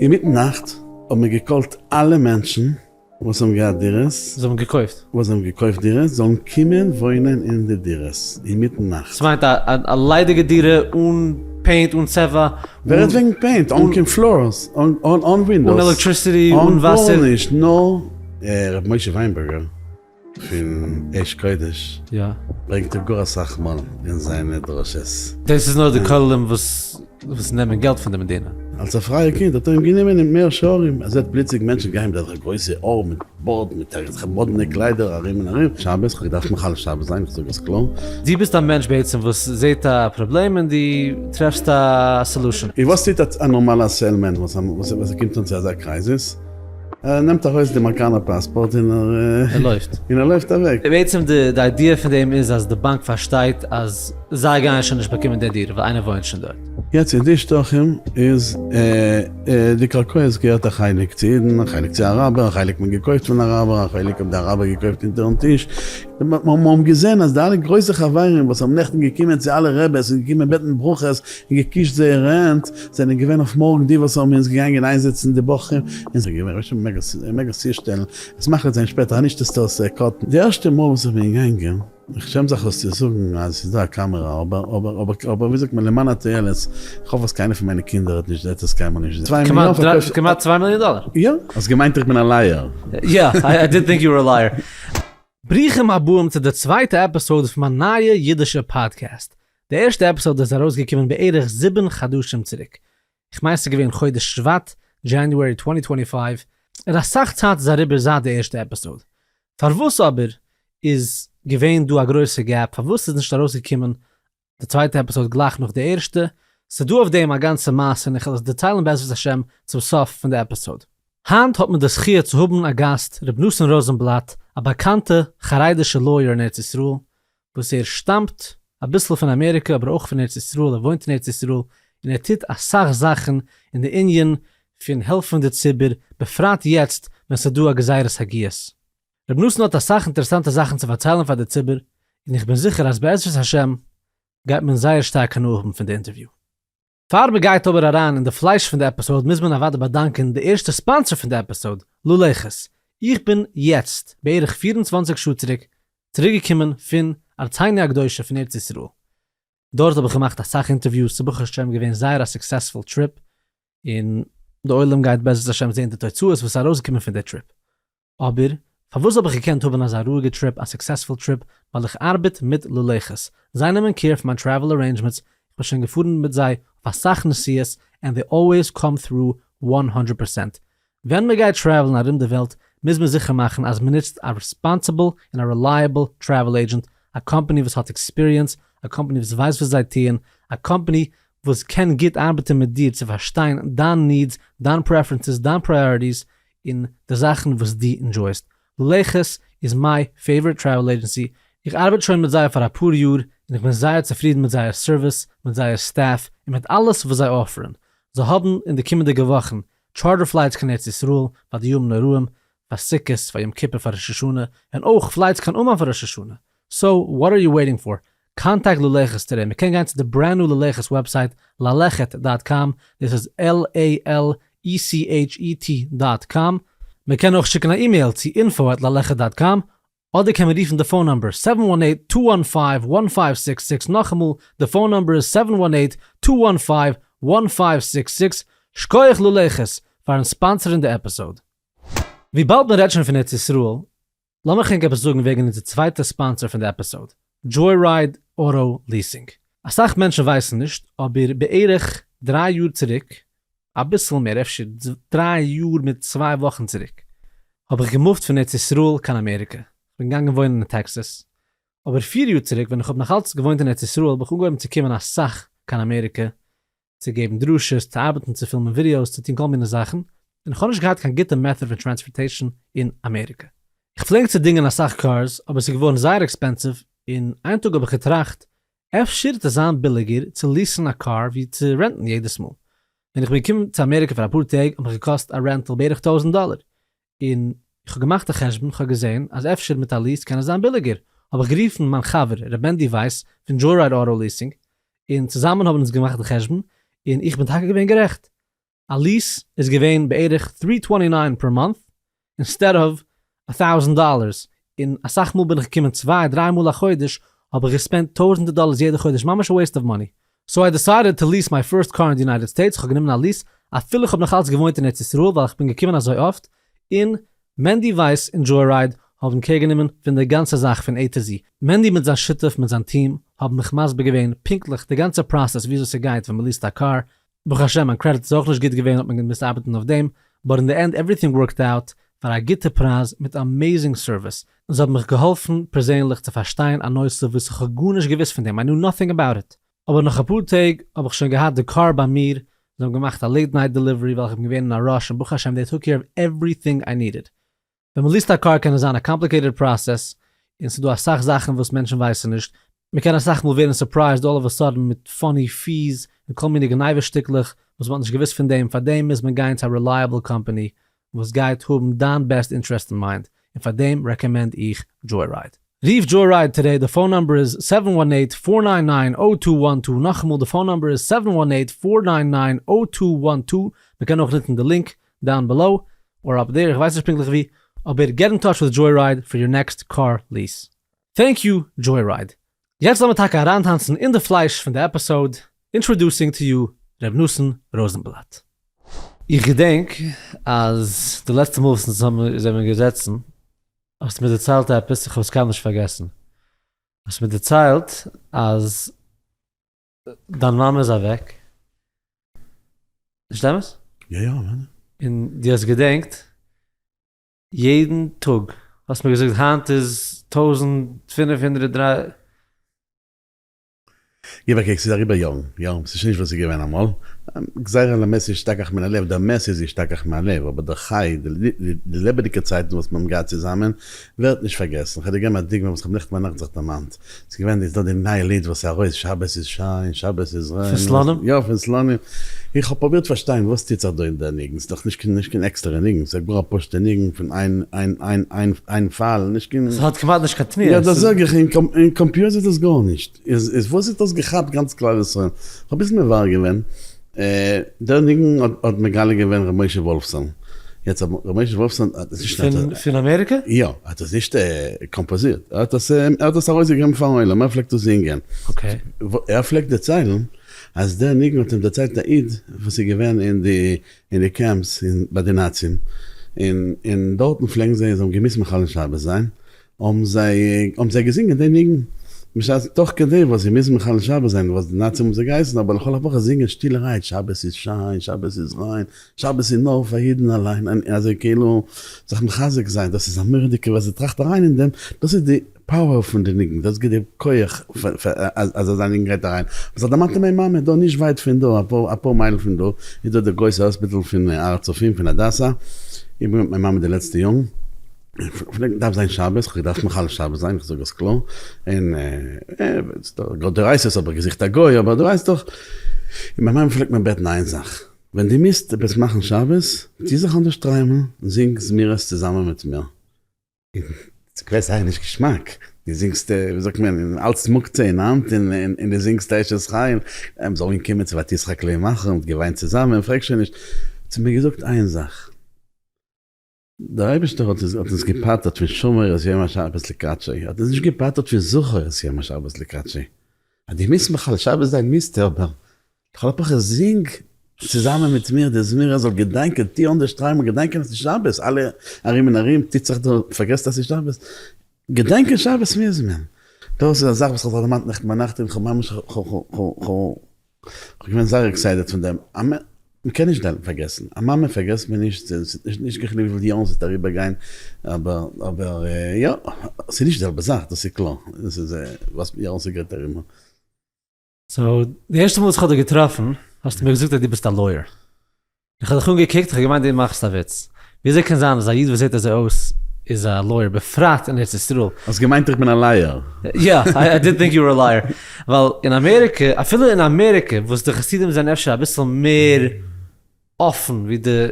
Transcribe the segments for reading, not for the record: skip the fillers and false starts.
אינמיטן נאכט האבן מיר געקאלט אלע מענטשן וואס האבן געהאט דירות. זיי האבן געקויפט. וואס האבן געקויפט דירות זאלן קומען וואוינען אין די דירות אינמיטן נאכט. ס'מיינט א ליידיגע דירה אן paint אן צבע. ווער רעדט וועגן paint? אן קיין floors, אן windows. אן electricity, אן וואסער. אן גארנישט, נאר ר' משה וויינבערגער פון אש קודש ברענגט ער גאר אסאך מאל אין זיינע דרשות. דאס איז נאר די כוללים וואס וואס נעמען געלט פון די מדינה. אלס א פרייע קינד האט ער אים גענומען אין מאה שערים, ער זעט פלוצלינג מענטשן גייען מיט אזעלכע גרויסע האר מיט בארד מיט אזעלכע מאדנע קליידער ארום און ארום, שבת, כ'האב געדארפט מחלל שבת זיין, איך זאג עס קלאר. דו ביסט א מענטש בעצם וואס זעט א פראבלעם און דו טרעפסט א solution. און וואס טוט א נארמאלע salesman וואס ער קומט אן צו אזא crisis? ער נעמט ארויס די אמעריקאנער פאספארט און ער לויפט. און ער לויפט אוועק. בעצם די idea פון דעם איז אז די באנק פארשטייט אז זיי גייען שוין נישט באקומען די דירה ווייל איינער וואוינט שוין דארט. יעצט אין די שטחים איז די קרקעות געהערט א חלק צו אידן א חלק צו אראבער א חלק מען געקויפט פון אראבער א חלק האבן די אראבער געקויפט אונטערן טיש. מיר האבן געזען אז די אלע גרויסע חברים וואס האבן נעכטן געקומען צו אלע רעבעס און געקומען בעטן ברכות און געקישט זייערע הענט, זענען געווען אויף מארגן די וואס האבן אונז געגאנגען איינזעצן די בחורים און זיי געווען ר' מעג עס צושטעלן, עס מחליט זיין שפעטער אז נישט עס טאר עס cut ן. די ערשטע מאל וואס איך בין געגאנגען, איך שעם זיך עס צו זאגן אז עס איז דא א קאמערא, אבער אבער אבער אבער ווי זאגט מען למען התועלת, איך האף אז קיינער פון מיינע קינדער האט נישט זעט עס קיינמאל נישט. צוויי מיליאן פארקויפט. כמעט צוויי מיליאן דאלער. יא. האסט געמיינט איך בין א liar. יא, I did think you were a liar. ברוכים הבאים צו די צווייטע episode פון מיין נייע אידישע פאדקעסט. די ערשטע episode איז ארויסגעקומען בערך זיבן חדשים צוריק. איך מיין ס'איז געווען חודש שבט, January twenty twenty five, און אסאך צייט איז אריבער זייט די ערשטע episode. פארוואס אבער איז געווען דא א גרויסע gap? פארוואס איז נישט ארויסגעקומען די צווייטע episode גלייך נאך די ערשטע? ס'דא אויף דעם א גאנצע מעשה און איך וועל עס דערציילן בעזרת השם צום סוף פון די episode. היינט האט מען די זכיה צו האבן א גאסט ר' נתן ראזענבלאט, א באקאנטע חרדישע lawyer אין ארץ ישראל, וואס ער שטאמט אביסל פון אמעריקע אבער אויך פון ארץ ישראל, ער וואוינט אין ארץ ישראל און ער טוט אסאך זאכן אין די ענין פון העלפן די ציבור, בפרט יעצט ווען ס'איז דא א גזירת הגיוס. ר' נתן האט אסאך אינטערעסאנטע זאכן צו פארציילן פאר די ציבור, און איך בין זיכער אז בעזרת השם גייט מען זייער שטארק הנאה האבן פון די אינטערוויו. פאר מען גייט אבער אריין אין די פלייש פון די episode מוז מען אוודאי באדאנקען די ערשטע sponsor פון די episode, ללכת. איך בין יעצט, בערך 24 שעה צוריק, צוריקגעקומען פון ארצינו הקדושה פון ארץ ישראל. דארט האב איך געמאכט אסאך אינטערוויוס, ס'איז ברוך השם געווען זייער א successful trip, און די עולם גייט בעזרת השם זען די תוצאות וואס איז ארויסגעקומען פון די trip. אבער פארוואס האב איך געקענט האבן אזא רואיגע trip, א successful trip, ווייל איך ארבעט מיט ללכת, זיי נעמען care פון מיין travel arrangements, איך בין שוין געפארן מיט זיי אויף אסאך נסיעות and they always come through one hundred percent. ווען מען גייט travel ן ארום די וועלט מוז מען זיכער מאכן אז מען נוצט א responsible און א reliable travel agent, א קאמפאני וואס האט experience, א קאמפאני וואס ווייסט וואס זיי טוען, א קאמפאני וואס קען גוט ארבעטן מיט דיר צו פארשטיין דיין needs, דיין preferences, דיין priorities, און די זאכן וואס דו enjoy סט. ללכת איז my favorite travel agency, איך ארבעט שוין מיט זיי פאר אפאר יאר און איך בין זייער צופרידן מיט זייער סערוויס, מיט זייער staff, און מיט אלעס וואס זיי offer ן. זיי האבן אין די קומענדיגע וואכן charter flights קיין ארץ ישראל פאר די ימים נוראים, פאר סוכות, פאר יום כיפור, פאר ראש השנה, און אויך flights קיין אומאן פאר ראש השנה. so what are you waiting for? contact ללכת today, מען קען גיין צו די brand new ללכת website ללכת dot com, דאס איז LALECHET dot com, מען קען אויך שיקן א אימעיל צו info at ללכת dot com, אדער קען מען רופן די phone number seven one eight two one five one five six six, נאכאמאל די phone number איז seven one eight two one five one five six six, שקויעך ללכת פארן sponsor ן די episode. וויבאלד מען רעדט שוין פון ארץ ישראל, לאמיך ענק עפעס זאגן וועגן אונזער צווייטע sponsor פון די episode, Joyride Auto Leasing. אסאך מענטשן ווייסן נישט, אבער בערך דריי יאר צוריק, אביסל מער אפשר דריי יאר מיט צוויי וואכן צוריק, האב איך געמופט פון ארץ ישראל קיין אמעריקע, כ'בין געגאנגען וואוינען אין טעקסעס, אבער פיר יאר צוריק ווען איך האב נאכאלץ געוואוינט אין ארץ ישראל האב איך אנגעהויבן צו קומען אסאך קיין אמעריקע, צו געבן דרשות, צו ארבעטן, צו פילמען ווידיאוס, צו טון כל מיני זאכן, און איך האב נישט געהאט קיין גוטע method פון transportation אין אמעריקע. איך פלעג צו דינגען אסאך cars, אבער ס'איז געווארן זייער expensive, און איין טאג האב איך געטראכט, אפשר וועט עס זיין ביליגער צו lease ן א קאר ווי צו rent ן יעדעס מאל. ווען איך בין געקומען צו אמעריקע פאר אפאר טעג האט מיך געקאסט א rental בערך טויזנט דאלער, און איך האב געמאכט א חשבון, איך האב געזען אז אפשר מיט א lease קען עס זיין ביליגער, האב איך גערופן מיין חבר ר' מענדי ווייס פון Joyride Auto Leasing, און צוזאמען האבן אונז געמאכט די חשבון, און איך בין טאקע געווען גערעכט. א lease איז געווען בערך three twenty nine per month instead of a thousand dollars, און אסאך מאל בין איך געקומען צוויי דריי מאל א חודש האב איך גע spend ט טויזענטער דאלערס יעדע חודש ממש א waste of money. So I decided to lease my first car in the United States, כ'האב גענומען א lease אפילו כ'האב נאך אלץ געוואוינט אין ארץ ישראל ווייל כ'בין געקומען אזוי אפט, און מענדי ווייס און Joyride האבן care גענומען פון די גאנצע זאך פון A to Z. מענדי מיט זיין שותף מיט זיין טיעם האבן מיך מסביר געווען פונקטליך די גאנצע process וויאזוי ס'גייט ווען מ'lease ט א קאר, ברוך השם מיין קרעדיט איז אויך נישט גוט געווען האט מען געמוזט ארבעטן אויף דעם, but אין די end everything worked out פאר א גוטע פרייז מיט amazing service, און זיי האבן מיך געהאלפן פערזענליך צו פארשטיין א נושא וואס איך האב גארנישט געוואוסט פון דעם, I knew nothing about it. אבער נאך אפאר טעג האב איך שוין געהאט די קאר ביי מיר, זיי האבן געמאכט א late night delivery ווייל איך בין געווען אין א rush און ברוך השם they took care of everything I needed. ווען מען lease ט א קאר קען עס זיין א complicated process און ס'איז דא אסאך זאכן וואס מענטשן ווייסן נישט, מען קען אסאך מאל ווערן surprised all of a sudden מיט funny fees און כל מיני גניבה שטיקלעך וואס מען האט נישט געוואוסט פון דעם, פארדעם מוז מען גיין צו א reliable company וואס גייט האבן דיין best interest אין mind, און פארדעם recommend איך Joyride. רוף Joyride today, די phone number איז seven one eight four nine nine o two one two, נאכאמאל די phone number איז seven one eight four nine nine o two one two, מען קען אויך נוצן די link down below, or up there, איך ווייס נישט פונקטליך ווי, אבער get in touch with Joyride for your next car lease. Thank you Joyride. יעצט לאמיר טאקע אריינטאנצן אין די פלייש פון די episode, introducing to you ר' נתן ראזענבלאט. איך געדענק אז די לעצטע מאל וואס אונז זעמיר געזעצן האסטו מיר דערציילט עפעס, איך האב עס קיינמאל נישט פארגעסן, האסט מיר דערציילט אז דיין מאמע איז אוועק, נישט אמת? יא יא אוודאי. און דו האסט געדענקט יעדן טאג, האסט מיר געזאגט היינט איז 1503. גיב א קוק, ס'איז אריבער יארן, יארן, ס'איז שוין נישט וואס ס'איז געווען אמאל, גזירה על המת ישתכח מן הלב, דער מת איז ישתכח מהלב, אבער דער חי, די לעבעדיגע צייטן וואס מיר האבן געהאט צוזאמען, ווערט נישט פארגעסן, כ'וועל דיר געבן א דוגמא וואס כ'האב נעכטן ביינאכט זיך דערמאנט, ס'איז געווען איז דא די נייע ליד וואס איז ארויס שבת איז שיין שבת איז ריין, פון סלאנים? יא פון סלאנים, איך האב פרובירט פארשטיין וואס טוט זיך דא אין דער ניגון, ס'איז דאך נישט קיין נישט קיין עקסטערע ניגון, ס'איז גאר א פשוטע ניגון פון איין איין איין איין איין פאל, נישט קיין. ס'האט כמעט נישט קיין תנועה. יא דאס זאג איך, אין confuse איז דאס גארנישט, איז איז וואס האט דאס געכאפט גאנץ כלל ישראל, כ'האב אביסל מברר געווען, דער ניגון האט מגלה געווען ר' משה וואלפסאן, יעצט ר' משה וואלפסאן האט עס נישט. פון אמעריקע? יא, ער האט עס נישט קאמפאזירט, ער האט עס ער האט עס ארויסגעגעבן פארן עולם, ער פלעגט עס זינגען. Okay. ער פלעגט דערציילן אז דער ניגון האט אים דערציילט א איד וואס איז געווען אין די אין די camps ביי די נאצים, און און דארטן פלעגן זיי, זיי האבן געמוזט מחלל שבת זיין, האבן זיי האבן זיי געזינגען די ניגון בשעת תוך כדי וואס זיי מוזן מחלל שבת זיין וואס די נאצים האבן זיי געהייסן אבער לכל הפחות זינגען שטילערהייט שבת איז שיין שבת איז ריין שבת איז נאר פאר אידן אליין און אזוי כאילו זיך מחזק זיין דאס איז א מורא'דיגע ווער ס'טראכט אריין אין דעם דאס איז די power פון די ניגון דאס גיבט די כח אז אזא ניגון גייט אריין וואס האט דערמאנט אין מיין מאמע דא נישט ווייט פון דא אפאר מייל פון דא איז דא די גרויסע hospital פון הר הצופים פון הדסה איך בין מיט מיין מאמע די לעצטע יארן. פלעגט דארף זיין שבת, כ'האב געדארפט מחלל שבת זיין, איך זאג עס קלאר, און דאורייתא'ס האב איך געזוכט א גוי, אבער דו ווייסט דאך, און מיין מאמע פלעגט מיר בעטן איין זאך, ווען דו מוזט עפעס מאכן שבת, טו זיך אן די שטריימל און זינג זמירות צוזאמען מיט מיר. און ס'איז געווען זייער נישט געשמאק, דו זינגסט, ווי זאגט מען, אלץ מוקצה אין האנט, און דו זינגסט אשת חיל, מ'זאל אנקומען צו ותשחק לעמך, און מ'האט געוויינט צוזאמען, פרעג שוין נישט, האט זי מיר געזאגט איין זאך. דער אייבערשטער האט אונז געפטר'ט פון שמור את יום השבת לקדשו, ער האט אונז נישט געפטר'ט פון זכור את יום השבת לקדשו. אז דו מוזט מחלל שבת זיין מוזטו, אבער לכל הפחות זינג צוזאמען מיט מיר די זמירה זאל געדענקען, טוה אן די שטריימל, געדענקען אז ס'איז שבת, אלע ארום און ארום טוט זיך דא, פארגעסט אז ס'איז שבת, געדענקען שבת מוז מען. דאס איז א זאך וואס כ'האב זיך דערמאנט נעכטן ביינאכט און כ'האב ממש כ'בין געווען זייער excited פון דעם, מ'קען נישט פארגעסן, א מאמע פארגעסט מען נישט, ס'איז נישט קיין חילוק וויפיל יארן ס'וועט אריבער גיין, אבער אבער יא, ס'איז נישט די זעלבע זאך, דאס איז קלאר, דאס איז וואס יארן ס'גייט אריבער. So, די ערשטע מאל וואס כ'האב דיר געטראפן, האסטו מיר געזאגט אז דו ביסט א lawyer. איך האב דיך אנגעקוקט, איך האב געמיינט דו מאכסט א וויץ. וויאזוי קען זיין אז א איד וואס זעט אזוי אויס איז א lawyer, בפרט אין ארץ ישראל? האסט געמיינט איך בין א liar? יא, I did think you were a liar. ווייל אין אמעריקע, אפילו אין אמעריקע וואס די חסידים זענען אפשר אביסל מער אפן ווי די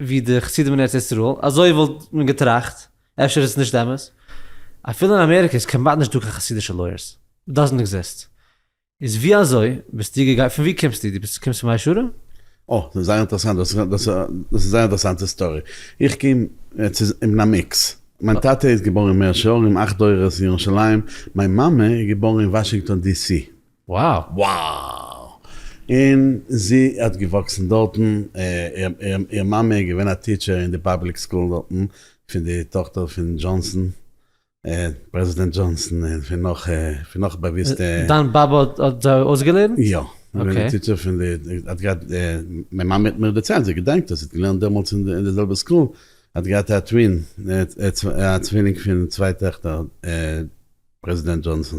ווי די חסידים אין ארץ ישראל, אזוי וואלט מען געטראכט, אפשר איז עס נישט אמת, אפילו אין אמעריקע איז כמעט נישט דא קיין חסידישע lawyers, doesn't exist. איז ווי אזוי ביסטו געגאנגען, פון ווי קומסטו? דו ביסט קומסט פון מאה שערים? אה, ס'איז זייער אינטערעסאנט, דאס דאס איז זייער אינטערעסאנטע story. איך קום צו אין א mix. מיין טאטע איז געבארן אין מאה שערים, אכט דורות אין ירושלים, מיין מאמע איז געבארן אין וואשינגטאן די סי. Wow! Wow! און זי האט געוואקסן דארטן, איר מאמע איז געווען א teacher אין די public school דארטן, פון די טאכטער פון דזשאנסאן, פרעזידענט דזשאנסאן און פון נאך פון נאך באוויסטע. דיין באבע האט זיי אויסגעלערנט? יא, געווען די teacher פון די, האט געהאט, מיין מאמע האט מיר דערציילט, זי געדענקט עס, זי האט געלערנט דעמאלטס אין די זעלבע school, האט געהאט א twin, א צווילינג פון צוויי טעכטער, פרעזידענט דזשאנסאן,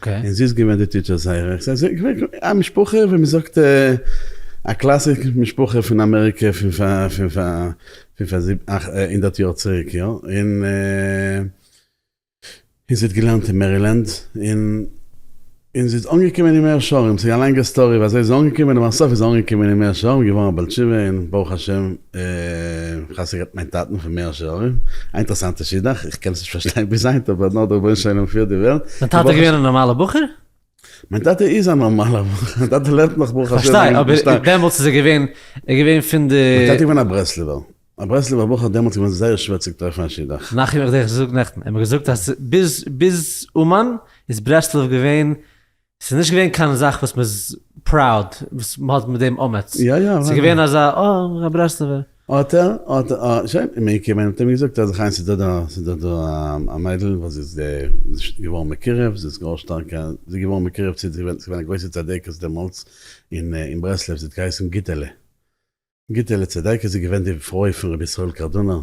און זי איז געווען די teacher זייערע, ס'איז געווען א משפחה ווי מען זאגט א classic משפחה פון אמעריקע פון פאר פון פאר פון פאר הונדערט יאר צוריק יא, און און זי האט געלערנט אין מערילענד, און און זי איז אנגעקומען אין מאה שערים, ס'איז א לאנגע story ווי אזוי זי איז אנגעקומען, אבער סוף איז זי אנגעקומען אין מאה שערים, געווארן א בעל תשובה, און ברוך השם חתונה געהאט מיין טאטן פון מאה שערים, א אינטערעסאנטע שידוך, איך קען עס נישט פארשטיין ביז היינט, אבער נאר דער רבונו של עולם פירט די וועלט. דיין טאטע איז געווען א נארמאלער בחור? מיין טאטע איז א נארמאלער בחור, מיין טאטע לעבט נאך ברוך השם. פארשטיי, אבער דעמאלטס איז ער געווען, ער איז געווען פון די. מיין טאטע איז געווען א ברסלב'ער, א ברסלב'ער בחור דעמאלטס איז געווען זייער שווער צו טרעפן א שידוך. נחום איך האב דיך געזאגט נעכטן, ער האט מיר געזאגט אז ביז ביז אומאן איז ברסלב געווען, ס'איז נישט געווען קיין זאך וואס מ'איז proud, וואס מ'האט מיט דעם אומץ, יא יא. ס'איז געווען אזא אה, א ברסלב'ער. האט ער, האט ער, שוין, איז מען געקומען און האט אים געזאגט אז חיים ס'איז דא דא, ס'איז דא דא א מיידל וואס איז געווארן מקורב, זי איז גאר שטארק, זי איז געווארן מקורב צו, זי איז געווען א גרויסע צדקת דעמאלטס אין ברסלב, זי האט געהייסן גיטעלע. גיטעלע צדקת איז געווען די פרוי פון רבי ישראל קארדונער,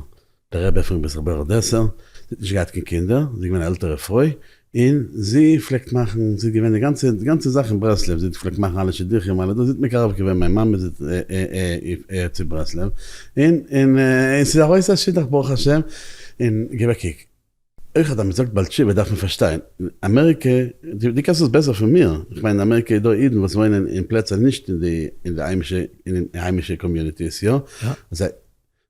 דער רבי פון רבי ישראל בער אדעסער, זי האט נישט געהאט קיין קינדער, זי איז געווען א עלטערע פרוי, און זי פלעגט מאכן, זי איז געווען די גאנצע, די גאנצע זאך אין ברסלב, זי פלעגט מאכן אלע שידוכים, אלע דאס, זי האט מקרב געווען מיין מאמע זי האט צו ברסלב, און און ס'איז ארויס א שידוך ברוך השם, און גיב א קוק, אויך אז מען זאגט בעל תשובה דארף מען פארשטיין, אמעריקע, דו קענסט עס בעסער פון מיר, איך מיין אין אמעריקע איז דא אידן וואס וואוינען אין פלעצער נישט אין די אין די היימישע אין די היימישע communities יא, זיי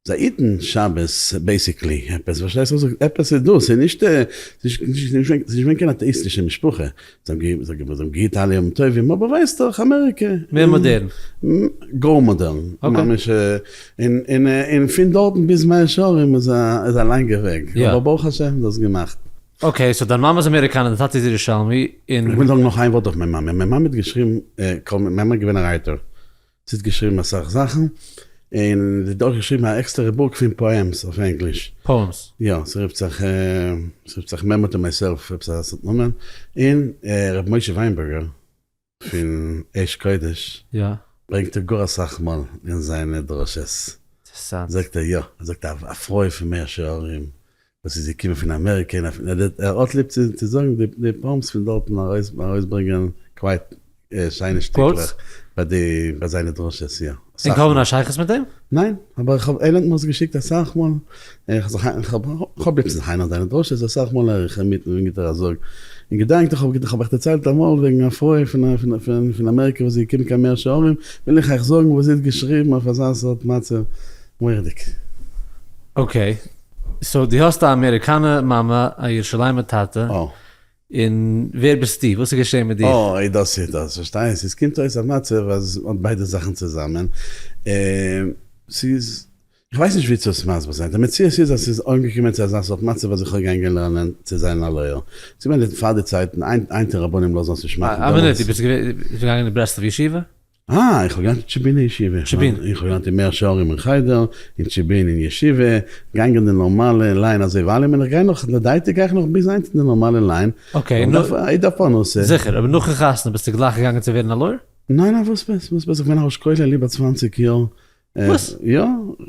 זיי היטן שבת basically, עפעס פארשטייסט וואס איך זאג, עפעס איז דא, ס'איז נישט ס'איז נישט געווען קיין אטעאיסטישע משפחה, זיי האבן געהיט אלע ימים טובים, אבער ווייסט דאך אמעריקע. מער מאדערן. גאר מאדערן, ממש, און פון דארטן ביז מאה שערים איז א לאנגע וועג, אבער ברוך השם דאס געמאכט. okay, so דיין מאמע איז אמעריקאנער, דיין טאטע איז ירושלמי, און. איך וויל זאגן נאך איין ווארט אויף מיין מאמע, מיין מאמע האט געשריבן, מיין מאמע איז געווען א writer, זי האט געשריבן אסאך זאכן, און זי האט אויך געשריבן א עקסטערע book פון poems אויף ענגליש. poems? יא, ס'רופט זיך, ס'רופט זיך Memo to Myself, עפעס אזא סארט נאמען, און ר' משה וויינבערגער פון אש קודש ברענגט ער גאר אסאך מאל אין זיינע דרשות, זאגט ער יא, ער זאגט א פרוי פון מאה שערים וואס איז געקומען פון אמעריקע, און ער האט ליב צו זאגן די poems פון דארטן ארויסברענגען quite שיינע שטיקלעך ביי די ביי זיינע דרשות יא. ענק האבן א שייכות מיט אים? ניין, אבער איך האב ער האט מיר עס געשיקט אסאך מאל, איך האב ליב צו זיין זיינע דרשות אסאך מאל הער איך אים מיט און גיט ער א זאג, און געדענקט איך האב איך דערציילט אמאל וועגן א פרוי פון אמעריקע וואס איז געקומען קיין מאה שערים, וויל איך אייך זאגן וואס זי האט געשריבן אויף אזא סארט מצב, מורא'דיג. okay, so דו האסט א אמעריקאנע מאמע, א ירושלימ'ע טאטע, און ווער ביסטו? וואס איז געשען מיט דיר? אוי, דאס איז דאס, פארשטייסט? עס קומט אויס א מצב אז מ'האט ביידע זאכן צוזאמען, ס'איז, איך ווייס נישט ווי צו עס מסביר זיין, די מציאות איז אז ס'איז אנגעקומען צו אזא סארט מצב אז איך האב געגאנגען לערנען צו זיין א lawyer, ס'איז געווען פאר די צייטן, היינט רבנים לאזן עס נישט מאכן, א מינוט, דו ביסט געגאנגען אין ברסלב ישיבה? אה, איך האב געלערנט אין טשעבינע ישיבה. טשעבין. איך האב געלערנט אין מאה שערים אין חדר, אין טשעבין אין ישיבה, געגאנגען די נארמאלע line אזוי ווי אלעמען, איך גיי נאך, לדעתי גיי איך נאך ביז היינט אין די נארמאלע line. okay, נו. איך דארף פרנסה. זיכער, אבער נאכן חתונה ביסטו גלייך געגאנגען צו ווערן א lawyer? ניין ניין וואס בעסער, וואס בעסער, איך בין א ראש כולל איבער 20 יאר. וואס? יא,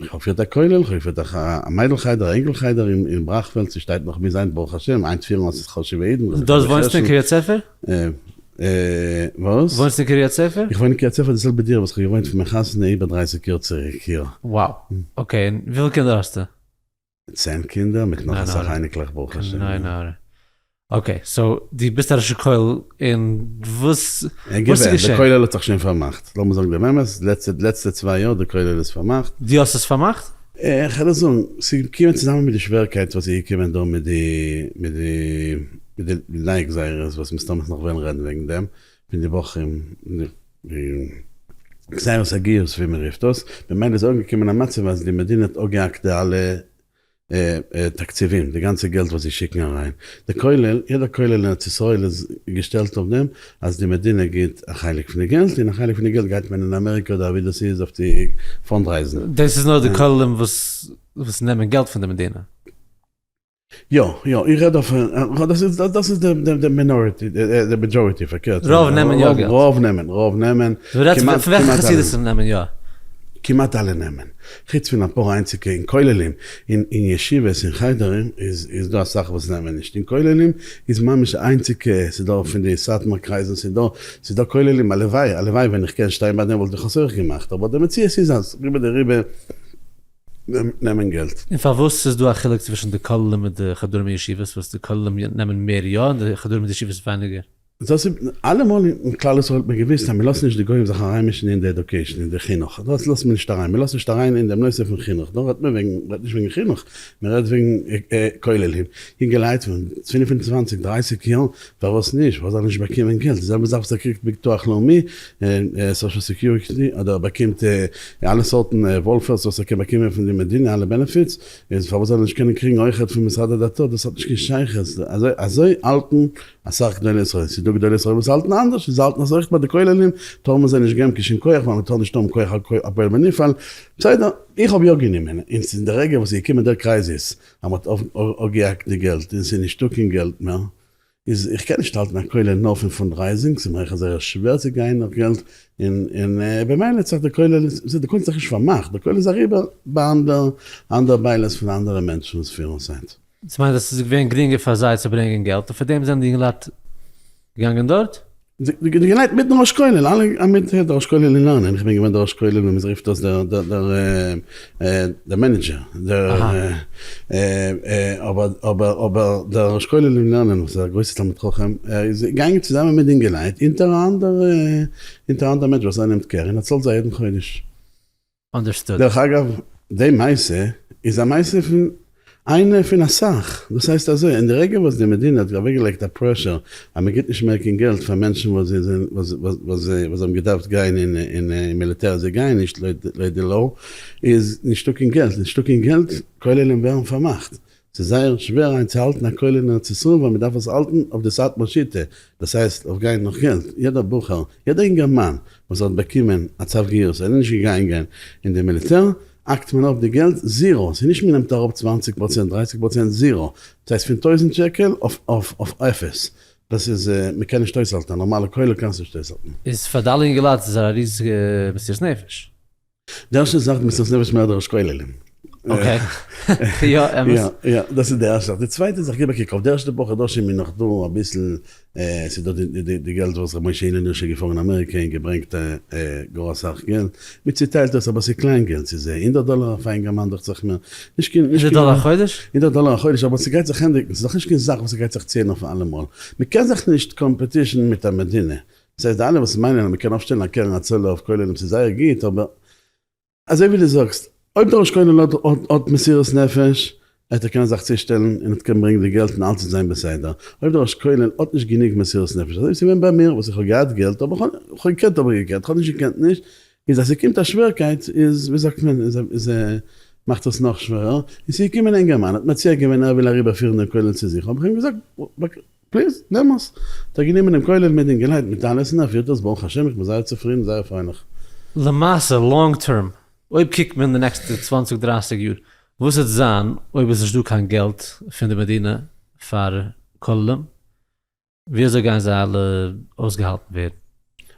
איך האב געפירט א כולל, איך האב געפירט א מיידל חדר, א אינגל חדר אין בראכפעלד, ס'שטייט נאך ביז היינט ברוך השם, היינט פירן עס חשוב'ע אידן. דאס וואוינסטו אין קרית ספר? וואס? וואוינסט אין קרית ספר? איך וואוין אין קרית ספר די זעלבע דירה וואס איך האב געוואוינט פון מיין חתונה איבער 30 יאר צוריק, יא. Wow, okay, און וויפיל קינדער האסטו? 10 קינדער מיט נאך אסאך אייניקלעך ברוך השם. ניין ניין. okay, so דו ביסט א ראש כולל און וואס וואס איז געשען? די כולל האט זיך שוין פארמאכט, לאמיר זאגן דעם אמת, לעצטע צוויי יאר די כולל איז פארמאכט. דו האסט עס פארמאכט? איך וועל דיר זאגן, ס'איז געקומען צוזאמען מיט די שווערקייט וואס איז געקומען דא מיט די מיט די מיט די נייע גזירות וואס מסתמא נאך וועלן רעדן וועגן דעם, פון די בחורים, די. גזירת הגיוס ווי מען רופט דאס, במילא איז אנגעקומען א מצב אז די מדינה האט אפגעהאקט די אלע תקציבים, די גאנצע געלט וואס זיי שיקן אריין, די כולל, יעדע כולל אין ארץ ישראל איז געשטעלט אויף דעם אז די מדינה גיבט א חלק פון די געלט, און א חלק פון די געלט גייט מען אין אמעריקע אדער ווי דאס איז אויף צו fundraise ן. דאס איז נאר די כוללים וואס נעמען געלט פון די מדינה. יא יא, איך רעד אויף, דאס איז דאס איז די minority, די majority פארקערט. רוב נעמען יא געלט. רוב נעמען, רוב נעמען. דו רעדסט פון וועלכע חסידות'ן נעמען יא? כמעט אלע נעמען. חוץ פון אפאר איינציגע אין כוללים, אין ישיבות אין חדרים איז איז דא אסאך וואס נעמען נישט, אין כוללים איז ממש איינציגע, ס'איז דא פון די סאטמאר קרייזן, ס'איז דא ס'איז דא כוללים, הלוואי הלוואי ווען איך קען שטיין ביי דעם וואלט איך עס אויך געמאכט, אבער די מציאות איז אז רובא דרובא נעמען געלט. און פארוואס איז דא א חילוק צווישן די כוללים מיט די חדרים און ישיבות וואס די כוללים נעמען מער יא און די חדרים און ישיבות ווייניגער? דאס איז אלעמאל אין כלל ישראל האט מען געוויסט אז מען לאזט נישט די גוים זיך אריינמישן אין די education אין די חינוך דאס לאזט מען נישט אריין מען לאזט נישט אריין אין דעם נושא פון חינוך דא רעדט מען וועגן רעדט נישט וועגן חינוך מען רעדט וועגן כוללים יונגעלייט פון 25 30 יאר פארוואס נישט פארוואס זאל ער נישט באקומען געלט די זעלבע זאך וואס ער קריגט ביטוח לאומי social security אדער ער באקומט אלע סארטן welfares וואס ער קען באקומען פון די מדינה אלע benefits איז פארוואס זאל ער נישט קענען קריגן אויכעט פון משרד הדתות דאס האט נישט קיין שייכות אזוי האלטן אסאך גדולי ישראל, ס'איז דא גדולי ישראל וואס האלטן אנדערש, זיי האלטן אז אויך ביי די כוללים טאר מען זיי נישט געבן קיין שום כח ווייל מען טאר נישט האבן כח הפועל בנפעל, בסדר, איך האב יא גענומען, און ס'איז אין די רגע וואס איז געקומען דער crisis אז מ'האט אפגעהאקט די געלט און ס'איז נישטא קיין געלט מער, איז איך קען נישט האלטן א כולל נאר פון fundraising, ס'איז מיר זייער שווער צו גיין נאך געלט, און און במילא האט זיך די כולל, די כולל האט זיך נישט פארמאכט, די כולל איז אריבער ביי אנדערע בעלות פון אנדערע מענטשן וואס פירן עס היינט. דאס מיינט אז עס איז געווען גרינגער פאר זיי צו ברענגען געלט און פאר דעם זענען די אינגעלייט געגאנגען דארט? די אינגעלייט מיטן ראש כולל, אלע מיט די ראש כולל אין לערנען, איך בין געווען די ראש כולל ווי מען רופט דאס דער manager, אבער אבער אבער דער ראש כולל אין לערנען וואס איז א גרויסע תלמיד חכם, ער איז געגאנגען צוזאמען מיט די אינגעלייט אונטער א אנדערע אונטער א אנדערע מענטש וואס ער נעמט care און ער צאלט זיי יעדן חודש. Understood. דרך אגב, די מעשה איז א מעשה פון איינע פון אסאך, דאס הייסט אזוי, אין די רגע וואס די מדינה האט אוועקגעלייגט א pressure אז מען גיבט נישט מער קיין געלט פאר מענטשן וואס זיי זענען וואס זיי האבן געדארפט גיין אין מיליטער זיי גייען נישט לויט די law, איז נישטא קיין געלט, נישטא קיין געלט, כוללים ווערן פארמאכט, ס'איז זייער שווער איינצוהאלטן א כולל אין ארץ ישראל ווייל מ'דארף עס האלטן אויף די סאטמאר שיטה, דאס הייסט אויף גיין נאך געלט, יעדער בחור, יעדער אינגערמאן וואס האט באקומען א צו גיוס און איז נישט געגאנגען אין די מיליטער, האקט מען אפ די געלט zero, ס'איז נישט מ'נעמט אראפ 20 פראצענט 30 פראצענט zero, דאס הייסט פון טויזנט שקל אויף אפס, דאס איז מ'קען נישט אויסהאלטן, א נארמאלע כולל קענסטו נישט אויסהאלטן. איז פאר די אלע אינגעלייט איז א ריזיגע מסירות נפש. די ערשטע זאך מסירות נפש מער די ראש כוללים. Okay. יא, אמת. יא, יא, דאס איז די ערשטע זאך. די צווייטע זאך, גיב א קוק אויף די ערשטע פאר חדשים איז נאך דא אביסל, ס'איז דא די געלט וואס ר' משה הלל איז געפארן אין אמעריקע און געברענגט גאר אסאך געלט, מען צוטיילט עס אבער ס'איז קליין געלט, ס'איז הונדערט דאלער אויף א אינגערמאן דאכט זיך מיר, נישט קיין, הונדערט דאלער א חודש? הונדערט דאלער א חודש, אבער ס'גייט זיך ענדיגן, ס'איז דאך נישט קיין זאך וואס ס'גייט זיך ציען אויף אלעמאל, מ'קען זיך נישט competition מיט א מדינה, דאס הייסט די אלע וואס מיינען אז מ'קען אויפשטעלן א קרן הצלה אויף כוללים ס'איז זייער גוט אבער אזוי ווי דו זאגסט אויב דער ראש כולל האט האט מסירות נפש עט ער קענען זיך צושטעלן און עט קענען ברענגען די געלט און אלץ וועט זיין בסדר, אויב דער ראש כולל האט נישט גענוג מסירות נפש אזוי ווי ס'איז געווען ביי מיר וואס איך האב געהאט געלט אבער כ'האב געקענט האב איך געקענט כ'האב נישט געקענט נישט איז אז ס'קומט א שווערקייט איז ווי זאגט מען איז איז מאכט עס נאך שווערער און ס'איז געקומען א אינגערמאן האט מציע געווען ער וויל אריבערפירן דעם כולל צו זיך האב איך אים געזאגט please, נעם עס. האט ער גענומען דעם כולל מיט אינגעלייט מיט אלעס און ער פירט עס ברוך השם איך בין זייער צופרידן זייער פרייליך. למעשה long term, אויב קוקט מען די נעקסטע צוואנציג דרייסיג יאר, וואס וועט זיין אויב איז נישט דא קיין געלט פון די מדינה פאר כוללים? ווי אזוי גייען זיי אלע אויסגעהאלטן ווערן?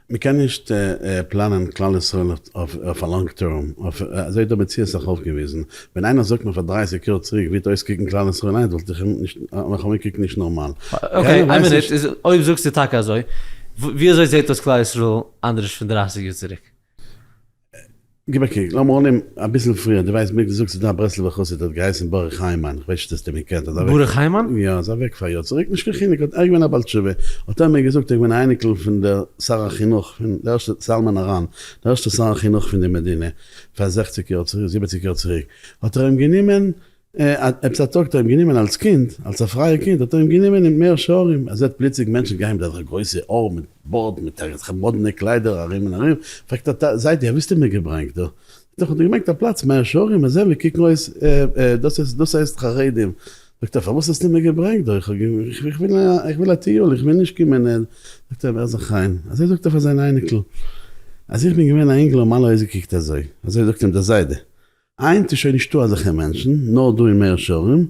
מ'קען נישט פלאנען כלל ישראל אויף א long term, אזוי האט דער מציאות זיך אויפגעוויזן, ווען איינער זאגט מיר פאר דרייסיג יאר צוריק ווי וועט אויסקוקן כלל ישראל היינט וואלט איך אים נישט אנגעקוקט נישט נארמאל. Okay, איין מינוט, אויב זאגסטו טאקע אזוי, ווי אזוי זעט אויס כלל ישראל אנדערש פון דרייסיג יאר צוריק? גיב א קוק, לאמיר אננעמען אביסל פריער, דו ווייסט מיר געזאגט ס'איז דא א ברסלב'ער חסיד האט געהייסן ברוך היימאן, איך ווייס נישט האסט אים געקענט, איז אוועק, ברוך היימאן? יא, איז אוועק פאר יאר צוריק, נישט קיין חילוק, האט ער געווען א בעל תשובה, האט ער מיר געזאגט ער איז געווען א אייניקל פון דער שר החינוך פון דער ערשטע זלמן אראן, דער ערשטע שר החינוך פון די מדינה, פאר זעכציג יאר צוריק, זיבעציג יאר צוריק, האט ער אים גענומען. עפעס א טאג האט ער אים גענומען אלס קינד, אלס א פרייע קינד האט ער אים גענומען אין מאה שערים, ער זעט פלוצלינג מענטשן גייען מיט אזעלכע גרויסע האר מיט בארד מיט אזעלכע מאדנע קליידער ארום און ארום, פרעגט ער זיידי וואו האסטו מיר געברענגט דא? זאגט ער איך האב דיר געברענגט א פלאץ מאה שערים, זע ווי קוקן אויס, דאס איז דאס הייסט חרדים, זאגט ער פארוואס האסטו מיר געברענגט דא, איך וויל א טיול איך וויל נישט קומען, זאגט ער ווער זיך איין, אזוי זאגט ער פאר זיין אייניקל, אז איך בין געווען א אינגל האבן אלע אויסגעקוקט אזוי, אזוי זאגט אים דער זיידע, היינט איז שוין נישטא אזעלכע מענטשן, נאר דא אין מאה שערים,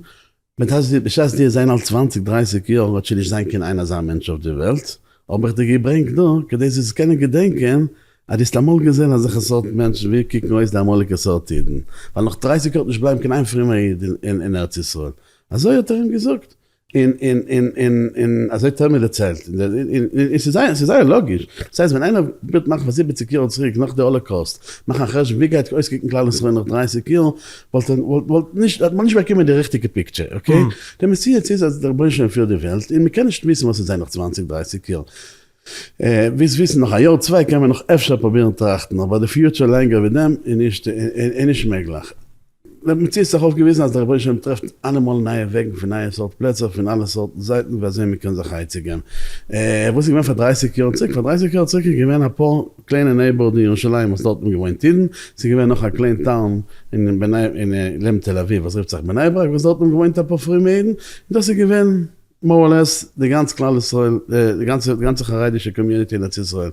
בשעת דו וועסט זיין אלט צוואנציג דרייסיג יאר וועט שוין נישט זיין קיין איין אזא מענטש אויף די וועלט, האב איך דיר געברענגט דא כדי זאלסט קענען געדענקען אז דו האסט אמאל געזען אזעלכע סארט מענטשן ווי קוקן אויס די אמאליגע סארט אידן, ווייל נאך דרייסיג יאר וועט נישט בלייבן קיין איין פרומער איד אין ארץ ישראל, אזוי האט ער אים געזאגט, און און און און און אזוי האט ער מיר דערציילט, און און ס'איז זייער ס'איז זייער לאגיש, דאס הייסט ווען איינער וויל מאכן פאר זיבעציג יאר צוריק נאך די האלאקאוסט, מאכן א חשבון ווי גייט אויסקוקן כלל ישראל נאך דרייסיג יאר, וואלט ער וואלט נישט האט מען נישט באקומען די ריכטיגע picture, okay? די מציאות איז אז דער רבונו של עולם פירט די וועלט, און מ'קען נישט וויסן וואס וועט זיין נאך צוואנציג דרייסיג יאר, ווילסט וויסן נאך א יאר צוויי קען מען נאך אפשר פרובירן טראכטן, אבער די future לענגער ווי דעם איז נישט איז נישט מעגליך. די מציאות האט זיך אויפגעוויזן אז דער רבונו של עולם טרעפט אלעמאל נייע וועגן פון נייע סארט פלעצער פון אלע סארטן זייטן ווי אזוי מען קען זיך עצה געבן. וואס איז געווען פאר דרייסיג יאר צוריק? פאר דרייסיג יאר צוריק איז געווען אפאר קליינע neighborhood אין ירושלים וואס דארט האבן געוואוינט אידן, ס'איז געווען נאך א קליין town אין לעבן תל אביב וואס רופט זיך בני ברק וואס דארט האבן געוואוינט אפאר פרומע אידן, און דאס איז געווען more or less די גאנץ כלל ישראל, די גאנצע די גאנצע חרדישע community אין ארץ ישראל.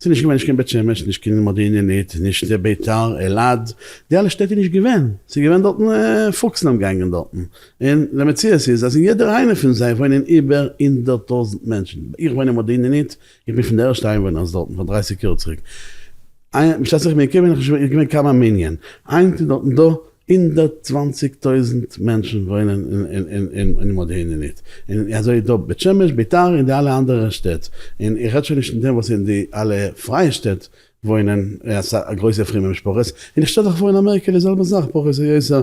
ס'איז נישט געווען נישט קיין בית שמש, נישט קיין מודיעין עילית, נישט ביתר, אלעד, די אלע שטעט איז נישט געווען, ס'איז געווען דארטן פוקסן האבן געהאנגען דארטן, און די מציאות איז אז אין יעדער איינע פון זיי וואוינען איבער 100,000 מענטשן, איך וואוין אין מודיעין עילית, איך בין פון די ערשטע איינוואוינערס דארטן פאר דרייסיג יאר צוריק, בשעת איך בין געקומען איז געווען כמה מנין, היינט איז דארטן דא 120,000 מענטשן וואוינען אין מודיעין עילית, און אזוי איז דא בית שמש, ביתר און די אלע אנדערע שטעט, און איך רעד שוין נישט פון דעם וואס אין די אלע פרייע שטעט וואוינען אסאך גרויסע פרומע משפחות, און איך שטעל זיך פאר אין אמעריקע די זעלבע זאך פחות או יותר,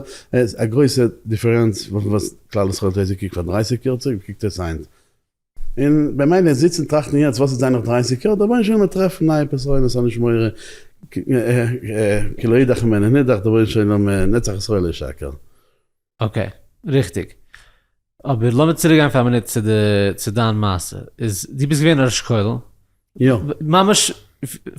א גרויסע דיפערענץ וואס כלל ישראל האט אויסגעקוקט פאר דרייסיג יאר צוריק ווי קוקט עס היינט. און במילא זיצן טראכטן יעצט וואס וועט זיין נאך דרייסיג יאר, דער רבונו של עולם וועט טרעפן נייע פתרונות האב נישט מורא, כי לא ידח ממנו נדח, דער רבונו של עולם נצח ישראל לא ישקר. okay, ריכטיג. אבער לאמיר צוריק גיין פאר א מינוט צו די צו דיין מעשה. איז דו ביסט געווען א ראש כולל? יא. ממש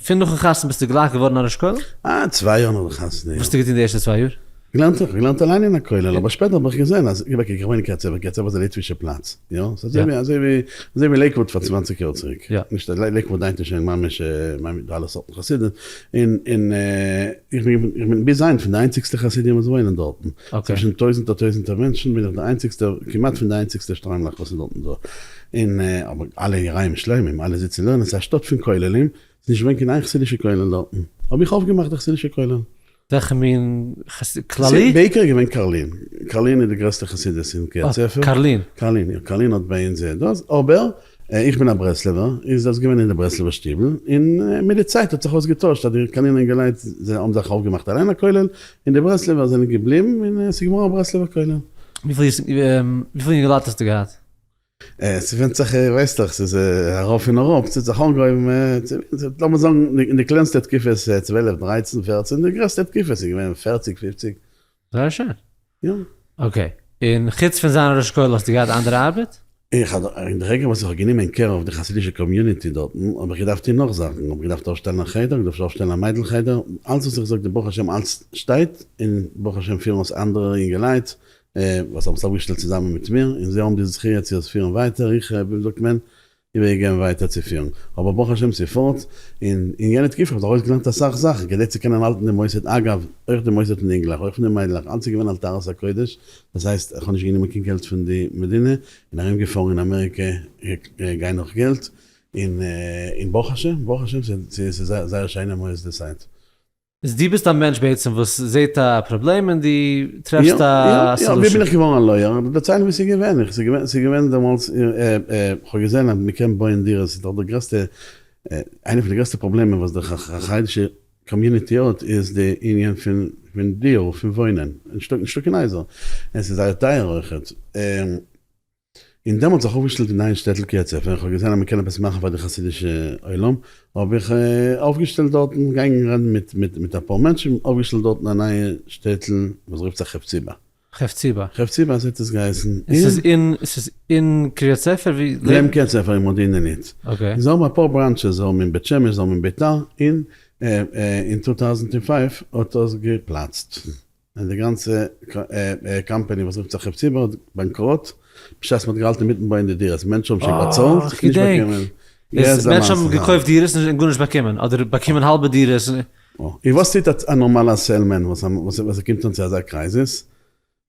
פון נאכן חתונה ביסטו גלייך געווארן א ראש כולל? אה, צוויי יאר נאך די חתונה, יא. וואס האסטו געטון די ערשטע צוויי יאר? געלערנט איך, געלערנט אליין אין א כולל, אבער שפעטער האב איך געזען אז, איך וואוין אין קרית ספר, קרית ספר איז א ליטווישע פלאץ, יא, ס'איז אזוי ווי, אזוי ווי, אזוי ווי לעיקוואוד פאר צוואנציג יאר צוריק, נישט אז לעיקוואוד היינט איז שוין ממש דא אלע סארטן חסידים, און, און איך בין, איך בין ביז היינט פון די איינציגסטע חסידים וואס וואוינען דארטן, צווישן טויזנטער טויזנטער מענטשן בין איך די איינציגסטער, כמעט פון די איינציגסטע שטריימלעך וואס איז דארטן דא, און אבער אלע יראים ושלמים, אלע זיצן לערנען, ס'איז א שטאט פון כוללים, ס'איז נישט געווען קיין איין חסידישע כולל דארטן, האב איך אויפגעמאכט די חסידישע כולל. וועלכע מין חסידות? כללי? בעיקר איז געווען קארלין, קארלין איז די גרעסטע חסידות אין קרית ספר. קארלין? קארלין, יא, קארלין האט ביי אונז דאס, אבער איך בין א ברסלב'ער, איז דאס געווען אין די ברסלב'ער שטיבל, און מיט די צייט האט זיך אויסגעטוישט אז די קארלינער אינגעלייט זיי האבן זיך אויפגעמאכט אליין א כולל, און די ברסלב'ער זענען געבליבן, און עס איז געווארן א ברסלב'ער כולל. וויפיל אינגעלייט האסטו געהאט? ס'ווענדט זיך, ווייסט דאך, ס'איז ארויף און אראפ, ס'האט זיך אנגעהויבן, לאמיר זאגן אין די קלענסטע תקופות צוועלף דרייצן פערצן, די גרעסטע תקופות איז געווען פערציג פופציג. זייער שיין. יא. okay, און חוץ פון זיין א ראש כולל האסטו געהאט אנדערע ארבעט? איך האב, אין די רגע וואס איך האב גענומען care אויף די חסידישע community דארטן, האב איך געדארפט טון נאך זאכן, האב איך געדארפט אויפשטעלן א חדר, געדארפט אויפשטעלן א מיידל חדר, אלץ וואס איך זאג דיר ברוך השם אלץ שטייט, און ברוך השם פירן עס אנדערע אינגעלייט, וואס האבן עס אויפגעשטעלט צוזאמען מיט מיר, און זיי האבן די זכיה צו עס פירן ווייטער, איך, ווי זאגט מען, איבערגעגעבן ווייטער צו פירן. אבער ברוך השם ס'פארט, און אין יענע תקופה האב איך ארויסגעלערנט אסאך זאכן כדי צו קענען האלטן די מוסד, אגב, אויך די מוסד פון די אינגלעך, אויך פון די מיידלעך, אלץ איז געווען על טהרת הקודש, דאס הייסט איך האב נישט גענומען קיין געלט פון די מדינה, און ארום געפארן אין אמעריקע גיין נאך געלט, און ברוך השם, ברוך השם ס'איז זייער שיינע מוסדות היינט. איז דו ביסט א מענטש בעצם וואס זעהט א פראבלעם און דו טרעפסט א solution. יא, ווי בין איך געווארן א lawyer? איך דערצייל ווי ס'איז געווען, איך ס'איז געווען ס'איז געווען דעמאלטס איך האב געזען אז מ'קען בויען דירות, ס'איז דאך די גרעסטע איינע פון די גרעסטע פראבלעמען וואס די חרדישע community האט איז די ענין פון פון דיור, פון וואוינען, נישטא נישטא קיין הייזער, און ס'איז זייער טייער אויכעט. און דעמאלטס זיך אויפגעשטעלט אין נייע שטעטל קרית ספר, איך האב געזען אז מ'קען עפעס מאכן פאר די חסידישע עולם, האב איך אויפגעשטעלט דארטן, געגאנגען רעדן מיט מיט מיט אפאר מענטשן, אויפגעשטעלט דארטן א נייע שטעטל וואס רופט זיך חפציבה. חפציבה. חפציבה אזוי האט עס געהייסן. און ס'איז אין, ס'איז אין קרית ספר ווי? לעבן קרית ספר אין מודיעין עילית. okay. זיי האבן אפאר branches, זיי האבן אין בית שמש, זיי האבן אין ביתר, און אין 2005 האט דאס געפלאצט. און די גאנצע קאמפעני וואס רופט זיך חפציבה האט באנקראט, בשעת מ'האט געהאלטן אינמיטן בויען די דירות, מענטשן האבן שוין באצאלט, אה, כ'געדענק. מענטשן האבן געקויפט דירות און גארנישט באקומען, אדער באקומען האלבע דירות. און וואס טוט א נארמאלע salesman וואס ער קומט אן צו אזא crisis?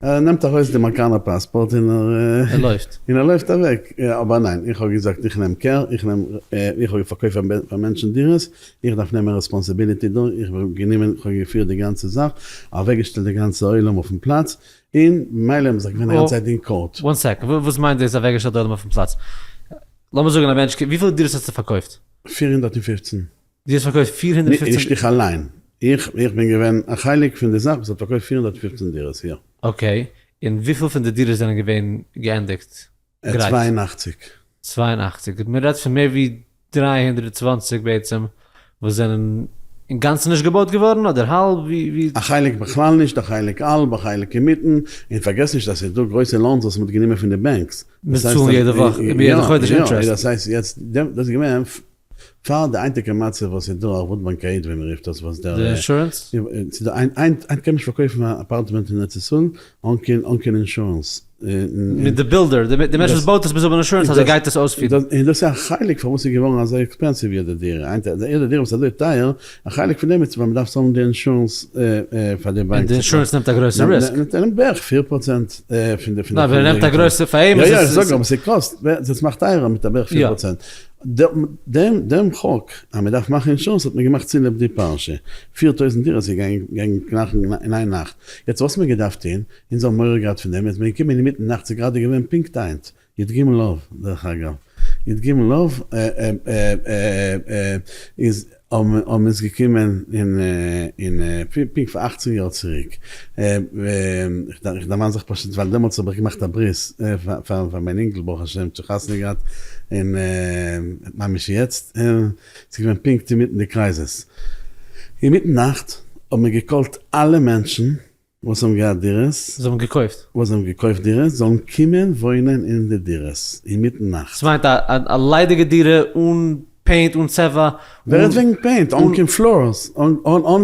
ער נעמט ארויס די אמעריקאנער פאספארט און ער לויפט. און ער לויפט אוועק. אבער ניין, איך האב געזאגט איך נעם care, איך נעם, איך האב פארקויפט פאר מענטשן דירות, איך דארף נעמען responsibility דא, איך האב גענומען, איך האב געפירט די גאנצע זאך, אוועקגעשטעלט די גאנצע עולם אויפן פלאץ, און ממילא האבן זיך געווען א גאנצע צייט אין court. One second, וואס מיינט דאס אוועקגעשטעלט די עולם אויפן פלאץ? לאמיר זאגן א מענטש, וויפיל דירות האסטו פארקויפט? 415. דו האסט פארקויפט 415? נישט איך אליין, איך איך בין געווען א חלק פון די זאך וואס האט פארקויפט 415 דירות, יא. okay, און וויפיל פון די דירות זענען געווען געענדיגט? גרייט? 82. 82, מען רעדט פון מער ווי 320 בעצם וואס זענען אינגאנצן נישט געבויט געווארן אדער האלב ווי ווי. א חלק בכלל נישט, א חלק האלב, א חלק אינמיטן, און פארגעס נישט אז ס'איז דא גרויסע loans וואס מ'האט גענומען פון די banks. מוז צאלן יעדע וואך, יעדע חודש interest. יא, דאס הייסט יעצט, דאס איז געווען פאר די היינטיגע מצב וואס איז דא ערבות בנקאית ווי מען רופט דאס וואס דער די אינשורענס? היינט קען מען נישט פארקויפן א אפארטמענט אין ארץ ישראל אן קיין אן קיין אינשורענס. מיט די builder, די מענטש וואס בויט עס מוז האבן אינשורענס אז ער גייט עס אויספירן. און דאס איז א חלק פארוואס ס'איז געווארן אזוי expensive יעדע דירה, היינט יעדע דירה וואס איז אזוי טייער, א חלק פון דעם איז ווייל מען דארף צאלן די אינשורענס פאר די באנק. און די אינשורענס נעמט א גרויסע risk. נעמט בערך 4% פון די. ניין אבער ער נעמט א גרויסע, פאר אים איז עס. יא יא איך זאג אבער ס'קאסט, דאס מאכט טייערער מיט א בערך 4%. דעם דעם חוק אז מען דארף מאכן אינשורענס האט מען געמאכט צוליב די פרשה, 4000 דירות איז געגאנגען קנאכן אין איין נאכט, יעצט וואס האט מען געדארפט טון, אונז האבן מורא געהאט פון דעם, איז מען געקומען אינמיטן נאכט ס'איז גראדע געווען פונקט היינט, י"ג אב, דרך אגב, י"ג אב איז האבן אונז געקומען אין אין פונקט פאר אכצן יאר צוריק, איך דערמאן זיך פשוט ווייל דעמאלטס האב איך געמאכט א ברית פאר מיין אינגל ברוך השם צו חתונה געהאט, און ממש יעצט, ס'איז געווען פונקט אינמיטן די crisis, אינמיטן נאכט האבן מיר געקאלט אלע מענטשן וואס האבן געהאט דירות. זיי האבן געקויפט. וואס האבן געקויפט דירות זאלן קומען וואוינען אין די דירות אינמיטן נאכט. ס'מיינט א ליידיגע דירה אן paint אן צבע. ווער רעדט וועגן paint? אן קיין floors, אן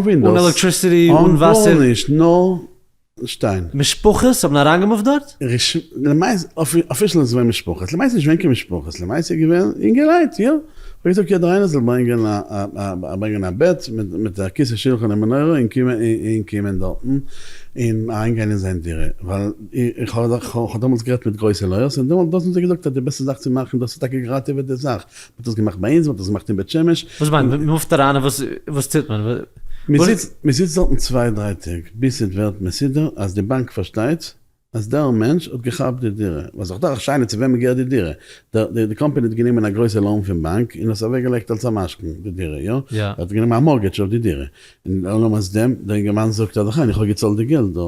windows. אן electricity, אן וואסער. אן גארנישט, נאר שטיין. משפחות האבן אריינגעמופט דארט? למעשה, official איז געווען משפחות, למעשה איז נישט געווען קיין משפחות, למעשה איז געווען אינגעלייט, יא. כ'האב געזאגט יעדער איינער זאל ברענגען א ברענגען א בעט מיט א כיסא שולחן און מנורה און קומען און קומען דארטן און אריינגיין אין זיין דירה, ווייל איך האב איך האב דעמאלטס גערעדט מיט גרויסע lawyers און דעמאלטס האבן זיי געזאגט אז די בעסטע זאך צו מאכן דאס איז טאקע געראטעוועט די זאך, מ'האט עס געמאכט ביי אונז, מ'האט עס געמאכט אין בית שמש. וואס מיינט מ'מופט אריין און וואס וואס טוט מען? מ'זיצט דארטן צוויי דריי טעג ביז ס'ווערט מסודר אז די באנק פארשטייט אז דער מענטש האט געכאפט די דירה, ווייל ס'איז דאך א שאלה צו וועמען געהערט די דירה, די קאמפאני האט גענומען א גרויסע loan פון באנק און עס אוועקגעלייגט אלס א משכון די דירה, יא? ער האט גענומען א mortgage אויף די דירה, און לעומת דעם דער אינגערמאן זאגט אז איך האב געצאלט די געלט דא,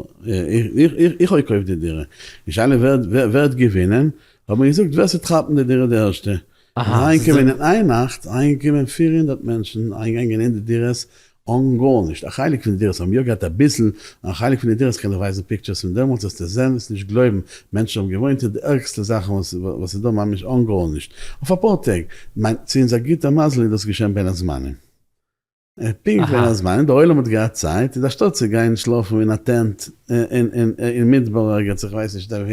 איך האב געקויפט די דירה, די שאלה ווער האט געווינען, האט מען געזאגט ווער ס'וועט כאפן די דירה די ערשטע, אריינגעקומען אין איין נאכט, אריינגעקומען 400 מענטשן, אריינגעגאנגען אין די דירות אן גארנישט, א חלק פון די דירות האבן יא געהאט אביסל, א חלק פון די דירות קען איך ווייזן pictures פון דעמאלטס וועסטו זען, וועסט נישט גלויבן, מענטשן האבן געוואוינט אין די ערגסטע זאכן וואס איז דא ממש אן גארנישט, אויף אפאר טעג, מיין צו אונזער גוטע מזל איז דאס געשען בין הזמנים. פונקט בין הזמנים, דער עולם האט געהאט צייט, איז אנשטאט צו גיין שלאפן אין א tent אין מדבר ערגעץ, איך ווייס נישט אוואו,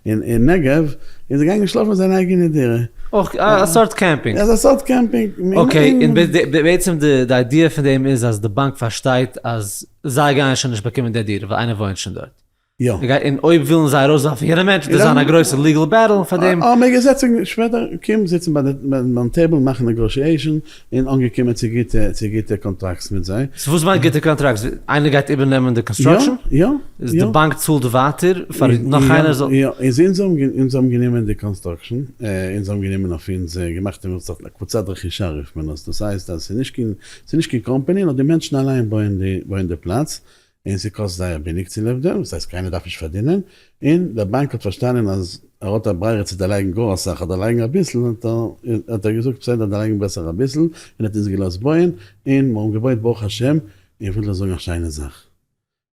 אין נגב, איז ער געגאנגען שלאפן אין זיין אייגענע דירה. אויך א סארט camping. אזא סארט camping. Okay, און בעצם די idea פון דעם איז אז די באנק פארשטייט אז זיי גייען שוין נישט באקומען די דירה ווייל איינער וואוינט שוין דארט. יא. און אויב ווילן זיי ארויסווארפן יענע מענטש וועט דאס זיין א גרויסע legal battle פאר דעם. האבן מיר געזעצט שפעטער קום זיצן ביים table מאכן negotiation און אנגעקומען צו גוטע צו גוטע contracts מיט זיי. So וואס מיינט גוטע contracts? איינער גייט איבערנעמען די construction? יא יא. איז די באנק צאלט ווייטער פאר נאך איינער זאל. יא איז אונז האבן אונז האבן גענומען די construction אונז האבן גענומען אויף אונז געמאכט א קבוצת רכישה רופט מען עס דאס הייסט אז ס'איז נישט קיין ס'איז נישט קיין קאמפעני נאר די מענטשן אליין בויען די בויען די פלאץ און ס'קאסט זייער ביליג צו לעבן דעם, דאס הייסט קיינער דארף נישט פארדינען, און דער באנק האט פארשטאנען אז ער האט א ברירה צו דערלייגן גאר אסאך אדער לייגן אביסל, האט ער האט ער געזאגט בסדר דערלייגן בעסער אביסל, און האט אונז געלאזט בויען, און מיר האבן געבויט ברוך השם, איך וויל דיר זאגן א שיינע זאך,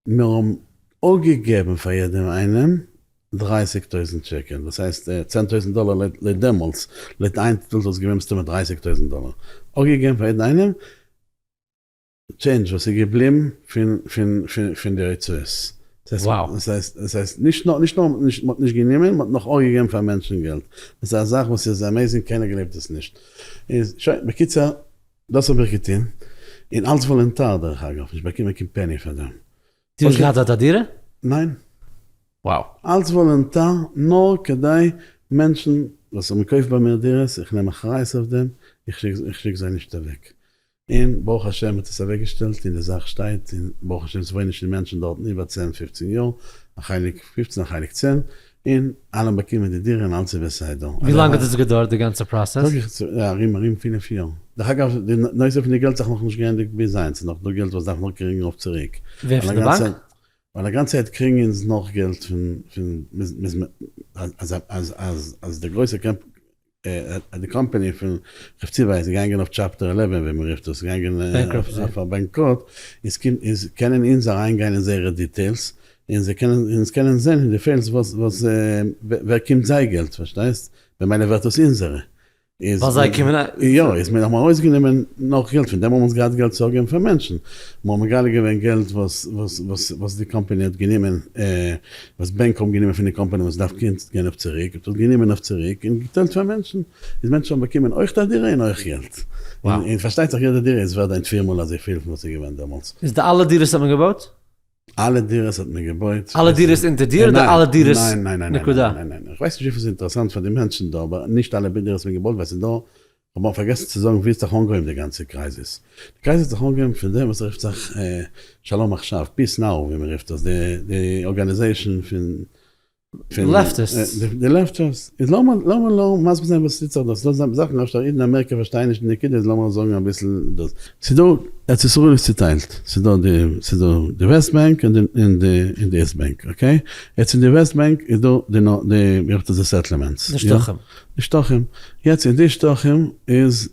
מיר האבן. אפגעגעבן פאר יעדעם איינעם דרייסיג טויזנט שקל, דאס הייסט 10,000 דאלער לויט דעמאלטס, לויט היינט וואלט דאס געווען מסתמא 30,000 דאלער, אפגעגעבן פאר יעדן איינעם change וואס איז געבליבן פון די הוצאות. דאס הייסט, דאס הייסט נישט נאר, נישט נאר מ'האט נישט גענומען, מ'האט נאך אפגעגעבן פאר מענטשן געלט. דאס איז א זאך וואס איז amazing, קיינער גלייבט עס נישט. איז שוין, בקיצור, דאס האב איך געטון, און אלס וואלונטאר דרך אגב, נישט באקומען קיין פעני פאר דעם. דו האסט געהאט דארט א דירה? ניין. Wow. אלס וואלונטאר, נאר כדי מענטשן וואס האבן געקויפט ביי מיר דירות, איך נעם אחריות אויף דעם, איך שיק זיי נישט אוועק. און ברוך השם האט עס אוועקגעשטעלט און די זאך שטייט, און ברוך השם ס'וואוינען שוין מענטשן דארטן איבער צען פופצן יאר, א חלק פופצן א חלק צען, און אלע באקומען די דירה און אלץ איז בסדר. ווי לאנג האט עס געדויערט די גאנצע process? זאג איך ארום ארום פינף יאר. דרך אגב די נושא פון די געלט זיך נאכנישט געענדיגט ביז היינט, ס'איז נאך דא געלט וואס דארף נאך קריגן אויף צוריק. ווער פון די באנק? ווייל א גאנצע צייט קריגן אונז נאך געלט פון פון אז אז אז אז די גרויסע קעמפ די קאמפעני פון חפציבה איז געגאנגען אויף chapter 11 ווי מען רופט עס געגאנגען אויף א באנקראט איז קומט איז קענען אונז אריין גיין אין זייערע details און זיי קענען אונז קענען זען אין די files וואס וואס ווער קומט זיי געלט פארשטייסט במילא ווערט עס אונזערע איז ווייל זיי קומען א. יא, איז מיר האבן ארויסגענומען נאך געלט, פון דעם האבן אונז געהאט געלט צו אפגעבן פאר מענטשן, מיר האבן מגלה געווען געלט וואס וואס וואס וואס די קאמפאני האט גענומען, וואס בענק האבן גענומען פון די קאמפאני וואס דארף גיין אויף צוריק, האט עס גענומען אויף צוריק און געטיילט פאר מענטשן, איז מענטשן האבן באקומען אויך א דירה און אויך געלט, און פארשטייט זיך יעדע דירה איז ווערד היינט פיר מאל אזויפיל פון וואס איז געווען דעמאלטס. איז די אלע דירות האט מען געבויט? אלע דירות האט מען געבויט. אלע דירות אונטער דיר אדער אלע דירות נקודה? ניין ניין ניין, איך ווייס נישט וויפיל ס'איז אינטערעסאנט פאר די מענטשן דא, אבער נישט אלע דירות האט מען געבויט ווייל ס'איז דא, כ'האב אמאל פארגעסן צו זאגן ווי האט זיך אנגעהויבן די גאנצע crisis. די crisis האט זיך אנגעהויבן פון דעם וואס רופט זיך שלום עכשיו, Peace Now ווי מ'רופט עס, די organization פון Leftists. די leftists. איז לאמיר לאמיר נאר מסביר זיין וואס טוט זיך דא. ס'דא זאכן אפשר אידן אין אמעריקע פארשטייען נישט די נקודה איז לאמיר זאגן אביסל דאס. ס'דא, ארץ ישראל איז צוטיילט. ס'דא די ס'דא די West Bank און די און די און די East Bank okay? יעצט אין די West Bank איז דא די די ווי רופט עס די settlements. די שטחים. די שטחים. יעצט אין די שטחים איז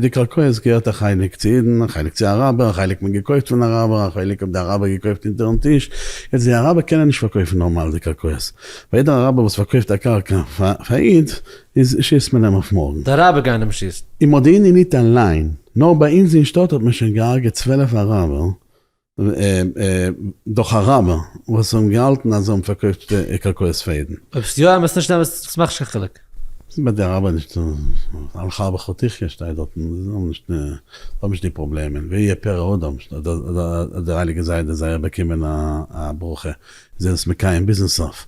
די קרקעות געהערט א חלק צו אידן, א חלק צו אראבער, א חלק מען געקויפט פון אראבער, א חלק האבן די אראבער געקויפט אונטערן טיש, יעצט די אראבער קענען נישט פארקויפן נארמאל די קרקעות, ווייל יעדער אראבער וואס פארקויפט א קרקע פאר א איד, איז שיסט מען אים אויף מארגן. די אראבער גייען אים שיסן. אין מודיעין עילית אליין, נאר ביי אונז אין שטאט האט מען שוין געהארגעט 12 אראבער, דורך אראבער וואס האבן געהאלטן אז זיי האבן פארקויפט קרקעות פאר אידן. אויב ס'איז יא אמת נישט אמת, ס'מאכט נישט קיין חילוק. ס'איז ביי די אראבער נישט על חרבך תחיה שטייט דארטן, זיי האבן נישט זיי האבן נישט די פראבלעמען, ויהיה פרא אדם האט דער הייליגער זיידע זייער באקומען א ברכה, זיי זענען עס מקיים ביזן סוף.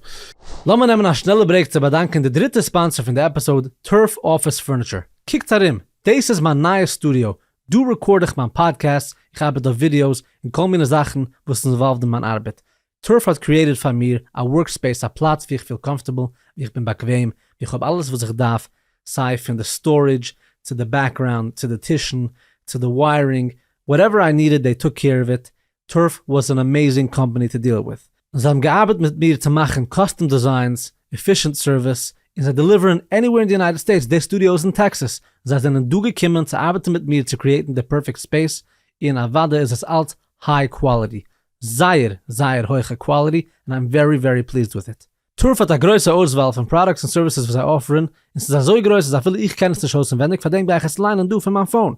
לאמיר נעמען א שנעלע break צו באדאנקען די דריטע sponsor פון די episode, Turf Office Furniture. קוקטס ארום, דאס איז מיין נייע סטודיאו, דא record איך מיין פאדקעסטס, איך ארבעט אויף ווידיאוס, און כל מיני זאכן וואס איז involved אין מיין ארבעט. Turf האט created פאר מיר א workspace א פלאץ ווי איך פיל comfortable, ווי איך בין באקוועם, ווי איך האב אלעס וואס איך דארף, סיי פון די storage, צו די background, צו די טישן, צו די wiring, whatever I needed they took care of it, Turf was an amazing company to deal with. זיי האבן געארבעט מיט מיר צו מאכן custom designs, efficient service, און זיי deliver ן anywhere אין די United States, די סטודיאו איז אין טעקסעס, זיי זענען דא געקומען צו ארבעטן מיט מיר צו create ן די perfect space, און אוודאי איז עס אלץ high quality, זייער זייער הויכע quality, און I'm very very pleased with it. Turf האט א גרויסע אויסוואל פון products און services וואס זיי offer ן, און ס'איז אזוי גרויס אז אפילו איך קען עס נישט אויסענווענדיג, פארדעם גיי איך עס ליינען דא פון מיין phone.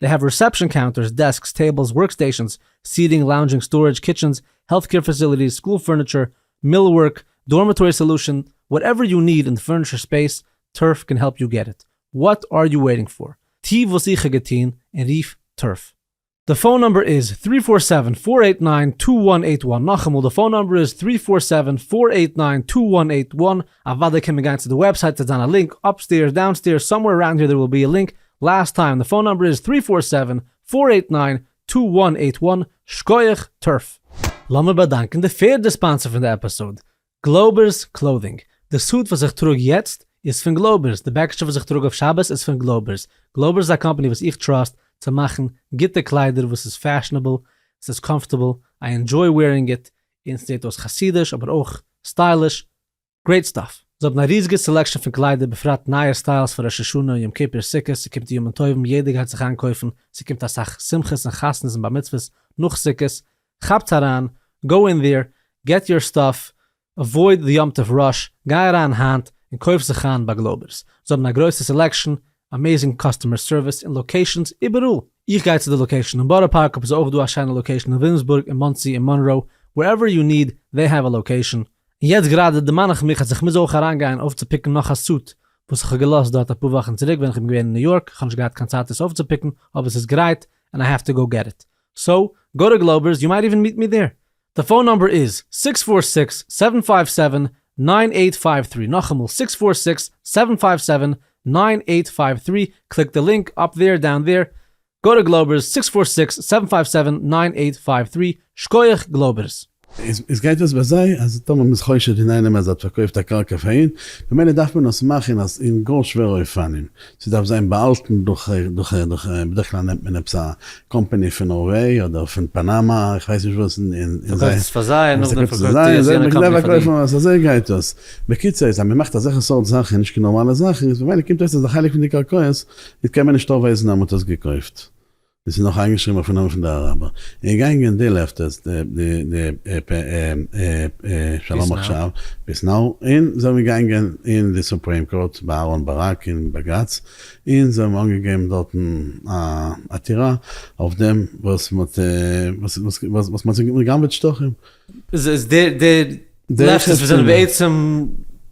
They have reception counters, desks, tables, workstations, seating, lounging, storage, kitchens, healthcare facilities, school furniture, millwork, dormitory solution, whatever you need אין די furniture space, Turf can help you get it. What are you waiting for? טו וואס איך האב געטון און רוף Turf. די phone number איז three four seven four eight nine two one eight one, נאכאמאל די phone number איז three four seven four eight nine two one eight one, אוודאי קען מען גיין צו די website ס'וועט זיין א link, upstairs downstairs somewhere around here there will be a link, last time די phone number איז three four seven four eight nine two one eight one, שקויעך Turf. לאמיר באדאנקען די פערדע sponsor פון די episode, Glauber's Clothing. די suit וואס איך טראג יעצט איז פון Glauber's, די בעקיטשע וואס איך טראג אויף שבת איז פון Glauber's. Glauber's איז א קאמפאני וואס איך trust צו מאכן גוטע קליידער וואס איז fashionable, ס'איז comfortable, I enjoy wearing it, און ס'זעט אויס חסידיש אבער אויך stylish, great stuff. זיי האבן א ריזיגע selection פון קליידער בפרט נייע styles פאר ראש השנה, יום כיפור, סוכות, ס'קומט די ימים טובים, יעדער גייט זיך איינקויפן, ס'קומט אסאך שמחות און חתונות און בר מצוות נאך סוכות, כאפטס אריין, go in there. get your stuff, avoid די יום טוב rush, גיי אריין היינט און קויף זיך איין ביי גלויבערס, זיי האבן א גרויסע selection, amazing customer service און locations איבעראל. איך גיי צו די location אין בארא פארק אבער ס'איז אויך דא א שיינע location אין וויליאמסבורג און מאנסי און מאנרא, wherever you need they have a location. און יעצט גראדע דערמאן איך מיך אז איך מוז אויך אריינגיין אויפצופיקן נאך א suit וואס איך האב געלאזט דארט אפאר וואכן צוריק ווען איך בין געווען אין ניו יארק, איך האב נישט געהאט קיין צייט עס אויפצופיקן אבער ס'איז גרייט and I have to go get it. So, go to גלויבערס, you might even meet me there. די phone number איז six four six seven five seven nine eight five three, נאכאמאל six four six seven five seven nine eight five three, click די link up there down there, go to גלויבערס six four six seven five seven nine eight five three, שקויעך גלויבערס. איז גייט עס ביי זיי אז טאמער מ'איז חושד אין איינעם אז ער האט פארקויפט א קרקע פאר איד, במילא דארף מען עס מאכן אז אין גאר שווערע אופנים, ס'דארף זיין באהאלטן דורך דורך דורך בדרך כלל נעמט מען עפעס א קאמפעני פון נארוועי אדער פון פאנאמא איך ווייס נישט וואס און און זיי פארקויפט עס פאר זיי און נאכדעם פארקויפט עס יענע קאמפעני פאר די. אזוי גייט עס. בקיצור איז אז מ'מאכט אזעלכע סארט זאכן נישט קיין נארמאלע זאכן איז במילא קומט אויס אז א חלק פון די קרקעות איז קען מען נישט אויפווייזן אז מ'האט עס געקויפט. עס איז נאך איינגעשריבן אויפן נאמען פון די אראבער. און געגאנגען די לעפטערס די די שלום עכשיו Peace Now און זיי האבן געגאנגען אין די Supreme Court ביי אהרן ברק אין בגץ און זיי האבן אנגעגעבן דארטן א עתירה אויף דעם וואס מען האט וואס מען האט גע'גנב'עט שטחים. איז די די leftists וואס זענען בעצם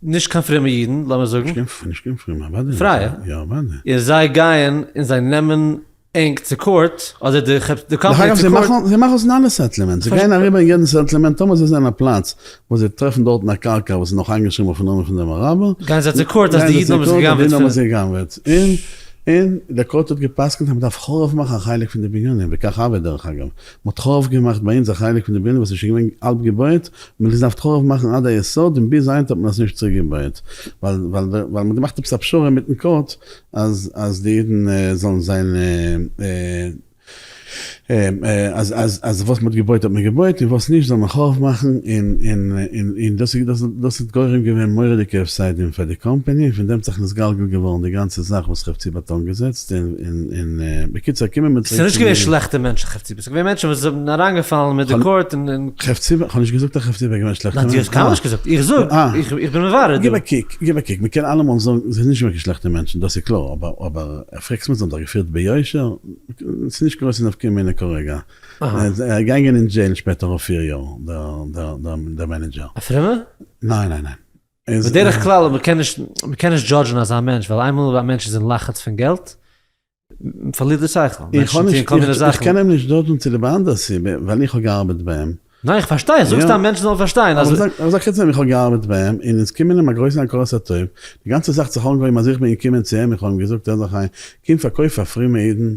נישט קיין פרומע אידן לאמיר זאגן. נישט קיין פרומע אוודאי. פרייע. יא אוודאי. און זיי גייען און זיי נעמען ענק צו court, אדער די קאמפאני צו court. זיי מאכן עס אין אלע settlements, זיי גייען אריבער אין יעדן settlement, טאמער זיי זעען א פלאץ וואס זיי טרעפן דארטן א קרקע וואס איז נאך איינגעשריבן אויפן נאמען פון דעם אראבער, גייען זיי צו court אז די אידן האבן עס גע'גנב'עט פון. און און די court האט גע'פסק'נט אז מען דארף חרוב מאכן א חלק פון די בנינים, וכך הוה דרך אגב, מען האט חרוב געמאכט ביי אונז א חלק פון די בנין וואס איז שוין געווען האלב געבויעט, מען האט עס געדארפט חרוב מאכן עד היסוד און ביז היינט האט מען עס נישט צוריק געבויעט, ווייל ווייל מען האט געמאכט עפעס א פשרה מיטן court אז אז די אידן זאלן זיין אז אז אז וואס מ'האט געבויט האט מען געבויט און וואס נישט זאל מען חרוב מאכן און און און און דאס איז דאס האט גורם געווען מורא'דיגע הפסדים פאר די קאמפעני און פון דעם האט זיך נתגלגל געווארן די גאנצע זאך וואס חפציבה האט אנגעזעצט און און און בקיצור קומען מיר צוריק. ס'איז נישט געווען שלעכטע מענטשן חפציבה, ס'איז געווען מענטשן וואס זענען אריינגעפאלן מיט די court און און. חפציבה? כ'האב נישט געזאגט אז חפציבה איז געווען שלעכטע מענטשן. ניין דו האסט קיינמאל נישט געזאגט, איך זאג, איך בין מברר דא. גיב א קוק, גיב א קוק, מ'קען אלעמאל זאגן ס'איז נישט געווען קיין שלעכטע מענטשן, דאס איז קלאר, אבער אבער פרעגסט מיר זיי האבן זיך געפירט ביושר? ס'איז נישט גרויסע נפקא מינה כרגע. ער איז געגאנגען אין jail שפעטער אויף פיר יאר, דער manager. א פרומער? ניין ניין ניין. בדרך כלל מ'קען נישט מ'קען נישט judge ן אזא מענטש ווייל איינמאל א מענטש איז אין לחץ פון געלט פארלירט די שכל, מענטשן טוען כל מיני זאכן. איך קען אים נישט judge ן צוליב א אנדערע סיבה, ווייל איך האב געארבעט ביי אים. ניין איך פארשטיי, איך זאג סתם מענטשן זאלן פארשטיין אז. אבער זאג חוץ דעם איך האב געארבעט ביי אים, און אונז קומען אים א גרויסן הכרת הטוב, די גאנצע זאך האט זיך אנגעהויבן אז איך בין געקומען צו אים, איך האב אים געזאגט הער זיך איין, קום פארקויף פאר פרומע אידן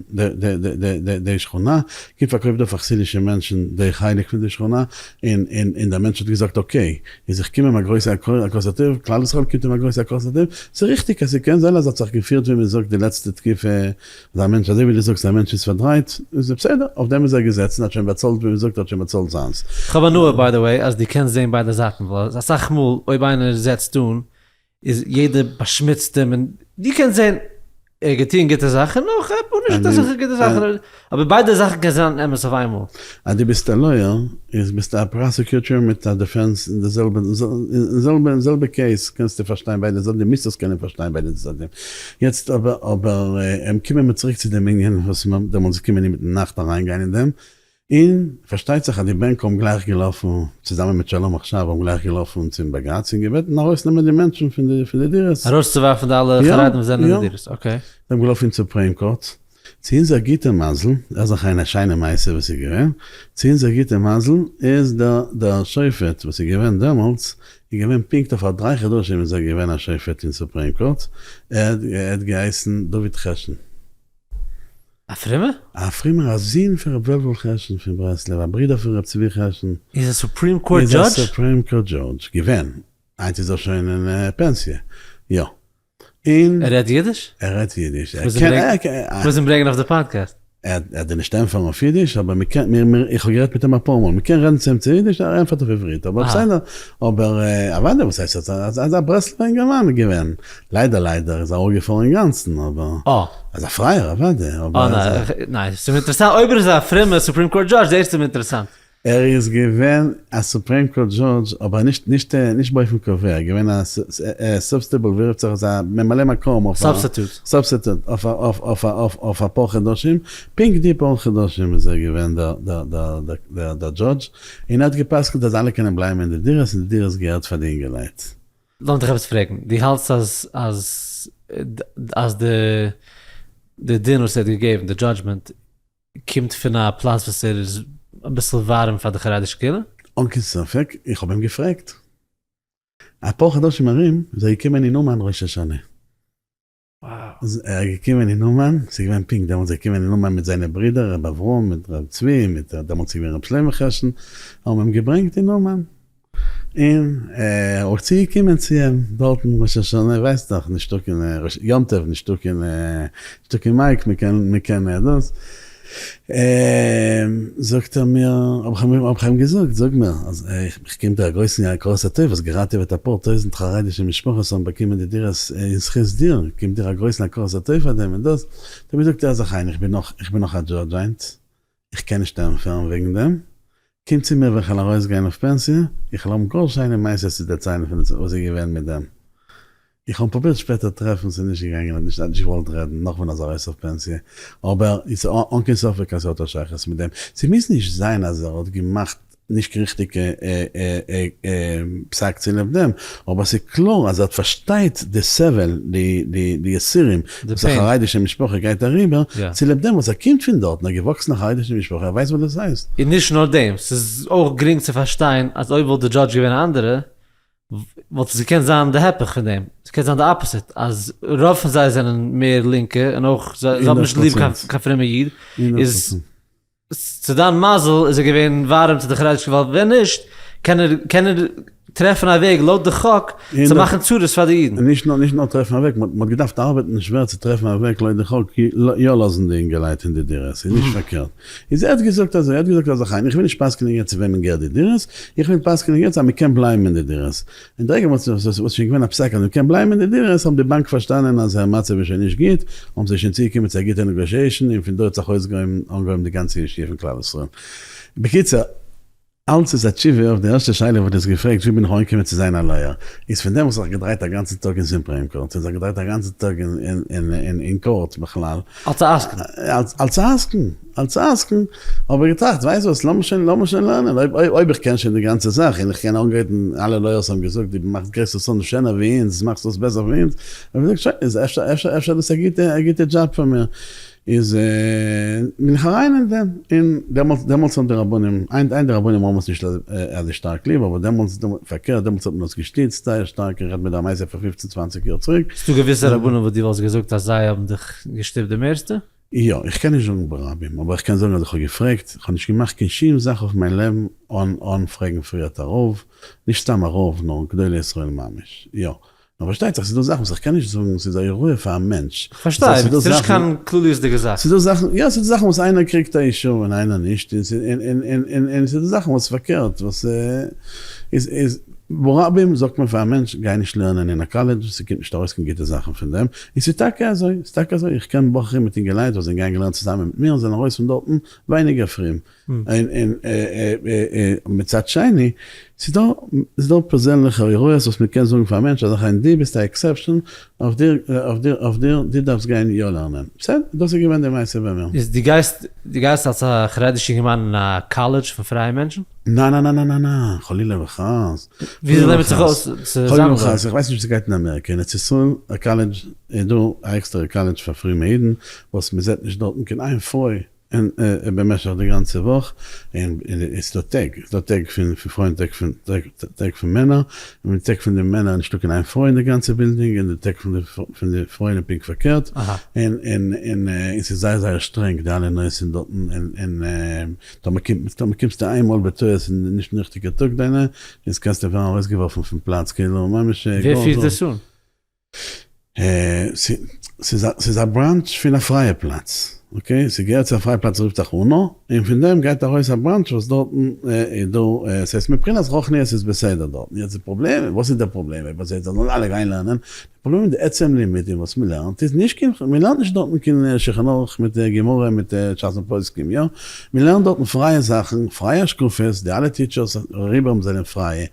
די שכונה, קום פארקויף דא פאר חסידישע מענטשן די חלק פון די שכונה, און און דער מענטש האט געזאגט okay, איז איך קום אים א גרויסע הכרת הטוב, כלל ישראל קומט אים א גרויסע הכרת הטוב, ס'איז ריכטיג אז ס'קען זיין אז ער האט זיך געפירט ווי מען זאגט די לעצטע תקופה, אז א מענטש אזוי ווי דו זאגסט א מענטש איז פארדרייט, איז בסדר, אויף דעם איז ער געזעצן, האט שוין באצאלט ווי מען זאגט האט שוין באצאלט זיינס. כ'האב הנאה by the way אז דו קענסט זעהן ביידע זייטן, ווייל אסאך מאל אויב איינער זעצט אן איז יעדער באשמוצט אים און דו קענסט זעהן ער האט געטוען גוטע זאכן און אויך אפאר נישט אזעלכע גוטע זאכן אבער ביידע זאכן קען זיין אמת אויף איינמאל. אז דו ביסט א lawyer איז ביסטו א prosecutor מיט א defense אין די זעלבע זעלבע זעלבע case קענסטו פארשטיין ביידע צדדים דו מוזט עס קענען פארשטיין ביידע צדדים יעצט אבער אבער קומען מיר צוריק צו דעם ענין וואס מיר דעמאלטס געקומען אינמיטן נאכט אריינגיין אין דעם און פארשטייט זיך אז די בענק האבן גלייך געלאפן, צוזאמען מיט שלום עכשיו, האבן גלייך געלאפן צום בגץ און געבעטן ארויסנעמען די מענטשן פון די פון די דירות. ארויסצואווארפן די אלע חרדים וואס זענען אין די דירות, okay. זיי האבן געלאפן אין Supreme Court. צו אונזער גוטע מזל, דאס איז אויך א שיינע מעשה וואס איז געווען, צו אונזער גוטע מזל איז דער דער שופט וואס איז געווען דעמאלטס, איז געווען פונקט אויף א דריי חדשים איז ער געווען א שופט אין Supreme Court, ער האט געהייסן דוד חשין. א פרומער? א פרומער, א זון פון ר' וועלוול חשין פון ברסלב, א ברודער פון ר' צבי חשין. איז א Supreme Court judge? איז א Supreme Court judge געווען, היינט איז ער שוין אין פענסיע, יא. און. ער רעדט אידיש? ער רעדט אידיש. איך מוז אים ברענגען אויף די פאדקעסט. ער וועט דיר נישט ענטפערן אויף אידיש, אבער מ'קען, מיר, מיר, איך האב גערעדט מיט אים אפאר מאל, מ'קען רעדן צו אים צו אידיש, ער ענטפערט אויף עברית, אבער בסדר, אבער אוודאי וואס הייסט אז אזא ברסלב'ער אינגערמאן געווען, ליידער ליידער איז ער אראפגעפארן אינגאנצן, אבער אזא פרייער אוודאי, אבער ניין, ס'איז מיר אינטערעסאנט אויב ער איז א פרומע Supreme Court judge, דאס איז מיר אינטערעסאנט. ער איז געווען א Supreme Court judge אבער נישט נישט נישט באופן קבוע, ער איז געווען א substitute ווי רופט זיך עס א ממלא מקום אויף א substitute. Substitute אויף אויף אויף אויף אפאר חדשים, פונקט די פאר חדשים איז ער געווען דער דער דער דער דער judge, און ער האט גע'פסק'נט אז אלע קענען בלייבן אין די דירות און די דירות געהערט פאר די אינגעלייט. לאמיר דיך עפעס פרעגן, דו האלטסט אז אז אז די די דין וואס ער האט געגעבן, די judgment, קומט פון א פלאץ וואס ער איז אביסל ווארעם פאר די חרדישע קהילה? אן קיין ספק, איך האב אים געפרעגט. אפאר חדשים ארום איז ער געקומען אין אומאן ראש השנה. איז ער געקומען אין אומאן, ס'איז געווען פונקט דעמאלטס איז ער געקומען אין אומאן מיט זיינע ברידער ר' אברהם מיט ר' צבי מיט דעמאלטס איז געווען ר' שלמה חשין, האבן אים געברענגט אין אומאן, און ער האט צוגעקומען צו אים דארטן ראש השנה, ווייסט דאך נישטא קיין יום טוב נישטא קיין נישטא קיין mic מ'קען מ'קען דאס, זאגט ער מיר, האב איך אים געזאגט, זאג מיר, אז איך קום דיר א גרויסן הכרת הטוב, האסט געראטעוועט אפאר טויזנט חרדישע משפחות האבן באקומען די דירות אין זכות דיר, קומט דיר א גרויסן הכרת הטוב פאר דעם און דאס, האט ער מיר געזאגט, הער זיך איין, איך בין נאך, איך בין נאך א judge היינט, איך קען נישט ענטפערן וועגן דעם, קום צו מיר ווען כ'וועל ארויסגיין אויף פענסיע, איך וועל האבן גאר שיינע מעשיות צו דערציילן פון וואס איז געווען מיט דעם. איך האב אים פרובירט שפעטער טרעפן ס'איז נישט געגאנגען ער האט נישט נישט געוואלט רעדן נאך ווען ער איז ארויס אויף פענסיע, אבער איז אן קיין ספק אז ס'האט א שייכות מיט דעם, ס'מוז נישט זיין אז ער האט געמאכט נישט ריכטיגע פסק צוליב דעם, אבער ס'איז קלאר אז ער האט פארשטייט די סבל די די יסורים וואס א חרדישע משפחה גייט אריבער, צוליב דעם וואס ער קומט פון דארטן, ער איז געוואקסן אין א חרדישע משפחה, ער ווייסט וואס דאס הייסט. און נישט נאר דעם, ס'איז אויך גרינג צו פארשטיין אז אויב וואלט די judge געווען א אנדערע, וואלט עס געקענט זיין די הפך פון דעם, עס קען זיין די opposite, אז רוב פון זיי זענען מער לינקע און אויך זיי האבן נישט ליב קיין פרומע איד, איז צו דיין מזל איז ער געווען ווארעם צו די חרדישע ווייל ווען נישט קען ער קען ער טרעפן א וועג לויט די חק צו מאכן צרות פאר די אידן. נישט נאר נישט נאר טרעפן א וועג, מען האט געדארפט ארבעטן שווער צו טרעפן א וועג לויט די חק יא לאזן די אינגעלייט אין די דירות און נישט פארקערט. איז ער האט געזאגט אזוי, ער האט געזאגט אזא חיים, איך וויל נישט פסק'נען יעצט צו וועמען געהערט די דירות, איך וויל פסק'נען יעצט אז מען קען בלייבן אין די דירות. און די רגע וואס עס איז שוין געווען א פסק אז מען קען בלייבן אין די דירות, האבן די באנק פארשטאנען אז זייער מצב איז שוין נישט גוט, האבן זיי שוין צוגעקומען צו א גוטע negotiation, און פון דא האט זיך אנגעהויבן די גאנצע ישועה פון כלל ישראל. בקיצור. אלץ איז א תשובה אויף די ערשטע שאלה וואס דו האסט געפרעגט ווי בין איך אנגעקומען צו זיין א lawyer, איז פון דעם וואס איך געדרייט א גאנצן טאג אין Supreme Court, און זיך געדרייט א גאנצן טאג אין court בכלל. אלס א עסקן. אלס א עסקן, אלס א עסקן, האב איך געטראכט ווייסט וואס לאמיר שוין לאמיר שוין לערנען, אויב אויב איך קען שוין די גאנצע זאך און איך קען אנגרייטן, אלע lawyers האבן געזאגט דו מאכסט גרעסער סאנדער שענער ווי אונז, מאכסט דאס בעסער ווי אונז, האב איך געזאגט שוין איז אפשר אפשר אפשר דאס א גוטע א גוטע דזשאב פאר מיר. איז בין איך אריין אין דעם, און דעמאלטס דעמאלטס האבן די רבנים, היינט היינט די רבנים האבן עס נישט אזוי שטארק ליב, אבער דעמאלטס פארקערט דעמאלטס האט מען עס געשטיצט זייער שטארק, איך רעד מיט א מעשה פון פופצן צוואנציג יאר צוריק. ס'דא געוויסע רבנים וואס דו וואלסט געזאגט אז זיי האבן דיך געשטופט די מערסטע? יא, איך קען נישט זאגן ברבים, אבער איך קען זאגן אז איך האב געפרעגט, איך האב נישט געמאכט קיין שום זאך אויף מיין לעבן אן אן פרעגן פריערט א רב, נישט סתם א רב, נאר גדולי ישראל ממש, יא. נאר פארשטייט זיך ס'איז דא זאכן וואס איך קען נישט זאגן, ס'איז א הוראה פאר א מענטש. כ'פארשטיי, אבער ס'איז נישט קיין כלליות'דיגע זאך. ס'איז דא זאכן, יא ס'איז דא זאכן וואס איינער קריגט א אישור און איינער נישט, און ס'איז דא זאכן וואס פארקערט, וואס איז איז ברבים זאגט מען פאר א מענטש גיי נישט לערנען אין א קאלעדזש, ס'קומט נישט ארויס קיין גוטע זאכן פון דעם, און ס'איז טאקע אזוי, ס'איז טאקע אזוי, איך קען בחורים מיט אינגעלייט וואס זענען געגאנגען לערנען צוזאמען מיט מיר און זענען ארויס פון דארטן ווייניגער פרום, און מצד שני, ס'איז דא, ס'איז דא פערזענליכע הוראות וואס מ'קען זאגן פאר א מענטש אז אכן דו ביסט א exception, אויף דיר, אויף דיר, אויף דיר, דו דארפסט גיין יא לערנען. בסדר, דאס איז געווען די מעשה ביי מיר. איז דו גייסט, דו גייסט אלס א חרדישע אינגערמאן אין א קאלעדזש פון פרייע מענטשן? ניין ניין ניין ניין ניין, חלילה וחס. וויאזוי לערנט מען זיך אויס צו זיין חלילה וחס, איך ווייס נישט ווי ס'גייט אין אמעריקע, אין ארץ ישראל א קאלעדזש איז דא א עקסטערע קאלעדזש פאר פרומע אידן, וואס מ'זעט נישט דארטן קיין איין פרוי. און במשך די גאנצע וואך, און עס איז דא טעג, עס איז דא טעג פון פרויען טעג פון טעג פון מענער, און די טעג פון די מענער איז נישטא קיין איין פרוי אין די גאנצע בילדינג, און די טעג פון די פרויען איז פונקט פארקערט, און און און עס איז זייער זייער שטרענג די אלע נושאים דארטן, און און טאמער קומט טאמער קומסטו איינמאל בטעות אין נישט ריכטיגע טאג דיינע, איז קענסטו ווערן ארויסגעווארפן פון פלאץ, כאילו ממש. ווער פירט דאס אן? ס'איז א branch פון א פרייע פלאץ, okay? ס'געהערט צו א פרייע פלאץ רופט זיך אונא, און פון דעם גייט ארויס א branch וואס דארטן איז דא, ס'הייסט מבחינת רוחניות איז בסדר דארטן, יעצט די פראבלעם, וואס איז די פראבלעם? אויב אזוי זאלן אלע גיין לערנען, די פראבלעם מיט די עצם לימודים וואס מען לערנט איז נישט קיין, מען לערנט נישט דארטן קיין שולחן ערוך מיט גמרא מיט שס און פוסקים, יא? מען לערנט דארטן פרייע זאכן, פרייע השקפות, די אלע teachers רובם זענען פרייע,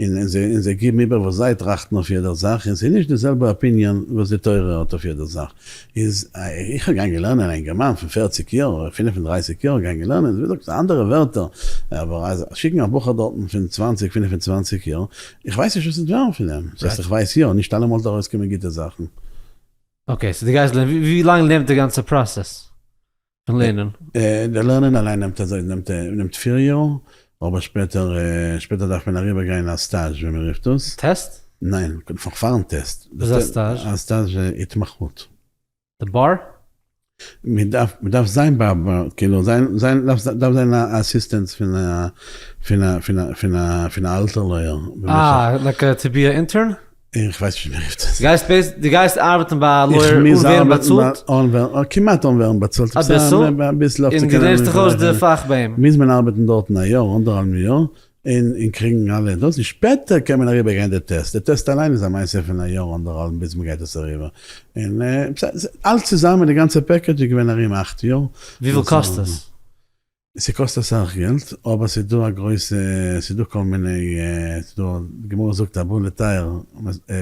און זיי גיבן איבער וואס זיי טראכטן אויף יעדער זאך, און ס'איז נישט די זעלבע opinion וואס די תורה האט אויף יעדער זאך. איז איך האב געגאנגען לערנען א אינגערמאן פון פערציג יאר, פינף און דרייסיג יאר געגאנגען לערנען, ווי זאגסט אנדערע ווערטער, אבער אז שיקן א בחור דארטן פון צוואנציג פינף און צוואנציג יאר, איך ווייס נישט וואס וועט ווערן פון אים, ס'הייסט איך ווייס יא, נישט אלעמאל וועט ארויסקומען גוטע זאכן. okay, so דו גייסט לערנען, ווי לאנג נעמט די גאנצע process פון לערנען? די לערנען אליין נעמט אזוי, נעמט נעמט פיר יאר, אבער שפעטער שפעטער דארף מען אריבער גיין א סטאזש ווי מען רופט דאס. טעסט? ניין, נאך פארן טעסט. וואס איז א סטאזש? א סטאזש התמחות. די באר? מען דארף מען דארף זיין ביי כאילו זיין זיין דארף דארף זיין א assistant פון א פון א פון א פון א פון א אלטער lawyer. אה, like to be א intern? איך ווייס נישט ווי מען רופט עס. גייסט בעיס דו גייסט ארבעטן ביי א lawyer אן ווערן באצאלט? אן ווערן כמעט אן ווערן באצאלט. אביסל? אביסל אויף צו און דו קענען לערנסט דיך אויס די פאך ביי אים? מוז מען ארבעטן דארטן א יאר אנדערהאלבן יאר און און קריגן אלע דאס און שפעטער קען מען אריבער גיין די טעסט, די טעסט אליין איז א מעשה פון א יאר אנדערהאלבן ביז מען גייט עס אריבער, און אלץ צוזאמען די גאנצע package איז געווען ארום אכט יאר. וויפיל קאסט עס? ס'קאסט אסאך געלט, אבער ס'איז דא א גרויסע, ס'איז דא כל מיני, ס'איז דא, די גמרא זאגט הבא לטהר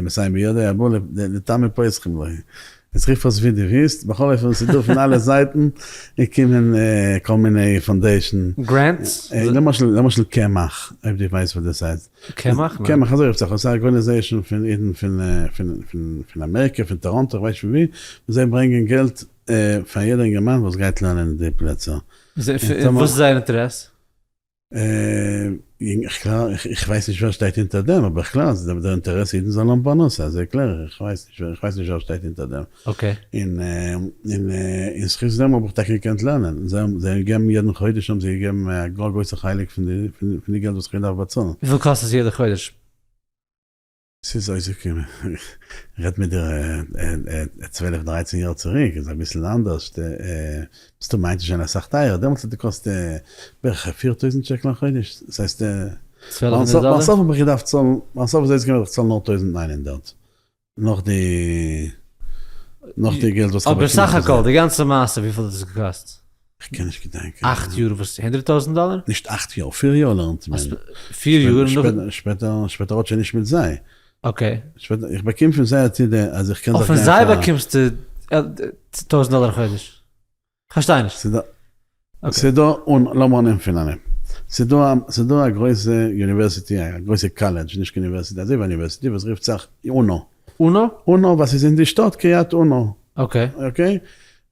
מסייעים בידו הבא לטמא פוסחים לו. עס רופט אויס ווי דו ווילסט, בכל אופן ס'איז דא פון אלע זייטן געקומען כל מיני foundation. Grants? למשל למשל קמח, אויב דו ווייסט וואס דאס הייסט. קמח? ניין. קמח אזוי רופט זיך עס, א organization פון אידן פון פון פון אמעריקע, פון טאראנטא, איך ווייס נישט פון ווי, זיי ברענגען געלט פאר יעדע אינגערמאן וואס גייט לערנען אין די פלעצער. וואס איז זייער אינטערעס? איך ווייס נישט ווער שטייט אונטער דעם, אבער איך קלער אז דער אינטערעס אידן זאלן האבן פרנסה, אזוי קלער איך, איך ווייס נישט, איך ווייס נישט ווער שטייט אונטער דעם. Okay. און אין זכות דעם האב איך טאקע געקענט לערנען, זיי האבן זיי געגעבן יעדן חודש האבן זיי געגעבן א גאר גרויסע חלק פון די געלט וואס איך דארף באצאלן. וויפיל קאסט עס יעדע חודש? ס'איז אויסגעקומען, איך רעד מיט דיר צוועלף דרייצן יאר צוריק, איז אביסל אנדערש, מסתמא היינט איז שוין אסאך טייערער, דעמאלטס האט געקאסט בערך 4000 שקל א חודש, דאס הייסט צוועלף הונדערט דאלער? ביים סוף האב איך געדארפט צאלן, ביים סוף איז אויסגעקומען אז איך צאל נאר 1900, נאך די נאך די געלט וואס כ'האב אבער באקומען סך פון הכל, זיי. די גאנצע מעשה וויפיל האט עס געקאסט? כ'קען נישט געדענקען. אכט יאר וואס? הונדערט טויזנט דאלער? נישט אכט יאר, פיר יאר לערנט מען. פיר יאר און נאך. שפעטער, שפעטער האט שוין נישט מיט זיי. Okay. שפעטער, איך באקום פון זיי א תעודה אז איך קען זיך גיין פאר. פון זיי באקומסטו טויזנט דאלער א חודש? כ'פארשטיי נישט. ס'דא, ס'דא אן, לאמיר אנהייבן פון אנהייב. ס'דא א, ס'דא א גרויסע university, א גרויסע קאלעדזש, נישט קיין university, אזוי ווי א university וואס רופט זיך אונו. אונו? אונו וואס איז אין די שטאט קריית אונו. Okay. Okay?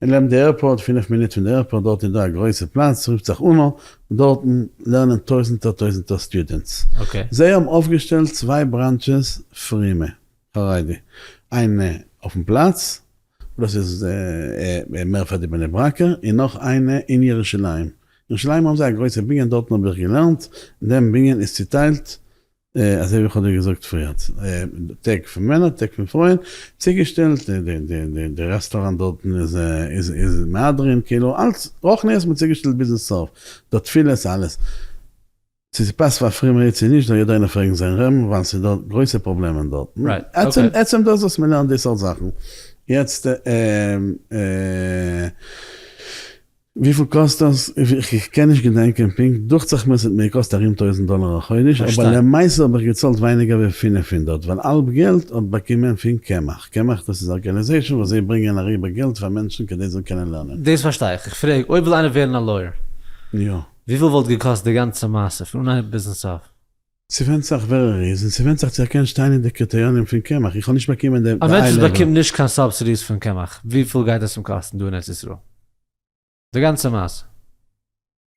און לעבן די airport, פינף מינוט פון די airport, דארט איז דא א גרויסע פלאץ, רופט זיך אונו, און דארטן לערנען טויזנטער טויזנטער students. Okay. זיי האבן אויפגעשטעלט צוויי branches פרומע, חרדי. איינע אויפן פלאץ, דאס איז מער פאר די בני ברק'ער, און נאך איינע אין ירושלים. ירושלים האבן זיי א גרויסע בנין, דארטן האב איך געלערנט, אין דעם בנין איז צוטיילט אזוי ווי איך האב דיר געזאגט פריער, טעג פון מענער, טעג פון פרויען, צוגעשטעלט, די רעסטוראנט דארטן איז מהדרין, כאילו אלץ רוחניות מ'האט צוגעשטעלט ביזן סוף, די תפילות אלעס. צו ס'פאסט פאר פרומע איד צו נישט זאל יעדער איינער פרעגן זיין רבי'ן ווייל ס'איז דא גרויסע פראבלעמען דארטן. עצם דאס וואס מ'לערנט די סארט זאכן. יעצט וויפיל קאסט דאס? איך קען נישט געדענקען פונקט, דוכט זיך מיר ס'האט מיר געקאסט ארום טויזנט דאלער א חודש, אבער למעשה האב איך געצאלט ווייניגער ווי 500, ווייל האלב געלט האב באקומען פון קמח, קמח דאס איז organization וואס זיי ברענגען אריבער געלט פאר מענטשן כדי זיי זאלן קענען לערנען. דאס פארשטיי איך, איך פרעג אויב וויל איינער ווערן א lawyer, יא. וויפיל וואלט געקאסט די גאנצע מעשה פון אנהייב ביזן סוף? ס'ווענדט זיך ווער ער איז, און ס'ווענדט זיך צו ער קען שטיין אין די קריטעריאנען פון קמח, איך האב נישט באקומען די א מענטש וואס באקומט נישט קיין subsidies פון קמח, וויפיל גייט עס אים קאסטן דא אין ארץ ישראל? די גאנצע מעשה.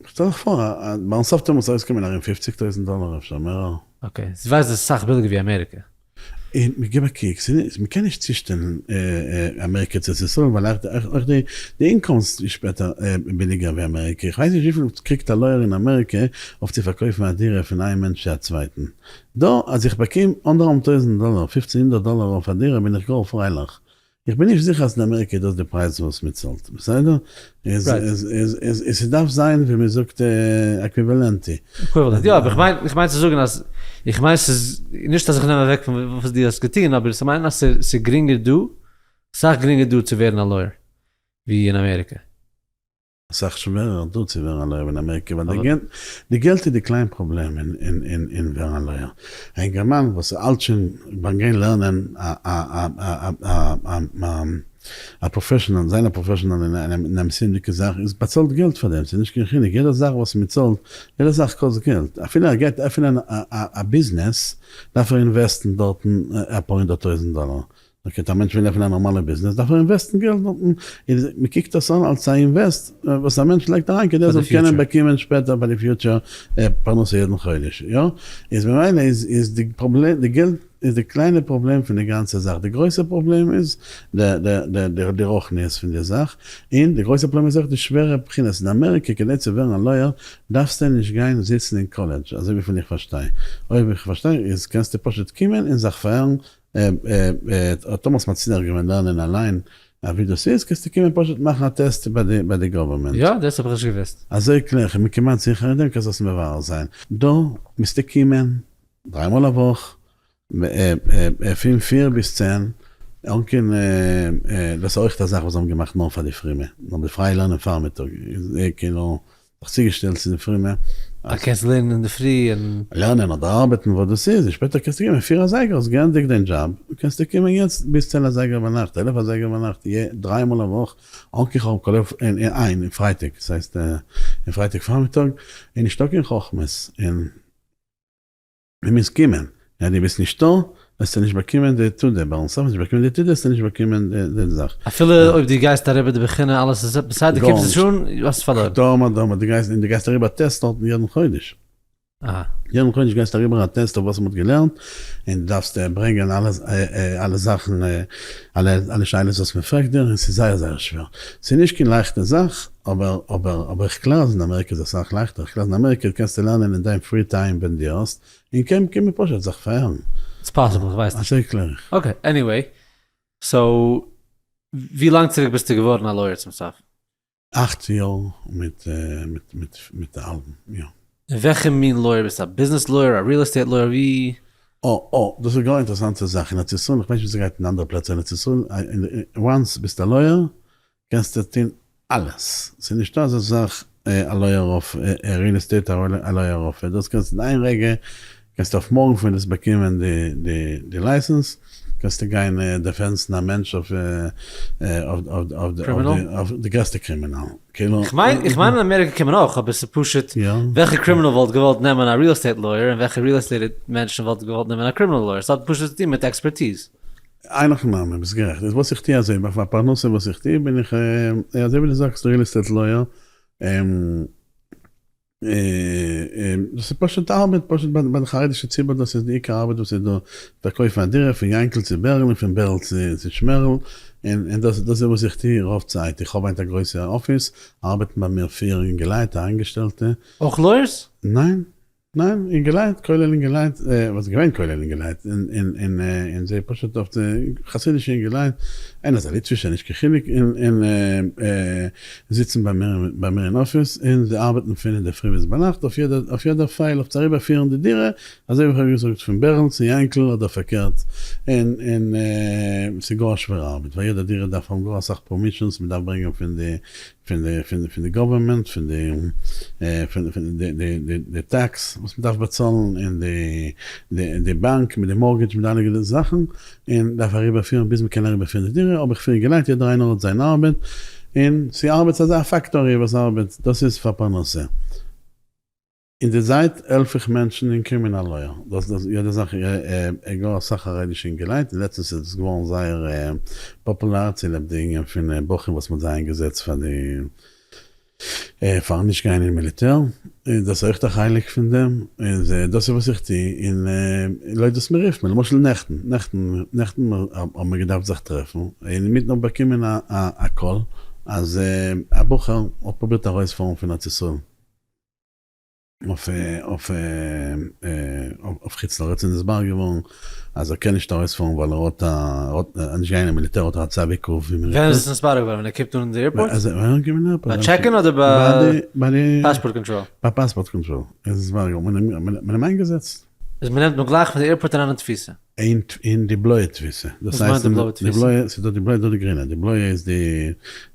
שטעל דיך פאר אז ביים סוף טערם מוז אויסקומען ארום פופציג טויזנט דאלער אפשר מער. Okay, זי ווייסט דאס איז סאך ביליגער ווי אמעריקע. און מ'גיב א קוק, מ'קען נישט צושטעלן אמעריקע צו ארץ ישראל ווייל אויך די incomes איז שפעטער ביליגער ווי אמעריקע, איך ווייס נישט וויפיל קריגט א lawyer אין אמעריקע אויף צו פארקויפן א דירה פון איין מענטש צו א צווייטן, דא אז איך באקום אנדערהאלבן טויזנט דאלער, פופצן הונדערט דאלער אויף א דירה בין איך גאר פרייליך. איך בין נישט זיכער אז אין אמעריקע איז דאס די פרייז וואס מען צאלט, בסדר? איז איז איז ס'דארף זיין ווי מען זאגט עקוויוועלענטי. עקוויוועלענט, יא, אבער איך מיין איך מיין צו זאגן אז איך מיין ס'איז נישט אז איך נעם אוועק פון וואס דו האסט געטון, אבער ס'מיינט אז ס'איז גרינגער דא, סאך גרינגער דא צו ווערן א לויער ווי אין אמעריקע. אסאך שווערער דא צו ווערן א לויער ווי אין אמעריקע ווייל די געלט די געלט איז די קליין פראבלעם אין אין אין ווערן א לויער. א אינגערמאן וואס האלט שוין ביים גיין לערנען א א א א א א professional זיין א professional אין אין א מסוימ'דיגע זאך איז באצאלט געלט פאר דעם ס'איז נישט קיין חילוק יעדע זאך וואס מ'צאלט יעדע זאך קאסט געלט אפילו ער גייט עפענען א א ביזנעס דארף ער invest ן דארטן אפאר הונדערט טויזענט דאלער okay, א מענטש וויל עפענען א נארמאלע ביזנעס דארף ער invest ן געלט דארטן, איז מען קוקט דאס אן אלס א invest וואס א מענטש לייגט אריין כדי ער זאל קענען באקומען שפעטער פאר די future פרנסה יעדן חודש, יא? איז ממילא איז איז די פראבלעם די געלט איז די קליינע פראבלעם פון די גאנצע זאך, די גרויסע פראבלעם איז די די די די רוחניות פון די זאך, און די גרויסע פראבלעם איז אויך די שווערע בחינות, אין אמעריקע כדי צו ווערן א לויער דארפסטו נישט גיין זיצן אין קאלעדזש אזוי וויפיל איך פארשטיי, אויב איך פארשטיי איז קענסטו פשוט קומען און זיך פארהערן טאמער האסט מצליח געווען לערנען אליין ווי דאס איז, קענסטו קומען פשוט מאכן א טעסט ביי די government. יא, דאס האב איך נישט געוואוסט. אזוי קלער איך, כ'בין כמעט זיכער אין דעם, קענסט דאס מברר זיין. דא מוזטו קומען דריי מאל א וואך, פון פיר ביז צען, אן קיין, דאס איז אויכט א זאך וואס זיי האבן געמאכט נאר פאר די פרומע, נאר די פרייע לערנען פארמיטאג, כאילו זיך צוגעשטעלט צו די פרומע. אז קענסט לערנען אינדערפרי און. לערנען אדער ארבעטן וואס דאס איז, און שפעטער קענסטו קומען פיר אזייגער האסט געענדיגט דיין דזשאב, קענסטו קומען יעצט ביז צען אזייגער ביינאכט, עלף אזייגער ביינאכט, דריי מאל א וואך, אן קיין חכמות, כולל איין אין פרייטאג, ס'הייסט אין פרייטאג פארמיטאג, און נישטא קיין חכמות, און. דו מוזט קומען, און אז דו ביסט נישטא וועסטו נישט באקומען די תעודה, ביים סוף נישט באקומען די תעודה וועסטו נישט באקומען די זאך. אפילו אויב דו גייסט אריבער די בחינה אלעס איז בסדר דו קומסט נישט אן האסט פארלוירן. דאמא דאמא דו גייסט און דו גייסט אריבער א טעסט דארטן יעדן חודש. אהא. יעדן חודש גייסטו אריבער א טעסט אויף וואס מ'האט געלערנט, און דו דארפסט ברענגען אלע אלע זאכן אלע אלע שאלות וואס מ'פרעגט דיר, און ס'איז זייער זייער שווער. ס'איז נישט קיין לייכטע זאך, אבער אבער אבער איך קלער אז אין אמעריקע איז אסאך לייכטער, איך קלער אז אין אמעריקע קענסטו לערנען אין דיין free time ווען דו האסט, און קען קען מען פשוט זיך פארהערן. it's possible, איך ווייס נישט. אזוי קלער איך. okay, anyway, so ווי לאנג צוריק ביסטו געווארן א לויער צום סוף? אכט יאר מיט מיט מיט מיט א האלבן יא. און וועלכע מין לויער ביסטו? א ביזנעס לויער? א real estate לויער? ווי? אה אה, דאס איז גאר אינטערעסאנטע זאך, אין ארץ ישראל, איך ווייס נישט ווי ס'גייט אין אנדערע פלעצער, אין ארץ ישראל once ביסט א לויער קענסטו טון אלעס, ס'איז נישטא אזא זאך א לויער אויף real estate א לויער אויף דאס, קענסט אין איין רגע, קענסטו אויף מארגן פון דאס באקומען די license, קענסטו גיין defense ן א מענטש אויף אויף די גרעסטע קרימינאל, כאילו. איך מיין איך מיין אין אמעריקע קען מען אויך אבער ס'איז פשוט וועלכע קרימינאל וואלט געוואלט נעמען א real estate לויער און וועלכע real estate מענטשן וואלט געוואלט נעמען א קרימינאל לויער, ס'האט פשוט צוטון מיט expertise. אין הכי נמי, ביסט גערעכט. איז וואס איך טוה אזוי, פאר פרנסה וואס איך טוה בין איך אזוי ווי דו זאגסט real estate לויער, דאס איז פשוט ארבעט, פשוט ביי די חרדישע ציבור דאס איז די עיקר ארבעט וואס איז דא, פארקויפן א דירה פון יענקל צו בערל און פון בערל צו שמערל, און דאס איז וואס איך טוה רוב צייט, איך האב היינט א גרויסע אפיס, ארבעטן ביי מיר פיר אינגעלייט איינגעשטעלטע. אויך לויערס? ניין. ניין, אינגעלייט, כולל אינגעלייט, וואס געווען כולל אינגעלייט, און און זיי פשוט אויף די חסידישע אינגעלייט, איינער איז א ליטווישער נישט קיין חילוק, און זיצן ביי מיר ביי מיר אין אפיס, און זיי ארבעטן פון אינדערפרי ביז ביינאכט אויף יעדע אויף יעדע file אויף צו אריבערפירן די דירה, אזוי ווי איך האב געזאגט פון בערל צו יענקל אדער פארקערט, און און ס'איז גאר א שווערע ארבעט, ווייל יעדע דירה דארף האבן גאר אסאך permissions, מ'דארף ברענגען פון די פון די פון פון די government פון די פון פון די די די די tax וואס מ'דארף באצאלן און די די די באנק מיט די mortgage מיט אלע זאכן און דארף אריבער פירן ביז מ'קען אריבער פירן די דירה האב איך פיר אינגעלייט יעדער איינער האט זיין ארבעט און ס'ארבעט אזא factory וואס ארבעט דאס איז פאר פרנסה. אין די זייט העלף איך מענטשן אין קרימינאל לויער, דאס איז יעדע זאך גאר אסאך חרדישע אינגעלייט, און לעצטענס איז עס געווארן זייער פאפולאר צוליב די ענין פון בחורים וואס מ'האט זיי איינגעזעצט פאר די פארן נישט גיין אין מיליטער, איז דאס אויכט א חלק פון דעם, איז דאס איז וואס איך טו, און לויט וואס מ'רופט מיר, למשל נעכטן, נעכטן נעכטן האבן מיר געדארפט זיך טרעפן, און אינמיטן האב איך באקומען א call אז א בחור האט פרובירט ארויספארן פון ארץ ישראל. אויף אויף אויף חוץ לארץ און נתברר געווארן אז ער קען נישט ארויספארן ווייל ער האט א ער האט נישט געגאנגען אין מיליטער האט ער א צו עיכוב. ווען איז עס נתברר געווארן? ווען ער קומט אן אין די airport? ביי check in אדער ביי passport control? ביי passport control איז נתברר געווארן, מען האט אים איינגעזעצט. איז מען נעמט אים גלייך פון די airport אריין אין תפיסה? אין די בלויע תפיסה. וואס מיינט די בלויע תפיסה? די בלויע, ס'איז דא די בלויע דא די גרינע, די בלויע איז די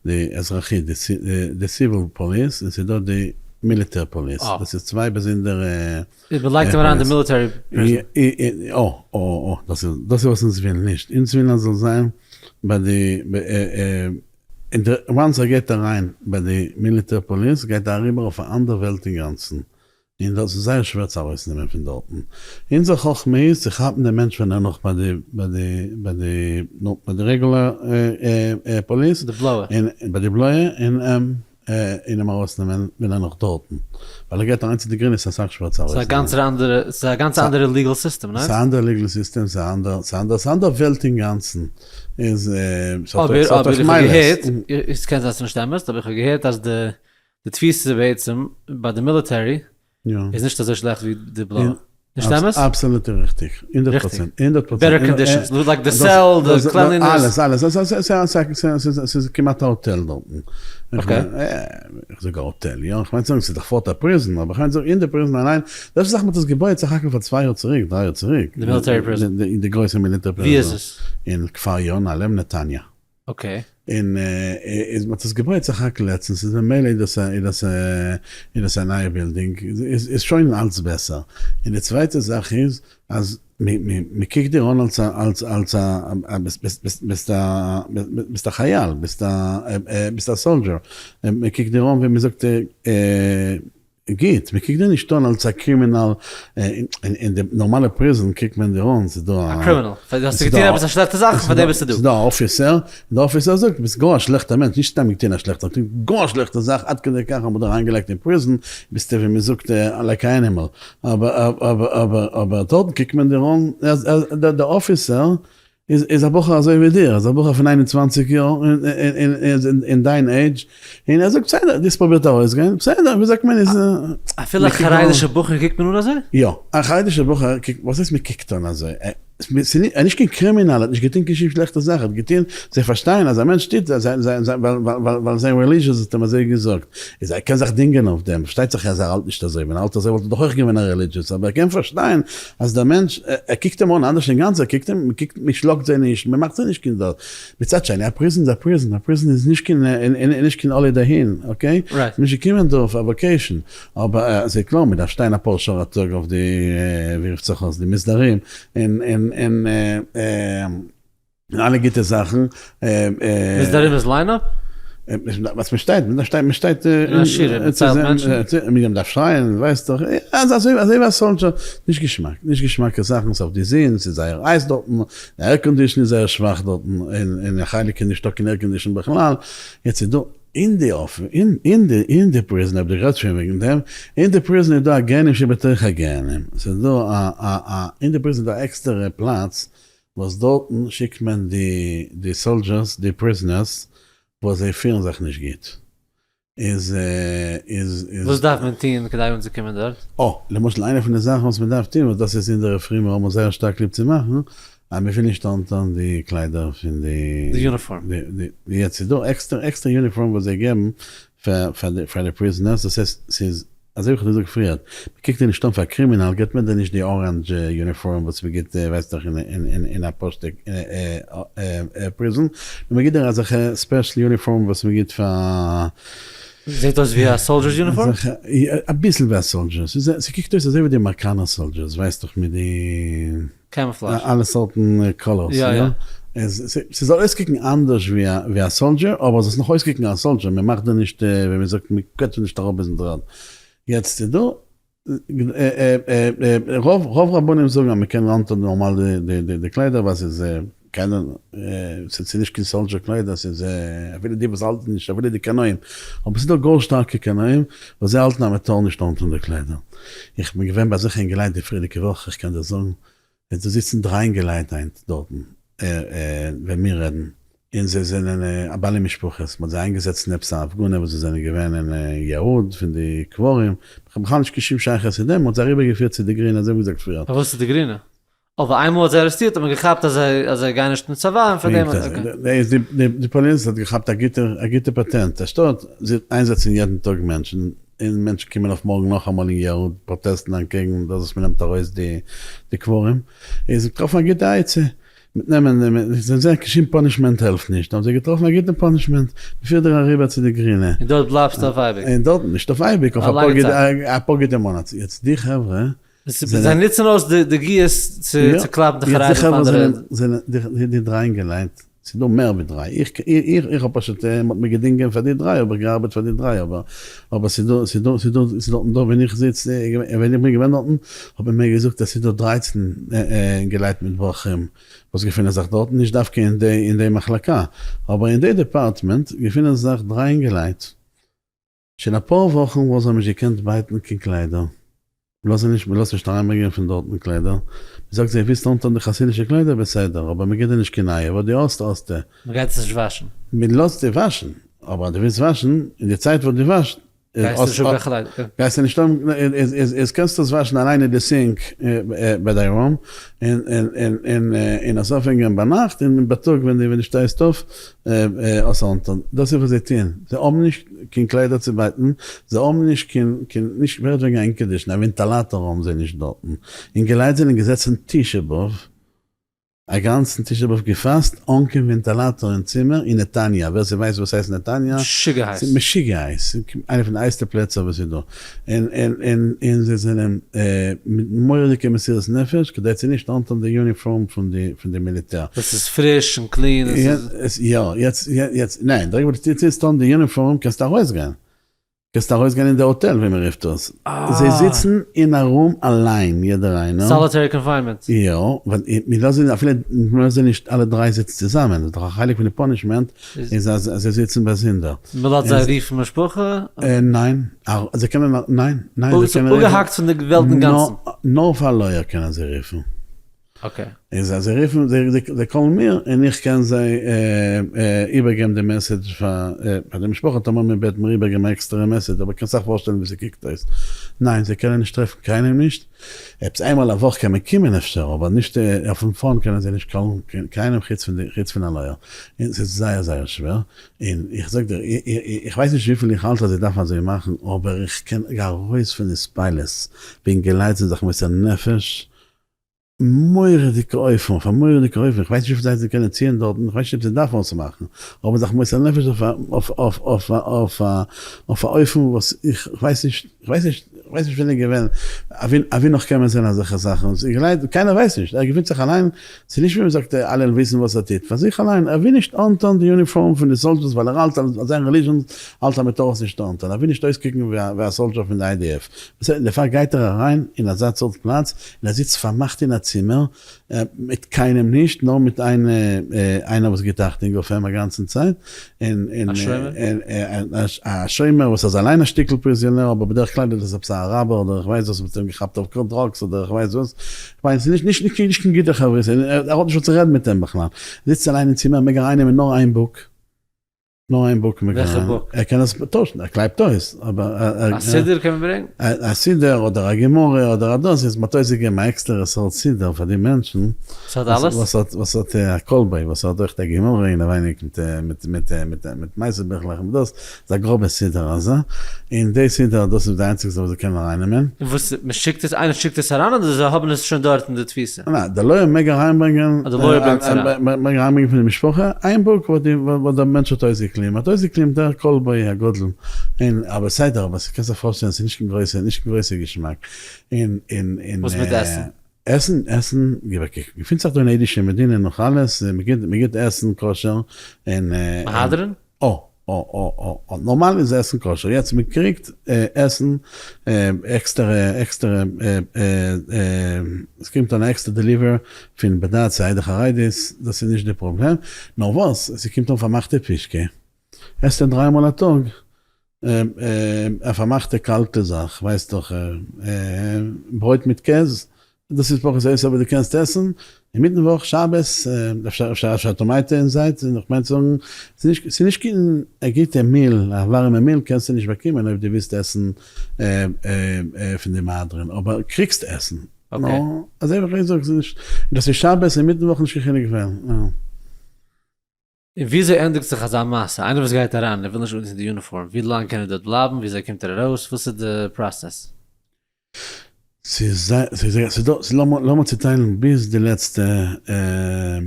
די אזרחי, די civil police, און ס'איז דא די מיליטער police, דאס איז צוויי באזונדערע. איז מען לייגט אים אריין אין די military prison. אה אה אה, דאס איז דאס איז וואס אונז ווילן נישט, אונז ווילן אז זאל זיין ביי די once ער גייט אריין ביי די מיליטער police גייט ער אריבער אויף א אנדער וועלט אינגאנצן, און דאס איז זייער שווער צו ארויסנעמען פון דארטן. אונזער חכמה איז צו כאפן דעם מענטש ווען ער נאך ביי די ביי די ביי די נו ביי די regular police, די בלויע. און ביי די בלויע און אים און אים ארויסנעמען ווען ער נאך דארטן. ווייל ער גייט אריין צו די גרינע איז אסאך שווער צו ארויסנעמען. ס'איז א גאנץ אנדערע ס'איז א גאנץ אנדערע legal system, ניין? ס'איז א אנדערע legal system, ס'איז א אנדערע ס'איז א אנדערע ס'איז א אנדערע וועלט אינגאנצן. איז ס'האט אויך מעלות. אבער איך האב געהערט, עס קען זיין ס'איז נישט אמת, אבער איך האב געהערט אז די די תפיסה בעצם ביי די מיליטערי איז נישט אזוי שלעכט ווי די בלויע. נישט אמת? אבסאלוט ריכטיג. הונדערט פראצענט. הונדערט פראצענט. better conditions. Like די cell, די cleanliness. אלעס אלעס. ס'איז כמעט א האטעל דארטן. Okay. איך זאג א האטעל, יא. כ'מיין צו זאגן ס'איז דאך פארט א prison, אבער כ'מיין צו זאגן אין די prison אליין, די ערשטע זאך מ'האט עס געבויעט סך הכל פאר צוויי יאר צוריק, דריי יאר צוריק. די military prison. די גרויסע מיליטער prison. ווי איז עס? אין כפר יונה, לעבן נתניה. Okay. און איז מ'האט עס געבויעט סך הכל לעצטנס איז ממילא איז דאס א איז דאס א איז דאס א נייע בילדינג איז איז שוין אלץ בעסער. און די צווייטע זאך איז אז מ'קוקט דיר אן אלס א אלס אלס א ביסט ביסט ביסט א ביסט א חייל ביסט א ביסט א soldier מ'קוקט דיר אן ווי מ'זאגט גוט, מען קוקט דיר נישט אן אלס א קרימינאל, אין די נארמאלע prison קוקט מען דיר אן, ס'איז דא א. א criminal, דו האסט געטון עפעס א שלעכטע זאך, פאר דעם ביסטו דא. ס'איז דא א officer, און דער officer זאגט, ביסט גאר א שלעכטער מענטש, נישט סתם געטון א שלעכטע זאך, געטון גאר א שלעכטע זאך, עד כדי כך אז מ'האט דיר אריינגעלייגט אין prison, ביסטו ווי מ'זאגט like א animal. אבער אבער אבער אבער דארטן קוקט מען דיר אן, דער officer איז א בחור אזוי ווי דיר, איז א בחור פון 21 יאר אין דיין עידזש, און ער זאגט בסדר, דו האסט פרובירט ארויסגיין, בסדר, ווי זאגט מען איז. אפילו א חרדישע בחור קוקט מען אן אזוי? יא, א חרדישע בחור קוקט, וואס הייסט מען קוקט אן אזוי? ער איז נישט קיין קרימינאל, ער האט נישט געטון קיין שום שלעכטע זאך, ער האט געטון, זיי פארשטייען אז א מענטש טוט ווייל זיין religious האט אים אזוי געזאגט, איז ער קען זיך דינגען אויף דעם, פארשטייט זיך אז ער האלט נישט אזוי, ווען ער האלט אזוי וואלט ער דאך אויך געווען א religious, אבער ער קען פארשטיין אז דער מענטש, ער קוקט אים אן אנדערש אינגאנצן, ער קוקט אים, מען קוקט, מען שלאגט זיי נישט, מען מאכט זיי נישט קיין דאס. מצד שני, א prison איז א prison, א prison איז נישט קיין, נישט קיין עולה דהין, okay? Right. נישט געקומען דא אויף א vacation, אבער ס'איז קלאר מען דארף שטיין אפאר שעה א טאג אויף די, ווי רופט זיך אויס, די מסדרים, און, און, און. און אלע גוטע זאכן. מסדרים איז lineup? וואס מען שטייט, מען שטייט, מען שטייט אין א שורה, מען ציילט מענטשן. מען דארף שרייען, ווייסט דאך, אזוי אזוי ווי א soldier, נישט געשמאק, נישט געשמאקע זאכן, ס'איז אויף די זון, ס'איז זייער הייס דארטן, די air condition איז זייער שוואך דארטן, אין א חלק איז נישטא קיין air condition בכלל, יעצט איז דא אין די אופן, אין די אין די prison, אויב דו רעדסט שוין וועגן דעם, אין די prison איז דא א גיהנום שבתוך הגיהנום, ס'איז דא א א א, אין די prison איז דא א עקסטערע פלאץ וואס דארטן שיקט מען די די soldiers די prisoners וואס זיי פירן זיך נישט גוט איז איז איז. וואס דארף מען טוהן כדי אנצוקומען דארט? אה, למשל איינע פון די זאכן וואס מען דארף טוהן וואס דאס איז אונזערע פרומע האבן זייער שטארק ליב צו מאכן אז מען וויל נישט אנטון די קליידער פון די די יוניפארם. די די יעצט איז דא עקסטער עקסטער יוניפארם וואס זיי געבן פאר פאר די פאר די prisoners דאס הייסט ס'איז אזוי ווי כ'האב געזאגט פריער, מ'קוקט דיר נישט אן פאר קרימינאל, גיבט מען דיר נישט די orange יוניפארם וואס מ'גיבט ווייסט דאך אין א פשוטע prison, נאר מ'גיבט דיר אזעלכע special יוניפארם וואס מ'גיבט פאר. זעט אויס ווי א soldier's יוניפארם? אביסל ווי א soldier's, ס'קוקט אויס אזוי ווי די אמעריקאנער soldiers, ווייסט דאך מיט די. Camouflage. אלע סארטן colors, יא. ס'זאל אויסקוקן אנדערש ווי א soldier, אבער זאלסט נאך אויסקוקן א soldier, מען מאכט דיר נישט, ווי מען זאגט, מען קוועטשט דיר נישט אראפ ביזן דר'ערד. יעצט איז דא, רוב רוב רבנים זאגן אז מען קען אנטון נארמאל די קליידער ווייל ס'איז קיינער, ס'איז נישט קיין soldier קליידער, ס'איז אפילו די וואס האלטן נישט, אפילו די קנאים, אבער ס'איז דא גאר שטארקע קנאים וואס זיי האלטן אז מען טאר נישט אנטון די קליידער. איך בין געווען ביי אזעלכע אינגעלייט די פריערדיגע וואך, איך קען דיר זאגן, ווען ס'זיצן דריי אינגעלייט היינט דארטן ווען מיר רעדן. און זיי זענען א בעלי משפחות, מען האט זיי איינגעזעצט אין עפעס א הפגנה וואס זיי זענען געווען אין יהוד פון די קברים, כ'האב בכלל נישט קיין שום שייכות צו דעם, מען האט זיי אריבער געפירט צו די גרינע אזוי ווי געזאגט פריער. פארוואס צו די גרינע? אבער איינמאל האט זיי ארעסטירט האט מען געכאפט אז זיי אז זיי גייען נישט אין צבא און פאר דעם okay. די פאליס האט געכאפט א גוטע א גוטע פאטענט, אנשטאט זיך איינזעצן יעדן טאג מענטשן, און מענטשן קומען אויף מארגן נאכאמאל אין יהוד פראטעסטן אנטקעגן דאס וואס מען נעמט ארויס די די קברים, איז געטראפן א גוטע עצה, מיט נעמען זיי זעהן קיין שום punishment העלפט נישט, האבן זיי געטראפן א גוטע punishment, מ'פירט דיר אריבער צו די גרינע. און דארט בלייבסטו אויף אייביג. און דארט, נישט אויף אייביג, אויף אפאר גוטע מאנאט. יעצט די חברה זענען. זיי נוצן אויס די גיוס צו קלאפן די חרדים פאר אנדערע. די חברה זענען די דריי אינגעלייט, ס'איז דא מער ווי דריי, איך איך האב פשוט, מ'האט מיר געדינגען פאר די דריי האב איך געארבעט פאר די דריי, אבער אבער ס'איז דא ס'איז דא ס'איז דא ס'איז דארטן דא ווען איך זיץ ווען איך בין געווען דארטן האט מען מיר געזאגט אז ס'איז דא 13 אינגעלייט מיט בחורים וואס געפינען זיך דארטן, נישט דווקא אין די אין די מחלקה, אבער אין די department געפינען זיך דריי אינגעלייט שוין אפאר וואכן וואס זיי האבן נישט געקענט בייטן קיין קליידער, מ'לאזט זיי נישט, מ'לאזט נישט אריינברענגען פון דארטן קליידער, מ'זאגט זיי ווילסט אנטון די חסידישע קליידער בסדר, אבער מ'גיט דיר נישט קיין נייע, וואס דו האסט האסטו. מ'גייט עס נישט וואשן. מ'לאזט דיר וואשן, אבער אז דו ווילסט וואשן, אין די צייט וואס דו וואשט, גייסטו נישט האבן קיין קליידער. גייסטו נישט האבן, איז קענסטו עס וואשן אליין אין די sink ביי דיין room, און עס אויפהענגען ביינאכט, און בייטאג ווען דו שטייסט אויף עס אנטון. דאס איז וואס זיי טוען, זיי האבן נישט קיין קליידער צו בייטן, זיי האבן נישט קיין, קיין, נישט ווער רעדט וועגן א air condition, א ווענטילאטאר האבן זיי נישט דארטן, אינגעלייט זענען געזעצן תשעה באב, א גאנצן תשעה באב געפאסט אן קיין ווענטילאטאר אין צימער אין נתניה, ווער ס'ווייסט וואס הייסט נתניה, משוגע הייס. ס'איז משוגע הייס, איינע פון די הייסטע פלעצער וואס איז דא, און און און און זיי זענען מיט מורא'דיגע מסירות נפש כדי צו נישט אנטון די יוניפארם פון די פון די מיליטער. וואס איז פריש און clean און ס'איז. יא, יעצט יעצט ניין, די רגע וואס דו טוסט אן די יוניפארם קענסטו ארויסגיין, קענסט ארויסגיין אין די האטעל ווי מען רופט עס, זיי זיצן אין א room אליין יעדער איינער. Solitary confinement. יא, ווייל מיר לאזן זיי אפילו מיר לאזן זיי נישט אלע דריי זיצן צוזאמען, דאס איז דאך א חלק פון די punishment איז אז זיי זיצן באזונדער. מען לאזט זיי רופן משפחה? ניין, זיי קענען ניין, ניין זיי קענען רופן. אפגעהאקט פון די וועלט אינגאנצן. נאר פאר א לויער קענען זיי רופן. Okay. איז אז זיי רופן, זיי call ן מיר און איך קען זיי איבערגעבן די message פאר די משפחה טאמער מען בעט מיר איבערגעבן א עקסטערע message, אבער קענסט זיך פארשטעלן ווי ס'קוקט אויס. ניין, זיי קענען נישט טרעפן קיינעם נישט, עפעס איינמאל א וואך קען מען קומען אפשר, אבער נישט אויפן phone קענען זיי נישט call ן קיינעם חוץ פון די חוץ פון א לויער, און ס'איז זייער זייער שווער, און איך זאג דיר, איך ווייס נישט וויפיל איך האלט אז זיי דארפן אזוי מאכן, אבער איך קען ארויס פון התפעלות וועגן געלייט זענען זיך מוסר נפש, מורא'דיגע אופן, אויף א מורא'דיגע אופן, איך ווייס נישט וויפיל זיי קענען ציען דארטן, איך ווייס נישט אויב זיי דארפן עס מאכן, אבער זיך מוסר נפש אויף א אויף אויף אויף אויף א אויף א אופן וואס איך ווייס נישט, איך ווייס נישט, איך ווייס נישט ווען איז געווען, אווי אווי נאך קען מען זען אזעלכע זאכן, קיינער ווייסט נישט, ער געפינט זיך אליין, ס'איז נישט ווי מ'זאגט אלע וויסן וואס ער טוט, פאר זיך אליין, ער וויל נישט אנטון די יוניפארם פון די soldiers ווייל ער האלט אז זיין religion האלט אז מ'טאר עס נישט אנטון, ער וויל נישט אויסקוקן ווי א soldier פון די IDF, דערפאר גייט ער אריין אין אזא סארט פלאץ און ער זיצט פארמאכט אין א צימער מיט קיינעם נישט, נאר מיט איינער וואס גיבט אכטונג אויף אים א גאנצן צייט, און א שומר וואס איז אליין א שטיקל prisoner, אבער בדרך כלל איז דאס עפעס א אראבער אדער איך ווייס וואס וואס האט אים געכאפט אויף drugs אדער איך ווייס וואס, כ'מיין ס'איז נישט נישט קיין גוטע חברה, ער האט נישט וואס צו רעדן מיט אים בכלל, זיצט אליין אין צימער מעג ארייננעמען נאר איין book. נאר איין book מעג וועלכע book? ער קען עס טוישן, ער קלייבט אויס, אבער א סידור קען מען ברענגען? א סידור אדער א גמרא אדער א דאס, איז מ'האט אויסגעגעבן א עקסטערע סארט סידור פאר די מענטשן, וואס האט אלעס? וואס האט וואס האט א כל בו, וואס האט אויך א גמרא אינעווייניג מיט מיט מיט מיט מיט מעשה ביכלעך און דאס, איז א גראבע סידור אזא, און די סידור דאס איז די איינציגסטע וואס זיי קענען ארייננעמען. און וואס, מ'שיקט עס, איינער שיקט עס אריין אדער זיי האבן עס שוין דארט אין די תפיסה? ניין, די לויער מעג אריינברענגען, אה, די לויער ברענגט עס אריין. מעג אריינברענגען פון די משפחה איין book וואס די וואס דער מענטש האט אויסגעקליבן, האט אויסגעקליבן דער כל בו הגדול, און אבער בסדר, אבער קענסט זיך פארשטעלן ס'איז נישט קיין גרויסע, נישט קיין גרויסע געשמאק, און און און. וואס מיט עסן? עסן, עסן, גיב א קוק, געפינט זיך דא אין א אידישע מדינה נאך אלעס, מ'גיט מ'גיט עסן כשר, און. מהדרין? אה אה אה אה נארמאל איז עסן כשר, יעצט מען קריגט עסן עקסטערע עקסטערע עס קומט אן עקסטער deliver פון בדץ עדה חרדית, דאס איז נישט די פראבלעם, נאר וואס עס קומט אן פארמאכטע פישקע, עסט ער דריי מאל א טאג א פארמאכטע קאלטע זאך, ווייסט דאך ברויט מיט קעז, דאס איז פחות או יותר וואס דו קענסט עסן. אינמיטן וואך שבת, אפשר אפשר אפשר tomato אין זייט, און איך מיין צו זאגן, ס'איז נישט קיין א גוטע meal, א ווארימע meal קענסטו נישט באקומען אויב דו ווילסט עסן פון די מהדרין, אבער קריגסט עסן. נאר אזוי ווי איך זאג, ס'איז נישט, דאס איז שבת אינמיטן וואך נישט קיין חילוק ווען. און וויאזוי ענדיגט זיך אזא מעשה? איינער וואס גייט אריין און ער וויל נישט אנטון די יוניפארם, ווי לאנג קען ער דארט בלייבן? וויאזוי קומט ער ארויס? וואס איז די process? ס'איז ס'איז דא, לאמיר צוטיילן ביז די לעצטע,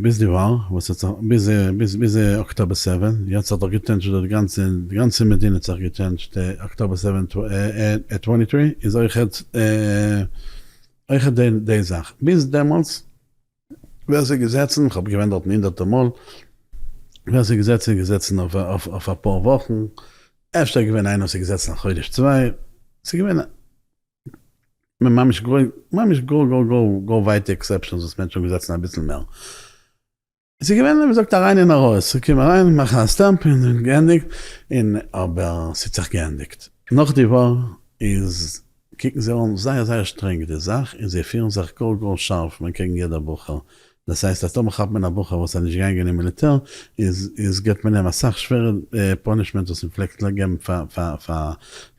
ביז די war וואס האט זיך, ביז ביז ביז October seven, יעצט האט דאך געטשענדזשט די גאנצע, די גאנצע מדינה האט זיך געטשענדזשט, October seven 23 איז אויכעט אויכעט די זאך, ביז דעמאלטס ווער ס'איז געזעצן, כ'האב געווען דארטן הונדערטער מאל, ווער ס'איז געזעצן איז געזעצן אויף אפאר וואכן, אפשר איז געווען איינער וואס איז געזעצן א חודש צוויי, ס'איז געווען ממש גאר ממש גאר גאר גאר גאר ווייטע exceptions וואס מענטשן האבן געזעצן אביסל מער. ס'איז געווען ווי מ'זאגט אריין און ארויס, קום אריין מאך א stamp און געענדיגט, און אבער ס'האט זיך געענדיגט. נאך די war איז קוקן זיי אן זייער זייער שטרענג די זאך און זיי פירן זיך גאר גאר שארף מען קעגן יעדער בחור, דאס הייסט אז טאמער כאפט מען א בחור וואס איז נישט געגאנגען אין מיליטער איז איז געבט מען אים אסאך שווערע punishment וואס מען פלעגט געבן פאר פאר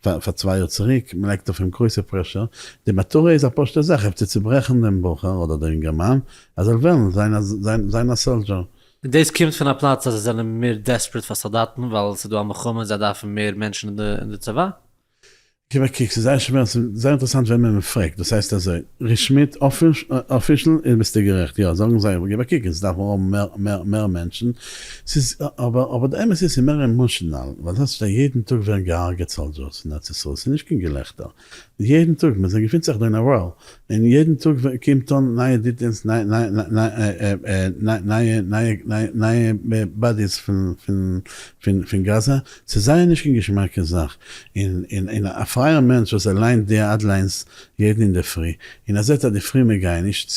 פאר פאר צוויי יאר צוריק, מען לייגט אויף אים גרויסע pressure, די מטרה איז א פשוטע זאך אויף צו צוברעכן דעם בחור אדער דעם אינגערמאן ער זאל וועלן זיין א זיין א soldier. און דאס קומט פון א פלאץ אז זיי זענען מער desperate פאר סאלדאטן ווייל ס'איז דא א מלחמה און זיי דארפן מער מענטשן אין די צבא? גיב א קוק, ס'איז זייער שווער, ס'איז זייער אינטערעסאנט וועמען מען פרעגט, דאס הייסט אזוי, רשמית official איז ביסטו גערעכט, יא זאגן זיי, אבער גיב א קוק, אונז דארפן האבן מער מער מער מענטשן, ס'איז אבער אבער די אמת איז ס'איז מער emotional, ווייל דאס שטייט יעדן טאג ווערן געהארגעט soldiers אין ארץ ישראל, ס'איז נישט קיין געלעכטער, יעדן טאג, מען געפינט זיך דא אין א war, און יעדן טאג קומט אן נייע details, נייע bodies פון גאזא, ס'איז זייער נישט קיין געשמאקע זאך, און א פרייער מענטש וואס ער ליינט די headlines יעדן אינדערפרי, און ער זעט אז די פרומע גייען נישט,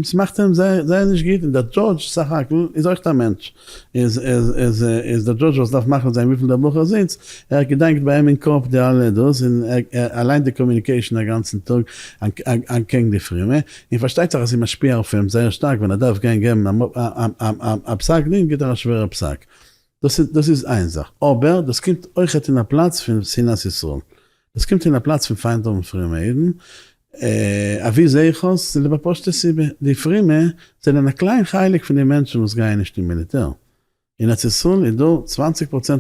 ס'מאכט אים זייער נישט גוט, און דער דזשאדזש סך הכל איז אויך א מענטש, איז איז איז דער דזשאדזש וואס דארף מחליט זיין וויפיל דער בחור זיצט, ער האט געדאנקט ביי אים אין קאפ די אלע דאס, און ער ליינט די communication א גאנצן טאג אנטקעגן די פרומע, און פארשטייט זיך אז ס'איז משפיע אויף אים זייער שטארק ווען ער דארף גיין געבן א פסק דין גיבט ער א שווערע פסק. דאס איז דאס איז איין זאך, אבער דאס קומט אויכעט אין א פלאץ פון שנאת ישראל, דאס קומט אין א פלאץ פון פיינט האבן פרומע אידן, אווי זעה איך אויס? צוליב א פשוטע סיבה, די פרומע זענען א קליין חלק פון די מענטשן וואס גייען נישט אין מיליטער, אין ארץ ישראל איז דא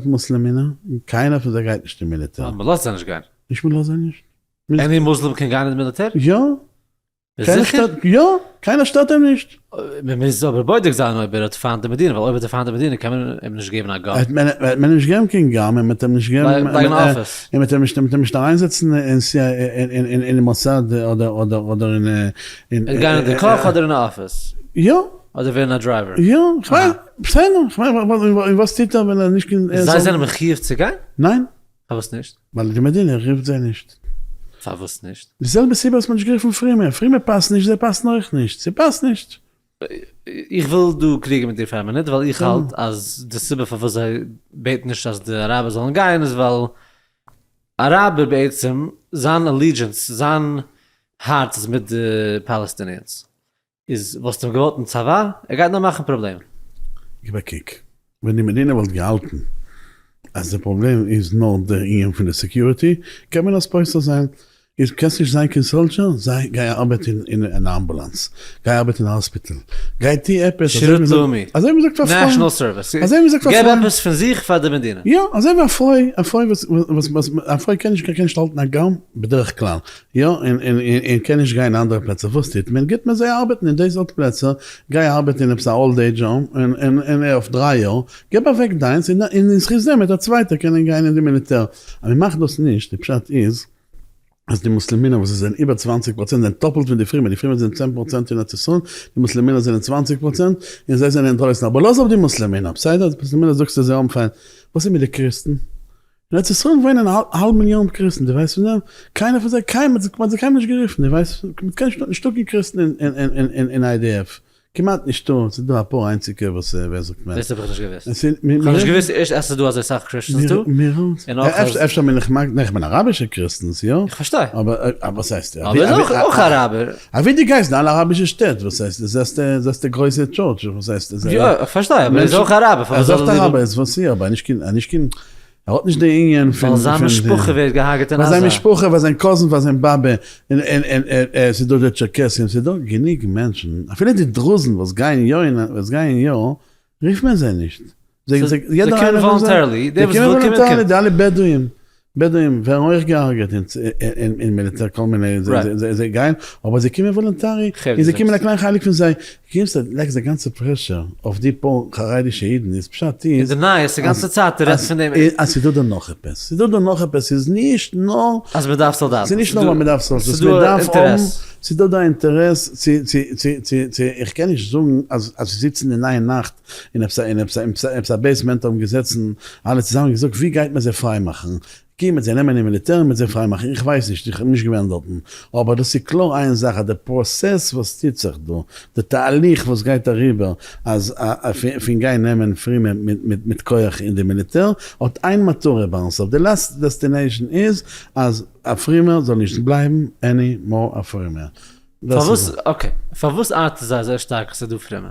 20% מוסלעמינער און קיינער פון זיי גייט נישט אין מיליטער. מען לאזט זיי נישט גיין. נישט מען לאזט זיי נישט. any Muslim קען גיין אין די מיליטער? יא. קיינער שטערט, יא, קיינער שטערט אים נישט. מען מוז אבער בודק זיין אויב ער האט פיינט די מדינה, ווייל אויב האט ער פיינט די מדינה קען מען אים נישט געבן א gun. וועט מען אים נישט געבן קיין gun, מען וועט אים נישט געבן, לייגן אין אפיס. מען וועט אים נישט, מען וועט אים נישט אריינזעצן אין סי איי עי, אין מוסד אדער אדער אדער אין. ער וועט גיין אין די קאך אדער אין א אפיס. יא. אדער ווערן א driver. יא, כ'מיין, בסדר, כ'מיין, און וואס טוט ער ווען ער איז נישט קיין. זיי זענען מחיוב צו גיין? ניין. פארוואס נישט? ווייל די מדינה רופט זיי נישט. פארוואס נישט? די זעלבע סיבה וואס מ'האט נישט גערופן פרומע, פרומע פאסן נישט, זיי פאסן אויך נישט, ס'פאסט נישט. איך וויל דא קריגן מיט דיר פאר א מינוט, ווייל איך האלט אז די סיבה פארוואס זיי בעטן נישט אז די אראבער זאלן גיין איז ווייל אראבער בעצם זיין allegiance, זיין הארץ איז מיט די Palestinians. איז וואלסטו אים געוואלט אין צבא? ער גייט נאר מאכן פראבלעמען. גיב א קוק, ווען די מדינה וואלט געהאלטן אז די פראבלעם איז נאר די ענין פון די security, קען מען עס פותר זיין, איז קענסט נישט זיין קיין soldier, זיי גיי ארבעט אין א אמבולאנס, גיי ארבעט אין א האספיטעל, גיי טוה עפעס, שירות לאומי, אזוי ווי מ'זאגט פאר פרויען, national service, אזוי ווי מ'זאגט פאר געב פרויען, עפעס פון זיך פאר די מדינה. יא, אזוי ווי א פרוי, א פרוי וואס וואס א פרוי קען נישט קען נישט האלטן א gun בדרך כלל, יא, און און און קען נישט גיין אין אנדערע פלעצער, וואס טוט מען? גיבט מען זיי ארבעטן אין די סארט פלעצער, גיי ארבעט אין עפעס א old age home, און און און אויף דריי יאר, געב אוועק דיינס, און און אין זכות דעם וועט א צווייטער קענען גיין אין די מיליטער. אז מען מאכט דאס נישט, די פשט איז, אז די מוסלעמינער וואס עס זענען איבער 20% זענען טאפלט פון די פרומע, די פרומע זענען 10% אין ארץ ישראל, די מוסלעמינער זענען 20%, און זיי זענען אינדרויסן, אבער לאז אפ די מוסלעמינער, בסדר, די מוסלעמינער זאגסטו זיי האבן פיינט, וואס איז מיט די קריסטן? אין ארץ ישראל וואוינען א האלב מיליאן קריסטן, דו ווייסט פון דעם? קיינער פון זיי, קיינער, מען האט זיי קיינמאל נישט גערופן, דו ווייסט, מען קען נישט, נישטא קיין קריסטן אין IDF. כמעט נישטא, ס'איז דא אפאר איינציגע וואס ווער זאגט מען. דאס האב איך נישט געוואוסט. איך האב נישט געוואוסט ערשט אז ס'איז דא אזוי סאך Christians דא. און אויך אז. אפשר בין איך מג, איך בין אראבישע Christians, יא. איך פארשטיי. אבער וואס הייסט. אבער איז אויך אויך אראבער. אבי דו גייסט אין אלע אראבישע שטעט, וואס הייסט, זעסט זעסט די גרויסע church, וואס הייסט. יא, איך פארשטיי, אבער ער איז אויך אראבער, פארוואס זאל ער ליבער. ער איז אויך אראבער, איז וואס יא, אבער נישט קיין, נישט קיין, ער האט נישט די ענין פון. ווייל זיין משפחה ווערט געהארגעט אין עזה. ווייל זיין משפחה, ווייל זיין cousin, ווייל זיין באבע, און און און ס'איז דא די טשערקעסים, ס'איז דא גענוג מענטשן, אפילו די דרוזן וואס גייען יא אין וואס גייען יא, רופט מען זיי נישט. זיי זיי קומען voluntarily, די וואס וויל קומען קומט. די אלע בדואים, בדואים ווערן אויך געהארגעט אין מיליטער כל מיני, זיי גייען, אבער זיי קומען voluntary, און זיי קומען א קליין חלק פון זיי, קומסט לייגסט די גאנצע pressure אויף די פאר חרדישע אידן איז פשט איז. אין די נייעס די גאנצע צייט דו רעדסט פון דעם. אז ס'איז דא דא נאך עפעס, ס'איז דא דא נאך עפעס, ס'איז נישט נאר. אז מ'דארף סאלדאטן. ס'איז נישט נאר ווייל מ'דארף סאלדאטן, ס'איז מ'דארף האבן, ס'איז דא דא אינטערעס צו צו צו צו צו, איך קען נישט זאגן אז אז זיי זיצן אין איין נאכט אין עפעס א אין עפעס א עפעס א basement האבן געזעצן אלע צוזאמען געזאגט ווי גייט מען זיי פריי מאכן, קי מ'עט זיי נעמען אין מיליטער און מ'עט זיי פריי מאכן, איך ווייס נישט, איך בין נישט געווען דארטן, אבער דאס איז קלאר איין זאך אז די פראסעס וואס טוט זיך דא, די תהליך וואס גייט אריבער אז פון גיין נעמען פרומע מיט כח אין די מיליטער, האט איין מטרה ביים סוף, די last destination איז אז א פרומער זאל נישט בלייבן any more א פרומער. פארוואס, okay, פארוואס ארט עס זיי אזוי שטארק אז ס'איז דא פרומע?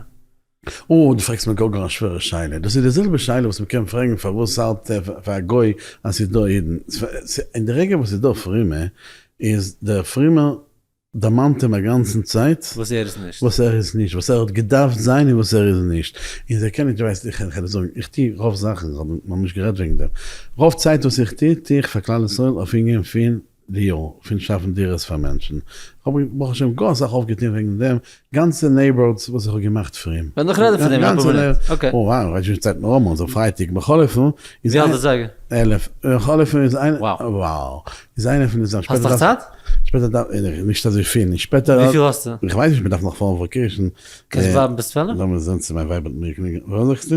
אה, דו פרעגסט מיר גאר גאר א שווערע שאלה. דאס איז די זעלבע שאלה וואס מ'קען פרעגן פארוואס ארט פאר א גוי אז ס'איז דא אידן. אין די רגע וואס ס'איז דא פרומע, איז דער פרומער דערמאנט אים א גאנצן צייט וואס ער איז נישט. וואס ער איז נישט, וואס ער האט געדארפט זיין און וואס ער איז נישט. און זיי קענען נישט, ווייסט, איך קען דיר זאגן, איך טו רוב זאכן, איך האב ממש גערעדט וועגן דעם, רוב צייט וואס איך טו, טו איך פאר כלל ישראל אויף ענין פון דיור, פון שאפן דירות פאר מענטשן, איך האב ברוך השם גאר אסאך אויפגעטון וועגן דעם, גאנצע neighborhoods וואס איך האב געמאכט פאר אים. ווען איך רעד פון דעם אין אפאר מינוט, okay. אוי וואו, רעדסט שוין צייט מיר האבן אונזער פרייטאג, בכל אופן איז ווי האלט די זייגער? 11, בכל אופן איז איינע, וואו. איז איינע פון די זאכן, האסט נאך צייט? שפעטער דארף, נישט אזוי פיל, שפעטער, וויפיל האסטו? איך ווייס נישט, מען דארף נאך פארן vacation. קענסט בלייבן ביז 12? לאמיר זען צו מיין ווייב האט מיר גענוג, וואס זאגסטו?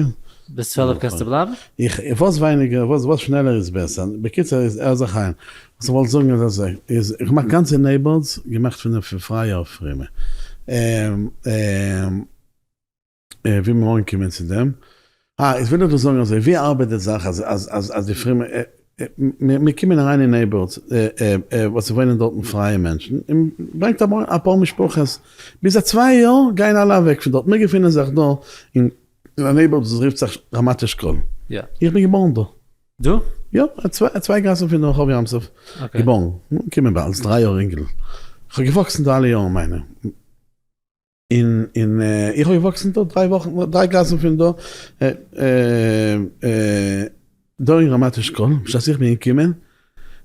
ביז 12 קענסטו בלייבן? איך, וואס ווייניגער, וואס וואס שנעלער איז בעסער, בקיצור איז ער זיך איין, וואס איך וואלט זאגן איז אזוי, איז איך מאך גאנצע neighborhoods געמאכט פון פון פרייע אויף פרומע, ווי מיר אנקומען צו דעם, אה, איז וויל איך דא זאגן אזוי, ווי ארבעט די זאך אז אז אז אז די פרומע, מיר קומען אריין אין neighborhoods וואס ס'וואוינען דארטן פרייע מענטשן, און ברענגט אפאר משפחות, ביז א צוויי יאר גייען אלע אוועק פון דארט, מיר געפינען זיך דא אין א neighborhood וואס רופט זיך רמת אשכול, איך בין געבארן דא. דא? יא, צוויי גאסן פון רחוב ים סוף, געבארן, געקומען ביי אלס דריי יאר אינגל, איך האב געוואקסן דא אלע יארן מיינע. און און איך האב געוואקסן דא דריי וואכן דריי גאסן פון דא דא אין רמת אשכול בשעת איך בין געקומען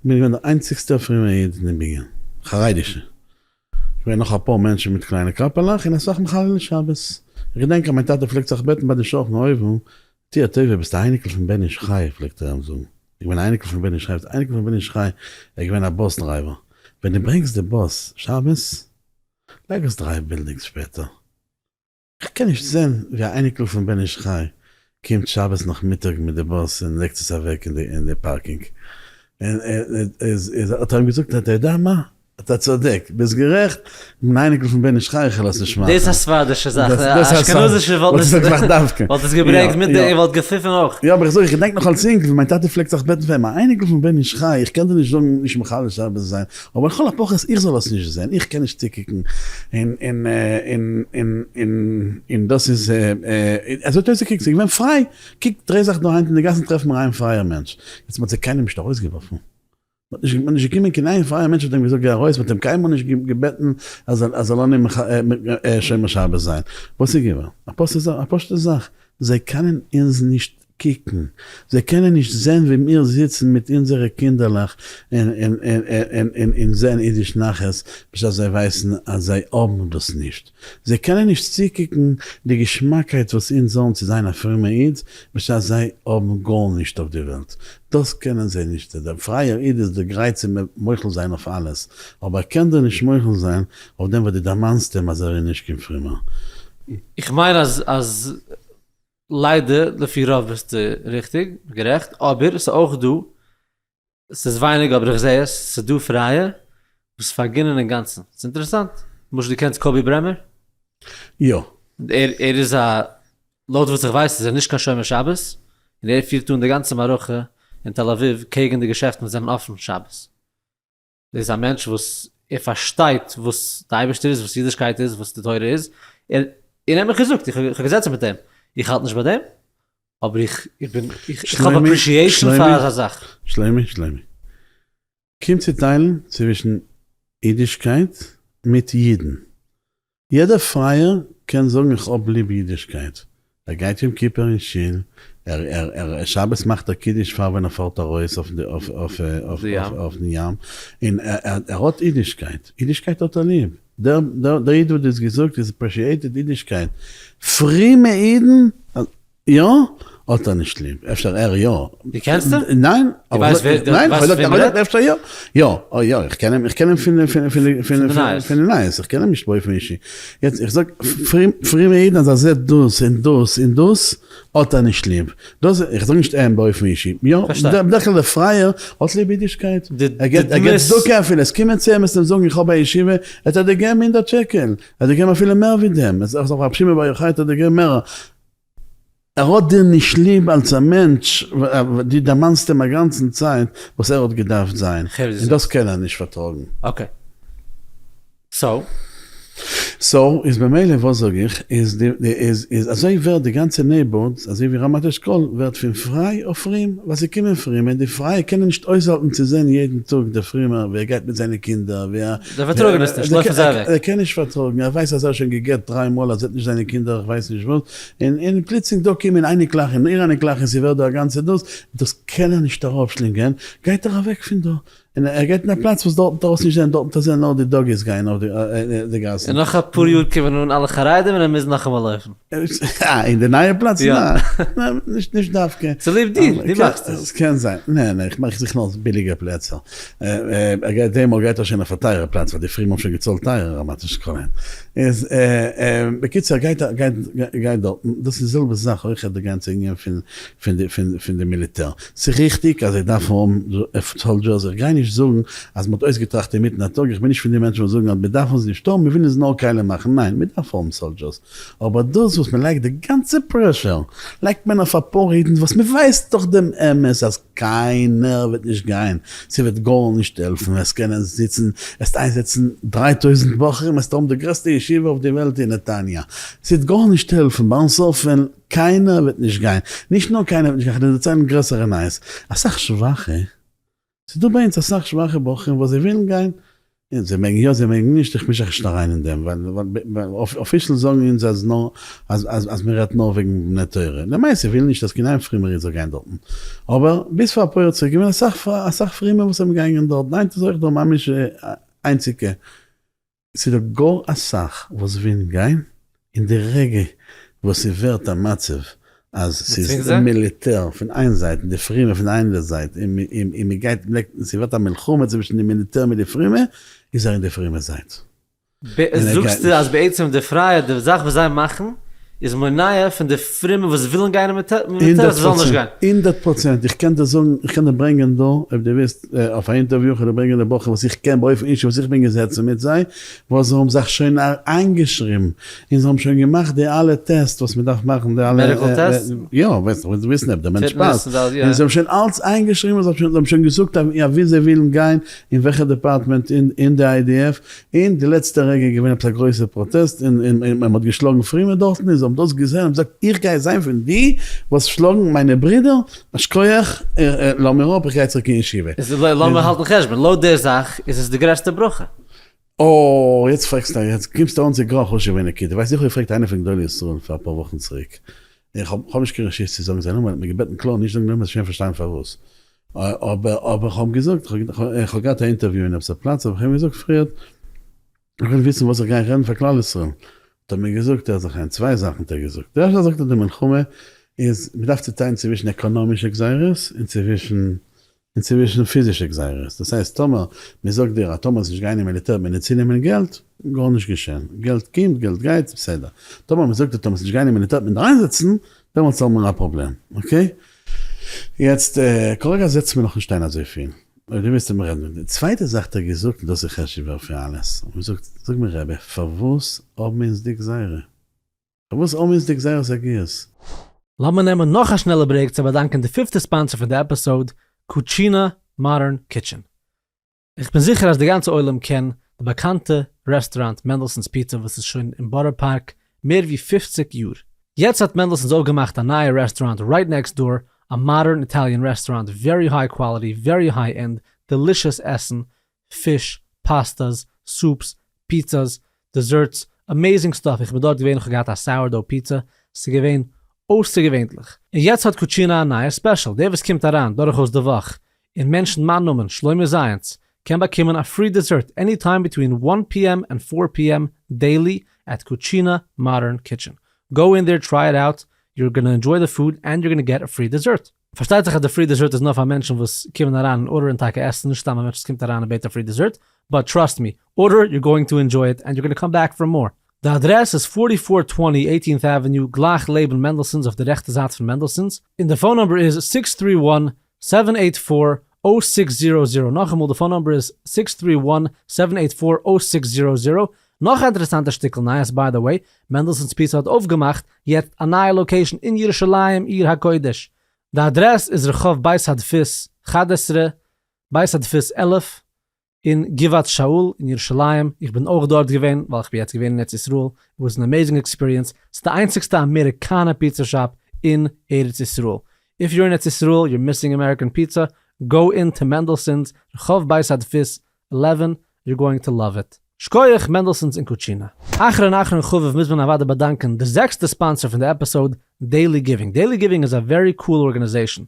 בין איך געווען דער איינציגסטער פרומער איד אין דעם בנין חרדישע געווען נאך אפאר מענטשן מיט קליינע קאפעלעך און אסאך מחללי שבת איך געדענק אז מיין טאטע פלעגט זיך בעטן ביי די שכן אויבן טו א טובה ביסט א אייניקל פון בן איש חי פלעגט ער אים זאגן איך בין א אייניקל פון בן איש חי ביסט א אייניקל פון בן איש חי ער איז געווען א bus driver ווען דו ברענגסט די באס שבת לייג עס דריי buildings שפעטער. איך קען נישט זען ווי א אייניקל פון בן איש חי קומט שבת נאכמיטאג מיט די באס און לייגט עס אוועק אין די parking. און איז האט ער אים געזאגט אתה יודע מה? אתה צודק, ביסט גערעכט, איך בין א אייניקל פון בן איש חי איך וועל עס נישט מאכן. דאס איז א ספרדישע זאך, א אשכנזישע וואלט נישט וואלט עס געברענגט מיט די און וואלט געפיפן אויך. יא אבער איך זאג איך געדענק נאך אלס אינגל ווי מיין טאטע פלעגט זיך בעטן פאר אים א אייניקל פון בן איש חי איך קען דיר נישט זאגן נישט מחלל שבת זיין אבער לכל הפחות איך זאל עס נישט זען, איך קען נישט צוקוקן, און און און און און און דאס איז אזוי האט אויסגעקוקט, ס'איז געווען פריי, קוק דריי זיך דא היינט אין די גאסן טרעף מיר איין פרייער מענטש, יעצט מ'האט זיי קיינעם נישט ארויסגעווארפן, מ'האט נישט מ'האט נישט געקומען קיין איין פרייער מענטש האט אים געזאגט גיי ארויס, מ'האט אים קיינמאל נישט געבעטן אז ער זאל אננעמען שומר שבת זיין, וואס איז געווען? א פשוטע זאך, זיי קענען אונז נישט קוקן, זיי קענען נישט זען ווי מיר זיצן מיט אונזערע קינדערלעך און זען אידיש נחת בשעת זיי ווייסן אז זיי האבן דאס נישט. זיי קענען נישט צוקוקן די געשמאקייט וואס אונז האבן צו זיין א פרומע איד בשעת זיי האבן גארנישט אויף די וועלט. דאס קענען זיי נישט. דער פרייער איד איז דיר גרייט צו מוחל זיין אויף אלעס, אבער ער קען דיר נישט מוחל זיין אויף דעם וואס דו דערמאנסט אים אז ער איז נישט קיין פרומער. איך מיין אז אז ליידער לפי רוב ביסטו ריכטיג, גערעכט, אבער ס'איז אויך דא, ס'איז ווייניג אבער איך זע עס, ס'איז דא פרייע וואס פארגינען אינגאנצן, ס'איז אינטערעסאנט, למשל דו קענסט קובי ברעמער? יא. ער ער איז א, לויט וואס איך ווייס איז ער נישט קיין שומר שבת, און ער פירט אן די גאנצע מערכה אין תל אביב קעגן די געשעפטן וואס זענען אפן שבת. דאס איז א מענטש וואס ער פארשטייט וואס די אייבערשטער איז, וואס אידישקייט איז, וואס די תורה איז, ער ער האט מיך געזאגט, איך האב געזעצן מיט אים, איך האלט נישט ביי דעם, אבער איך איך בין איך האב appreciation פאר אזא זאך. שלומי, שלומי. קום צוטיילן צווישן אידישקייט מיט אידן. יעדער פרייער קען זאגן איך האב ליב אידישקייט, ער גייט יום כיפור אין שול, ער ער ער שבת מאכט ער קידוש פאר ווען ער פארט ארויס אויף אויף אויפן ים, און ער ער האט אידישקייט, אידישקייט האט ער ליב, דער דער איד וואס דו האסט געזאגט איז appreciated אידישקייט, פרומע אידן יא? האט ער נישט ליב, אפשר ער יא. דו קענסט אים? ניין. דו ווייסט ווער דו ווייסט וועם מ'רעדט? אפשר יא. יא, אוי יא, איך קען אים, איך קען אים פון פון פון פון פון די נייעס, איך קען אים נישט באופן אישי. יעצט איך זאג פרומע אידן אז ער זעט דאס און דאס און דאס האט ער נישט ליב. דאס, איך זאג נישט אים באופן אישי. יא, בדרך כלל דער פרייער האט ליב אידישקייט. ער געבט ער געבט צדקה אפילו, עס קומען צו אים עס אים זאגן איך האב א ישיבה, ער האט דיר געגעבן הונדערט שקל, ער האט דיר געגעבן אפילו מער ווי דעם, עס איז רבי שמעון בר יוחאי האט דיר געגעבן מער. ער האט דיר נישט ליב אלס א מענטש, דו דערמאנסט אים א גאנצן צייט וואס ער האט געדארפט זיין, און דאס קען ער נישט פארטראגן. Okay. So? So איז במילא וואס זאג איך, איז די איז איז אזוי ווערט די גאנצע neighborhood, אזוי ווי רמת אשכול ווערט פון פריי אויף פרום, ווייל זיי קומען פרום און די פרייע קענען נישט אויסהאלטן צו זען יעדן טאג דער פרומער ווי ער גייט מיט זיינע קינדער, ווי ער. זיי פארטראגן עס נישט, לויפן זיי אוועק. ער קען נישט פארטראגן, ער ווייסט אז ער האט שוין גע'גט דריי מאל, ער זעט נישט זיינע קינדער, איך ווייס נישט וואס, און און פלוצלינג דא קומען אייניקלעך און איר אייניקלעך און ס'ווערט דא א גאנצע דאס, דאס קען ער נישט אראפשלינגען, גייט ער אוועק פון דא, און ער גייט אין א פלאץ וואס דארטן טאר עס נישט זיין, דארטן טאר זען נאר די doggies גייען אויף די גאסן. און נאך אפאר יאר קומען אן אלע חרדים און ער מוז נאכאמאל לויפן. אה, אין די נייע פלאץ? יא. ניין, נישט נישט דווקא. צוליב דיר, דו מאכסט עס. ס'קען זיין. נע נע, איך מאך זיך נאר ביליגע פלעצער. ער גייט די מאל גייט ער שוין אויף א טייערע פלאץ ווייל די פרומע האבן שוין געצאלט טייערער רמת אשכול. איז בקיצור גייט גייט גייט דארטן, דאס איז די זעלבע זאך אויכעט די גאנצע ענין פון פון די פון פון די מיליטער. ס'איז ריכטיג אז זיי דארפן האבן soldiers, איך גיי נישט זאגן אז מ'האט אויסגעטראכט אינמיטן א טאג, איך בין נישט פון די מענטשן וואס זאגן אז מ'דארף אונז נישט האבן, מ'וויל אונז נאר קאליע מאכן, ניין, מ'דארף האבן soldiers, אבער דאס וואס מ'לייגט די גאנצע pressure לייגט מען אויף אפאר אידן וואס מ'ווייסט דאך דעם אמת אז קיינער וועט נישט גיין, ס'וועט גארנישט העלפן, וועסט קענען זיצן, וועסט איינזעצן 3000 בחורים, וועסט האבן די גרעסטע ישיבה אויף די וועלט אין נתניה, ס'וועט גארנישט העלפן, ביים סוף ווען קיינער וועט נישט גיין, נישט נאר קיינער וועט נישט גיין, כ'וועל דיר דערציילן גרעסערע נייעס, אסאך שוואכע, ס'איז דא ביי אונז אסאך שוואכע בחורים וואס זיי ווילן גיין, און זיי מעגן יא זיי מעגן נישט, איך מיש זיך נישט אריין אין דעם, ווייל official זאגן אונז אז נאר אז אז אז מ'רעדט נאר וועגן בני תורה, למעשה וויל נישט אז קיין איין פרומער איד זאל גיין דארטן, אבער ביז פאר אפאר יאר צוריק איז געווען אסאך אסאך פרומע וואס האבן געגאנגען דארטן, היינט איז אויך דא ממש איינציגע. ס'דא גאר אסאך וואס ווילן גיין, אין די רגע וואס ס'ווערט א מצב אז ס'איז די מיליטער פון איין זייט און די פרומע פון די אנדערע זייט און מ'גייט ס'ווערט א מלחמה צווישן די מיליטער מיט די פרומע, איז ער אין די פרומע זייט. זאגסטו אז בעצם די פרייע די זאך וואס זיי מאכן איז מונע פון די פרומע וואס ווילן גיין אין מיליטער אז זיי זאלן נישט גיין? 100%, איך קען דיר זאגן, איך קען דיר ברענגען דא, אויב דו ווילסט, אויף א אינטערוויו, איך קען דיר ברענגען די בחורים וואס איך קען באופן אישי, וואס איך בין געזעצן מיט זיי, וואס זיי האבן זיך שוין איינגעשריבן, און זיי האבן שוין געמאכט די אלע test וואס מען דארף מאכן, די אלע. Medical test? יא, ווייסט דאך, ווילסט וויסן אויב דער מענטש פאסט. און זיי האבן שוין אלץ איינגעשריבן, זיי האבן שוין געזאגט אוואו זיי ווילן גיין, אין וועלכע department אין די IDF, אין די לעצטע רגע איז געווען עפעס א גרויסע פראטעסט און און מען האט געשלאגן פרומע דארטן און זיי האבן דאס געזען און געזאגט איך גיי זיין פון די וואס שלאגן מיינע ברידער, א שכוח לאז מיר אפ איך גיי צוריק אין ישיבה. איז לאמיר האלטן חשבון, לויט דער זאך איז עס די גרעסטע ברכה. אה, יעצט פרעגסטו, יעצט קומסטו אן צו גאר א חשוב'ע נקודה, ווייסט איך האב געפרעגט איינער פון גדולי ישראל פאר אפאר וואכן צוריק, איך האב נישט קיין רשות צו זאגן זיין נאמען, ער האט מיר געבעטן קלאר נישט זאגן נאמען, וועסט שוין פארשטיין פארוואס. אבער אבער איך האב געזאגט, איך האב געהאט א אינטערוויו אין עפעס א פלאץ, האב איך אים געזאגט פריערט, איך וויל וויסן וואס איך גיי רעדן פאר כלל ישראל, האט ער מיר געזאגט, ער האט זיך איין צוויי זאכן האט ער געזאגט, די ערשטע זאך זאגט ער די מלחמה איז, מען דארף צוטיילן צווישן עקאנאמישע גזירות און צווישן און צווישן פיזישע גזירות, דאס הייסט טאמער מען זאגט דיר אז טאמער וועסט נישט גיין אין מיליטער וועט מען דיר צונעמען געלט, גארנישט געשען, געלט קומט געלט גייט, בסדר, טאמער מען זאגט דיר טאמער וועסט נישט גיין אין מיליטער וועט מען דיר איינזעצן, דעמאלטס האבן מיר א פראבלעם, okay? יעצט, כרגע זעצט מען נאכנישט איין אזויפיל, אויב דו ווילסט מיר רעדן. די צווייטע זאך האט ער געזאגט, און דאס איז חשוב'ער פון אלעס, האט מיר געזאגט, זאג מיר רבי, פארוואס האבן אונז די גזירה? פארוואס האבן אונז די גזירת הגיוס? לאמיר נעמען נאך א שנעלע break צו באדאנקען די פיפטע sponsor פון די episode, Cucina Modern Kitchen. איך בין זיכער אז די גאנצע עולם קען די באקאנטע רעסטוראנט Mendelssohn's Pizza וואס איז שוין אין בארא פארק מער ווי 50 יאר. יעצט האט Mendelssohn's אויפגעמאכט א נייע רעסטוראנט right next door, א modern Italian restaurant, very high quality, very high end, delicious עסן, פיש, pastas, soups, pizzas, desserts, amazing stuff, איך בין דארט געווען איך האב געהאט א sourdough pizza, ס'איז געווען אויסערגעווענליך. און יעצט האט Cucina א נייע special, דער וואס קומט אריין דורכאויס די וואך און mention ט מיין נאמען שלומי זייענץ קען באקומען א free dessert any time between one PM and four PM daily at Cucina Modern Kitchen. Go in there try it out, you're gonna enjoy the food and you're gonna get a free dessert. פארשטייט זיך אז די free dessert איז נאר פאר מענטשן וואס קומען אריין און order ען טאקע עסן, נישט סתם א מענטש וואס קומט אריין און בעט א free dessert, but trust me, order, you're going to enjoy it and you're gonna come back for more. די אדרעס איז forty four twenty Eighteenth Avenue גלייך לעבן Mendelssohn's אויף די רעכטע זייט פון Mendelssohn's, און די phone number איז six three one seven eight four o six zero zero, נאכאמאל די phone number איז six three one seven eight four o six zero zero, נאך א אינטערעסאנטע שטיקל נייעס by the way, Mendelssohn's Pizza האט אויפגעמאכט יעצט א נייע location אין ירושלים עיר הקודש, די אדרעס איז רחוב בית הדפוס 11, בית הדפוס 11, אין גבעת שאול אין ירושלים, איך בין אויך דארט געווען ווייל איך בין יעצט געווען אין ארץ ישראל, it was an amazing experience, ס'איז די איינציגסטע אמעריקאנע pizza shop אין ארץ ישראל, if you're אין ארץ ישראל you're missing American pizza, go in to Mendelssohn's, רחוב בית הדפוס 11, you're going to love it. שקויעך Mendelssohn's און Cucina. אחרון אחרון חביב מוז מען אוודאי באדאנקען די זעקסטע sponsor פון די episode, Daily Giving. Daily Giving איז א very cool organization,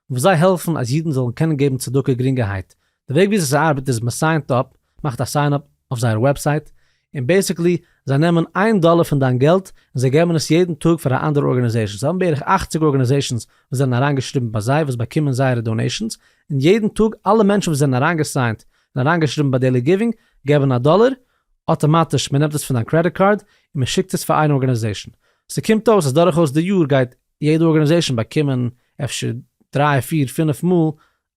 וואס זיי העלפן אז אידן זאלן קענען געבן צדקה גרינגערהייט. די וועג וויאזוי ס'ארבעט איז מען sign ט אפ, מאכט א sign up אויף זייער website, און basically זיי נעמען איין דאלער פון דיין געלט און זיי געבן עס יעדן טאג פאר א אנדערע organization. זיי האבן בערך 80 organizations וואס זענען אריינגעשריבן ביי זיי וואס באקומען זייערע donations, און יעדן טאג אלע מענטשן וואס זענען אריינגע sign ט און אריינגעשריבן ביי Daily Giving געבן א דאלער, אטאמאטיש מען נעמט עס פון דיין credit card און מען שיקט עס פאר איין organization. ס'קומט אויס אז דורכאויס די יאר גייט יעדע organization באקומען אפשר דריי פיר פינף מאל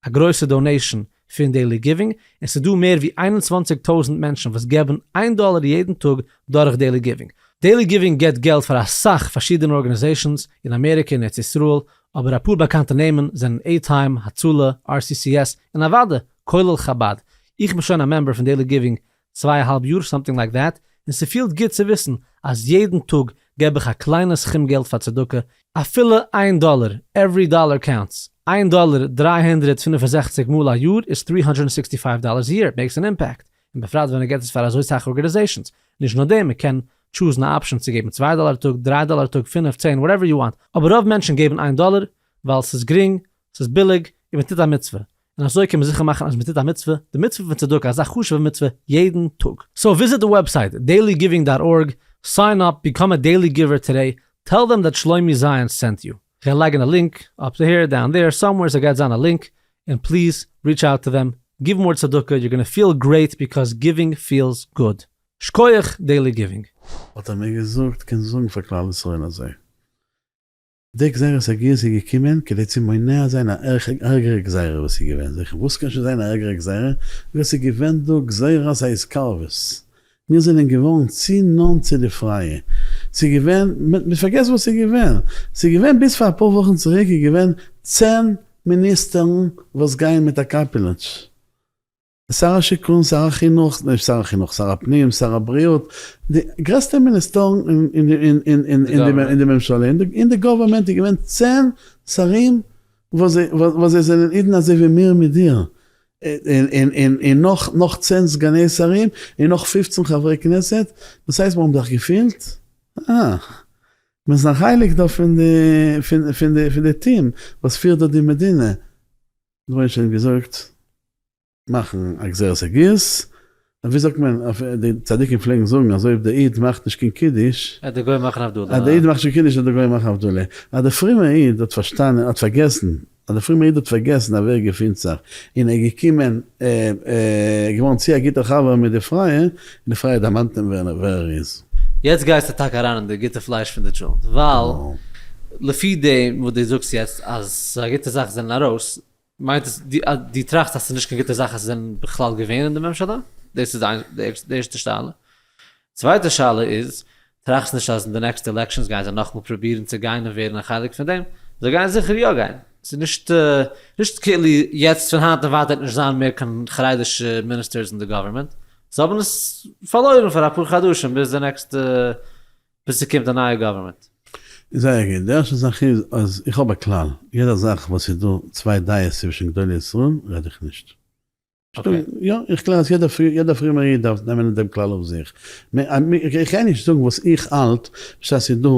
א גרויסע donation פון Daily Giving, און ס'איז דא מער ווי 21,000 מענטשן וואס געבן איין דאלער יעדן טאג דורך Daily Giving. Daily Giving געבט געלט פאר אסאך פארשידענע organizations אין אמעריקע און ארץ ישראל, אבער אפאר באקאנטע נעמען זענען עיטיים, הצלה, RCCS, און אוודאי כולל חבד. איך בין שוין א member פון Daily Giving צוויי א האלב יאר something like that, און ס'פילט גוט צו וויסן אז יעדן טאג געב איך א קליינע סכום געלט פאר צדקה, אפילו איין דאלער, every dollar counts, איין דאלער 365 מאל א יאר איז 365 dollars a year, makes an impact, און בפרט ווען מ'געט עס פאר אזוי סאך organizations, נישט נאר דעם, מ'קען choose ן א option צו געבן צוויי דאלער א טאג, דריי דאלער א טאג, פינף, צען, whatever you want, אבער רוב מענטשן געבן איין דאלער ווייל ס'איז גרינג, ס'איז ביליג, און מ'טוט א מצוה. און אזוי קען מען זיכער מאכן אז מ'טוט א מצוה, די מצוה פון צדקה, אזא חשוב'ע מצוה, יעדן טאג. So visit די website, dailygiving dot org, sign up, become a daily giver today, tell them that שלומי זייענץ sent you. כ'גיי לייגן א link, up here, down there, somewhere ס'גייט זיין א link, און please reach out to them, give more צדקה, you're gonna feel great because giving feels good. שקויעך Daily Giving. האט ער מיר געזאגט, קענסט זאגן פאר כלל ישראל אזוי, די גזירת הגיוס איז געקומען כדי צו מונע זיין א ערגערע גזירה וואס איז געווען, זיכער וואס קען שוין זיין א ערגערע גזירה, ווי עס איז געווען דא גזירת ההתקרבות, מיר זענען געווארן צו נאנט צו די פרייע, ס'איז געווען, מען פארגעסט וואס איז געווען, ס'איז געווען ביז פאר אפאר וואכן צוריק איז געווען צען מיניסטערן וואס גייען מיט א קאפעלוטש, שר השיכון, שר החינוך, נישט שר החינוך, שר הפנים, שר הבריאות, די גרעסטע מיניסטארן אין די ממשלה, אין די government איז געווען צען שרים וואס זיי זענען אידן אזוי ווי מיר מיט דיר, און נאך צען סגני שרים, און נאך פופצן חברי כנסת, דאס הייסט מיר האבן זיך געפילט, אה, מיר זענען א חלק דא פון די team וואס פירט דא די מדינה, דא האב איך שוין געזאגט. מאכן א גזירת הגיוס, און ווי זאגט מען, די צדיקים פלעגן זאגן אז אויב די איד מאכט נישט קיין קידוש, וועט די גוי מאכן הבדלה. אז די איד מאכט נישט קיין קידוש וועט די גוי מאכן הבדלה. אז די פרומע איד האט פארשטאנען, האט פארגעסן, אז די פרומע איד האט פארגעסן אוואו ער געפינט זיך, און ער איז געקומען, געווארן צו א גוטער חבר מיט די פרייע, און די פרייע דערמאנט אים ווער ער איז. יעצט גייסטו טאקע אריין אין די גוטע פלייש פון די טשולנט, ווייל לפי דעם וואס דו זאגסט יעצט אז ס'איז א גוטע זאך זענען ארויס, מיינט עס אז דו טראכסט אז ס'איז נישט קיין גוטע זאך אז זיי זענען בכלל געווען אין די ממשלה? דאס איז די ערשטע שאלה. צווייטע שאלה איז, טראכסט נישט אז אין די נעקסטע elections גייען זיי נאכמאל פרובירן צו גיין און ווערן א חלק פון דעם? זיי גייען זיכער יא גיין. ס'איז נישט נישט כאילו יעצט פון היינט און ווייטער וועט נישט זיין מער קיין חרדישע ministers אין די government. זיי האבן עס פארלוירן פאר אפאר חדשים ביז די נעקסטע ביז ס'קומט א נייע government. זייער גוט. די ערשטע זאך איז אז איך האב א כלל, יעדע זאך וואס איז דא צוויי דעות צווישן גדולי ישראל רעד איך נישט. יא, איך קלער אז יעדער פרומער איד דארף נעמען דעם כלל אויף זיך. איך גיי נישט זאגן וואס איך האלט, בשעת ס'איז דא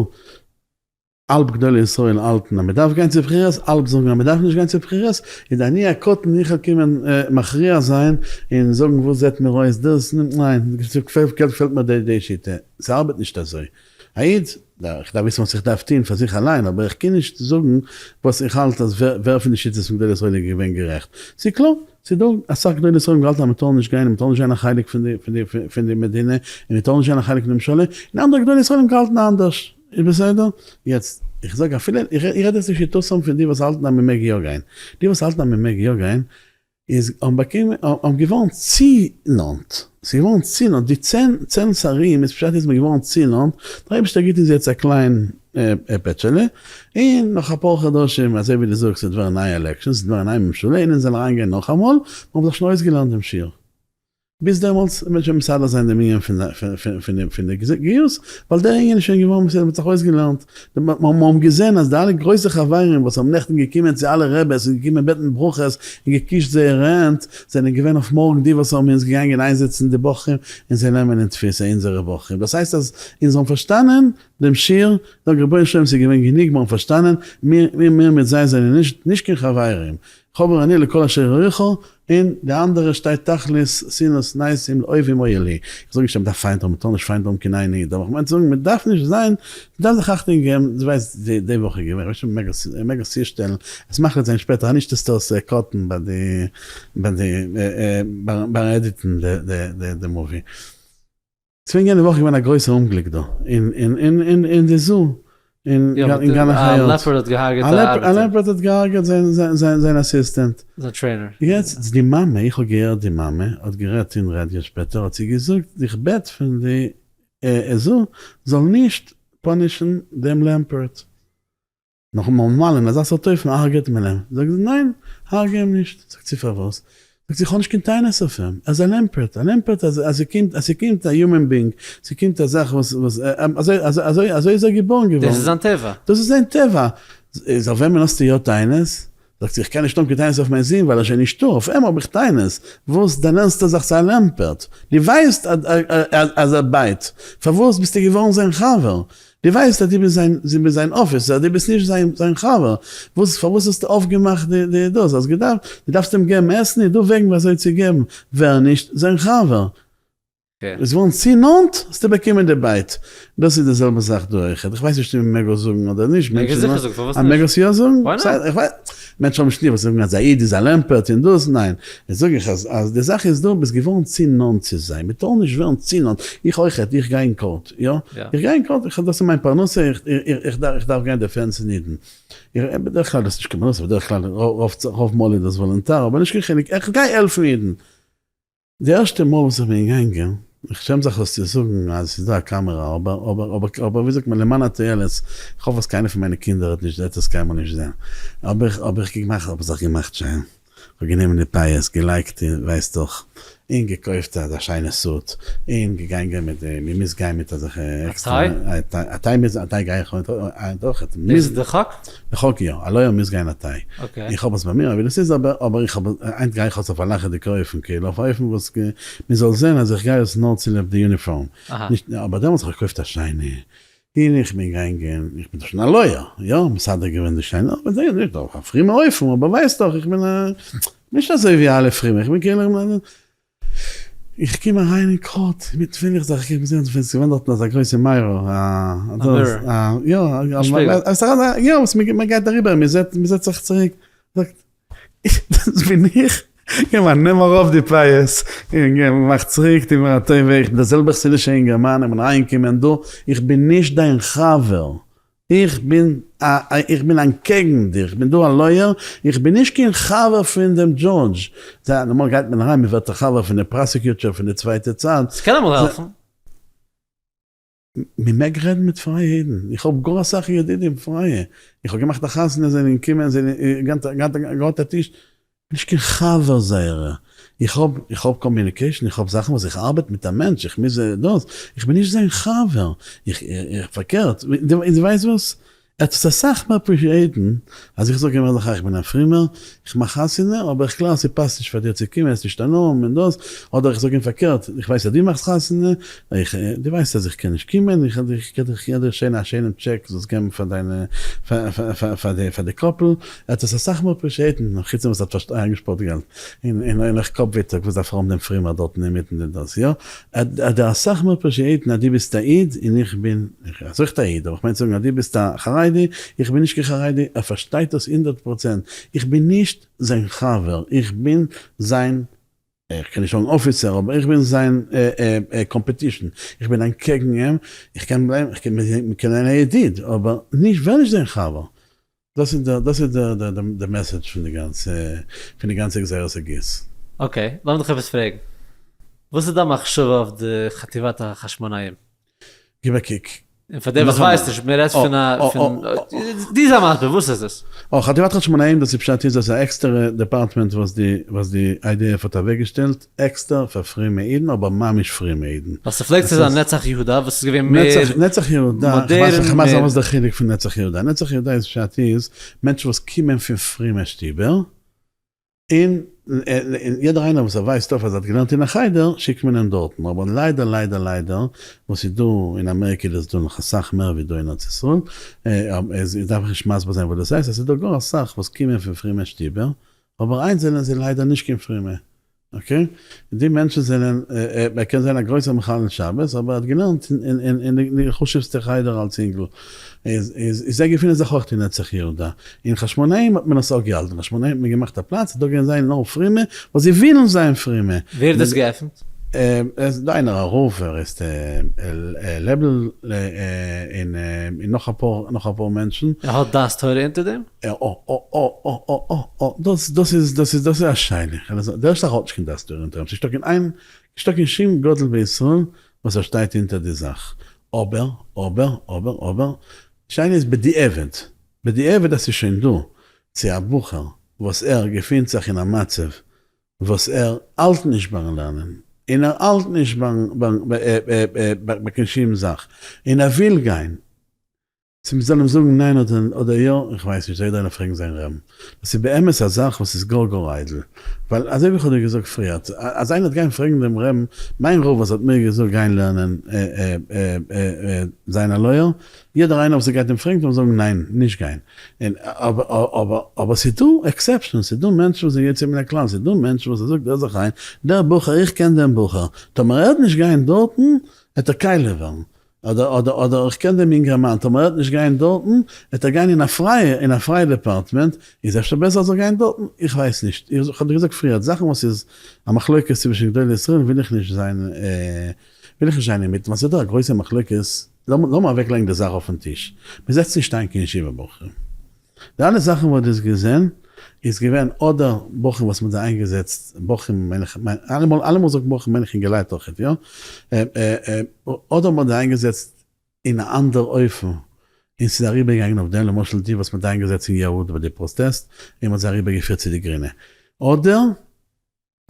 האלב גדולי ישראל האלטן אז מ'דארף גיין צו בחירות, האלב זאגן אז מ'דארף נישט גיין צו בחירות, איז אני הקטן איך וועל קומען מכריע זיין און זאגן וואס זעט מיר אויס דאס, ניין, געפעלט מיר די שיטה. ס'ארבעט נישט אזוי. א איד, איך דארף וויסן וואס איך דארף טון פאר זיך אליין, אבער איך קען נישט זאגן וואס איך האלט אז ווער פון די שיטות פון גדולי ישראל איז געווען גערעכט. ס'איז קלאר, ס'איז דא אסאך גדולי ישראל האבן געהאלטן אז מ'טאר נישט גיין און מ'טאר נישט זיין א חלק פון די מדינה און מ'טאר נישט זיין א חלק פון די ממשלה, און אנדערע גדולי ישראל האבן געהאלטן אנדערש. איז בסדר? יעצט, איך זאג אפילו, איך רעד יעצט נישט שיטתם פון די וואס האלטן אז מ'מעג יא גיין. די וואס האלטן אז מ'מעג יא גיין, איז האבן באקומען האבן געווארן צו נאנט, ס'איז געווארן צו נאנט, די צען צען שרים איז פשט איז מען געווארן צו נאנט, דער אייבערשטער גיט אונז יעצט א קליין פעטשעלע, און נאך אפאר חדשים אזוי ווי דו זאגסט וועט ווערן נייע elections, וועט ווערן נייע ממשלה און אונז וועלן אריינגיין נאכאמאל, מיר האבן זיך שוין אויסגעלערנט דעם שיעור. ביז דעמאלטס וועט מען שוין מסדר זיין דעם ענין פון די גיוס, ווייל דער ענין איז שוין געווארן מסודר, מען האט זיך אויסגעלערנט, מיר האבן געזען אז די אלע גרויסע חברים וואס האבן נעכטן געקומען צו אלע רעבעס און געקומען בעטן ברכות און געקישט זייערע הענט, זענען געווען אויף מארגן די וואס האבן אונז געגאנגען איינזעצן די בחורים און זיי נעמען אין תפיסה אונזערע בחורים, דאס הייסט אז אונז האבן פארשטאנען דעם שיעור, זאגט רבונו של עולם ס'איז געווען גענוג, מיר האבן פארשטאנען, מיר מיט זיי זענען נישט קיין חברים, חבר אני לכל אשר יראוך, און די אנדערע שטייט תכלית שנאת נייסים לאויבים אוי לי. איך זאג נישט אז מ'דארף פיינט האבן, מ'טאר נישט פיינט האבן קיין איין איד, אבער כ'מיין צו זאגן מ'דארף נישט זיין, מ'דארף זיך אכטונג געבן, דו ווייסט די די וואך איז געווען, כ'ווייס נישט מ'מעג עס מ'מעג עס צושטעלן, עס מחליט זיין שפעטער אז נישט איז דאס cut ן ביי די ביי די ביים edit ן די די די movie. ס'ווען יענע וואך געווען א גרויסע אומגליק דא אין די zoo אין גן החיות. א leopard האט געהארגעט א ארבעטער. א leopard האט געהארגעט זיין assistant. זיין trainer. יעצט די מאמע, איך האב געהערט די מאמע האט גערעדט אין רעדיא שפעטער האט זי געזאגט איך בעט פון די zoo זאל נישט punish ן דעם leopard. נאך נארמאל אין אזא סארט אופן הרג'עט מען אים, זאגט זי ניין הרג'ע אים נישט, זאגט זי פארוואס? זאגט זי איך האב נישט קיין טענות אויף אים, ער איז א leopard, א leopard אז אז ס'קומט אז ס'קומט א human being, ס'קומט א זאך וואס וואס אזוי אזוי אזוי איז ער געבארן געווארן, דאס איז זיין טבע. דאס איז זיין טבע, איז אויף וועמען האסטו יא טענות? זאגט זי איך קען נישט האבן קיין טענות אויף מיין זון ווייל ער איז שוין נישטא, אויף אים האב איך טענות, וואס דערלערנסטו זיך צו א leopard? דו ווייסט אז ער בייט, פארוואס ביסטו געווארן זיין חבר? דו ווייסט אז דו ביסט זיין, זי ביסט זיין אפיסער, דו ביסט נישט זיין זיין חבר, וואס פארוואס האסטו אויפגעמאכט די די דאס, האסט געדארפט, דו דארפסט אים געבן עסן, איז דא וועגן ווי אזוי צו געבן, ווער נישט זיין חבר. איז געווארן צו נאנט, האסטו באקומען די bite. דאס איז די זעלבע זאך דא אויכעט, איך ווייס נישט צו מען מעג עס זאגן אדער נישט, מעג עס זיכער זאגן, פארוואס נישט? מעג עס יא זאגן? Why not? מענטשן האבן נישט ליב אז זאגן אז א איד איז א leopard און דאס, ניין, זאג איך אז אז די זאך איז דא, ביסט געווארן צו נאנט צו זיי, מען טאר נישט ווערן צו נאנט, איך אויכעט, איך גיי אין court, יא, איך גיי אין court, איך דאס איז מיין פרנסה, איך איך איך דארף גיין defense ן אידן, איך בדרך כלל דאס איז נישט קיין פרנסה, בדרך כלל רוב רוב מאל איז דאס וואלונטאר, אבער נישט קיין חילוק, איך גיי העלפן אידן. די ערשטע מאל וואס איך בין געגאנגען, איך שעם זיך דאס צו זאגן אז עס איז דא א קאמערא, אבער אבער אבער אבער ווי זאגט מען למען התועלת, איך האף אז קיינער פון מיינע קינדער וועט נישט וועט עס קיינמאל נישט זען, האב איך האב איך געמאכט האב איך זיך געמאכט שיין, איך האב גענומען די פאות, געלייגט אין ווייסט דאך, און געקויפט אזא שיינע suit, און געגאנגען מיט די, מען מוז גיין מיט אזעלכע עקסטערע, א tie? א tie מוז, א tie גיי איך היינט אויך. דאס איז די חק? די חק יא, א לויער מוז גיין א tie. איך האב עס ביי מיר אווי דאס איז אבער אבער איך האב היינט גיי איך עס אויף א לאכעדיגע אופן כאילו אויף א אופן וואס מען זאל זען אז איך גיי עס נאר צוליב די יוניפארם נישט אבער דעמאלטס האב איך געקויפט א שיינע און איך בין געגאנגען איך בין דאך שוין א לויער יא מסדר געווען די שיינע אבער זייער נישט אויף א פרומע אופן אבער ווייסט דאך איך בין א נישט אזוי ווי אלע פרומע איך בין כאילו איך קום אריין אין court מיט וויל איך זיך איך בין געווען ס'געווען דארטן אזא גרויסע mirror א יא יא וואס מען גייט אריבער מען זעט מען זעט זיך צוריק זאגט דאס בין איך געב א נעם ארויף די פאות און מאך צוריק טו מיר א טובה איך בין דער זעלבער חסידישע אינגערמאן איך בין אריינגעקומען דא איך בין נישט דיין חבר איך בין א איך בין אנטקעגן דיר, איך בין דא א לויער, איך בין נישט קיין חבר פון דעם דזשאדזש, זיי נארמאל גייט מען אריין מען ווערט א חבר פון די prosecutor פון די צווייטע צד. ס'קען אמאל העלפן. מען מעג רעדן מיט פרייע אידן, איך האב גאר אסאך ידידים פרייע, איך האב געמאכט א חתונה זענען געקומען זענען געהאט א טיש, נישט קיין חבר זייערע, איך האב איך האב communication, איך האב זאכן וואס איך ארבעט מיט א מענטש, איך מוז דאס, איך בין נישט זיין חבר, איך פארקערט, דו ווייסט וואס? ער וועט עס אסאך מער appreciate ן אז איך זאג אים ערליך איך בין א פרומער, איך מאך חתונה, אבער איך קלער אז ס'פאסט נישט פאר דיר צו קומען, עס נישט הנאה און דאס, אדער איך זאג אים פארקערט, איך ווייס אז דו מאכסט חתונה, איך, דו ווייסט אז איך קען נישט קומען, איך איך איך געב דיר שיין א שיינעם טשעק זאלסט געבן פאר דיינע פאר די פאר די couple, ער וועט עס אסאך מער appreciate ן, חוץ דעם וואס ער האט איינגעשפארט געלט, און און אויך קאפ ווייטאג וואס דארף ער האבן דעם פרומער דארטן אינמיטן די דאס, יא, ער וועט דיר אסאך מער appreciate ן אז דו ביסט א איד און איך בין איך איז אויך א איד, אבער איך מיין צו זאגן אז דו ביסט א חרדי, איך בין נישט קיין חרדי, ער פארשטייט דאס הונדערט פראצענט, איך בין נישט זיין חבר, איך בין זיין, איך קען נישט זאגן אפיסער, אבער איך בין זיין competition, איך בין אנטקעגן אים, איך קען בלייבן, איך קען מיר זיין א ידיד, אבער נישט, ווער נישט זיין חבר. דאס איז די, דאס איז די message פון די גאנצע, פון די גאנצע גזירת הגיוס. okay, לאמיר דיך עפעס פרעגן. וואס איז דיין מחשבה אויף די חטיבת החשמונאים? גיב א קוק. און פאר דער וואס ווייסט נישט, מען רעדט פון א, פון, דו זיי מסביר, וואס איז עס? אה, חטיבת חשמונאים, דאס איז פשט איז דאס א עקסטערע department וואס די, וואס די IDF האט אוועקגעשטעלט עקסטער פאר פרומע אידן, אבער ממש פרומע אידן. ווייל ס'פלעגט צו זיין נצח יהודה וואס איז געווען מער נצח יהודה, כ'ווייס נישט וואס דער חילוק פון נצח יהודה, נצח יהודה איז פשט איז מענטשן וואס קומען פון פרומע שטיבער, און יעדער איינער וואס ער ווייזט אויף אז ער האט געלערנט אין א חדר שיקט מען אים דארטן, אבער ליידער ליידער ליידער וואס איז דא אין אמעריקע איז דא נאך אסאך מער ווי דא אין ארץ ישראל, איז דארף איך נישט מסביר זיין וואס דאס הייסט, עס איז דא גאר אסאך וואס קומען פון פרומע שטיבער, אבער היינט זענען זיי ליידער נישט קיין פרומע, okay? די מענטשן זענען, ער קען זיין א גרויסער מחלל שבת, אבער ער האט געלערנט אין די חשוב'סטע חדר אלס אינגל, איז זיי געפינען זיך אויך אין נצח יהודה. אין חשמונאים האט מען עס אפגעהאלטן, אין חשמונאים האט מען געמאכט א פלאץ, דא גייען זיין נאר פרומע, וואס זיי ווילן זיין פרומע. ווער האט דאס געעפנט? עס איז דא איינער א רב, ער הייסט לעבל, און נאך אפאר, נאך אפאר מענטשן. ער האט דעת תורה אונטער דעם? אה אה אה אה אה אה אה דאס דאס איז דאס איז דאס איז א שאלה, דער ערשטע האט נישט קיין דעת תורה אונטער אים, ס'נישטא קיין איין, נישטא קיין שום גדול בישראל וואס ער שטייט אונטער די זאך, אבער אבער אבער אבער, שאלה איז בדיעבד, בדיעבד אז ס'איז שוין דא צו א בחור וואס ער געפינט זיך אין א מצב וואס ער האלט נישט ביים לערנען, און ער האלט נישט ביים ביי קיין שום זאך, און ער וויל גיין, צו מ'זאל אים זאגן ניין אדער יא, איך ווייס נישט, זאל יעדער איינער פרעגן זיין רבי'ן. דאס איז באמת א זאך וואס איז גאר גאר איידל, ווייל אזוי ווי איך האב דיר געזאגט פריער, אז איינער וועט גיין פרעגן דעם רבי'ן, מיין רב וואס האט מיר געזאגט גיין לערנען זיין א לויער, יעדער איינער וואס גייט אים פרעגן וועט אים זאגן ניין, נישט גיין. אבער ס'איז דא exceptions, ס'איז דא מענטשן וואס זענען יוצא מן הכלל, ס'איז דא מענטשן וואס ער זאגט הער זיך איין, דער בחור, איך קען דעם בחור, טאמער ער וועט נישט גיין דארטן, וועט ער קאליע ווערן. אדער אדער אדער איך קען דעם אינגערמאן טאמער ער וועט נישט גיין דארטן וועט ער גיין אין א פרייע אין א פרייע department איז אפשר בעסער ער זאל גיין דארטן איך ווייס נישט איך האב דיר געזאגט פריער זאכן וואס איז א מחלוקת צווישן גדולי ישראל וויל איך נישט זיין וויל איך נישט זיין אינמיטן ווייל ס'איז דא א גרויסע מחלוקת לאמיר אוועק לייגן די זאך אויפן טיש מען זעצט נישט איין קיין ישיבה בחורים די אלע זאכן וואס דו האסט געזען איז געווען אדער בחורים וואס מען האט זיי איינגעזעצט, בחורים מיין איך, אלעמאל אלעמאל זאגט בחורים מיין איך אינגעלייט אויכעט יא, אדער מען האט זיי איינגעזעצט אין א אנדער אופן און ס'איז אריבער געגאנגען אויף דעם, למשל די וואס מען האט איינגעזעצט אין יהוד ביי די פראטעסט און מען האט זיי אריבער געפירט צו די גרינע, אדער.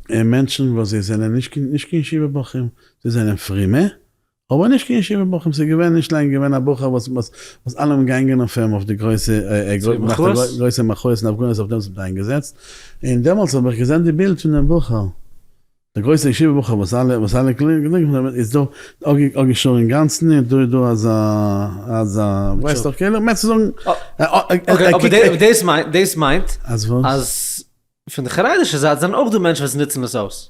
און מענטשן וואס זיי זענען נישט קיין נישט קיין ישיבה בחורים, זיי זענען פרומע, אבער נישט קיין ישיבה בחורים, ס'איז געווען נישט לאנג געווען א בחור וואס וואס וואס אלע האבן געהאנגען אויף אים אויף די גרויסע גרויסע מחאות און הפגנות אויף דעם וואס מ'האט איינגעזעצט, און דעמאלטס האב איך געזען די בילד פון דעם בחור, די גרויסע ישיבה בחור וואס אלע וואס אלע געדענקען פון דעם, איז דא אפגעשארן אינגאנצן און דא איז דא אזא אזא ווייסט דאך כאילו מיינט צו זאגן. okay אבער דאס מיינט דאס מיינט אז וואס? פון די חרדישע זייט זענען אויך דא מענטשן וואס נוצן עס אויס.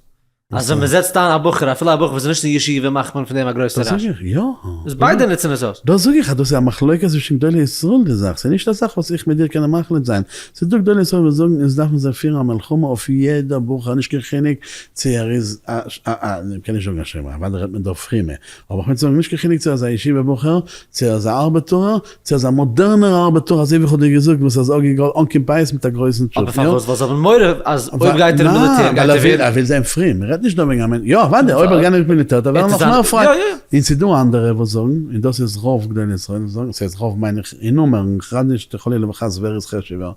אז ווען מען זעצט איין א בחור, אפילו א בחור וואס איז נישט אין ישיבה מאכט מען פון דעם א גרויסע רעש. דאס זאג איך, יא. איז ביידע נוצן עס אויס. דאס זאג איך אז דאס איז א מחלוקת צווישן גדולי ישראל די זאך, ס'איז נישט א זאך וואס איך מיט דיר קענען מחליט זיין. ס'איז דא גדולי ישראל וואס זאגן אונז דארפן זיי פירן א מלחמה אויף יעדע בחור נישט קיין חילוק צו ער איז א א מ'קען נישט זאגן א שומר, אוודאי רעדט מען דא פרומע, אבער כ'מיין צו זאגן נישט קיין חילוק צו ער איז א ישיבה בחור, צו ער איז א ארבעטארער, צו ער איז א מאדערנער ארבעטאר אזוי ווי איך האב דיר געזאגט וואס איז אפגעגאלט אן קיין פאות מיט א גרויסן טשופ. אבער פארוואס? ווייל זיי האבן מורא אז אויב גייט ער אין מיליטער גייט ער ווערן. ער וויל זיין פרום. מ'רעדט נישט דא וועגן א מענטש, יא אוודאי אויב ער גייט נישט מיליטער וועט ער ווערן נאך מער פריי, און ס'איז דא אנדערע וואס זאגן, און דאס איז רוב גדולי ישראל וואס זאגן, ס'הייסט רוב מיין איך אין נומערן, כ'רעד נישט חלילה וחס ווער איז חשוב'ער,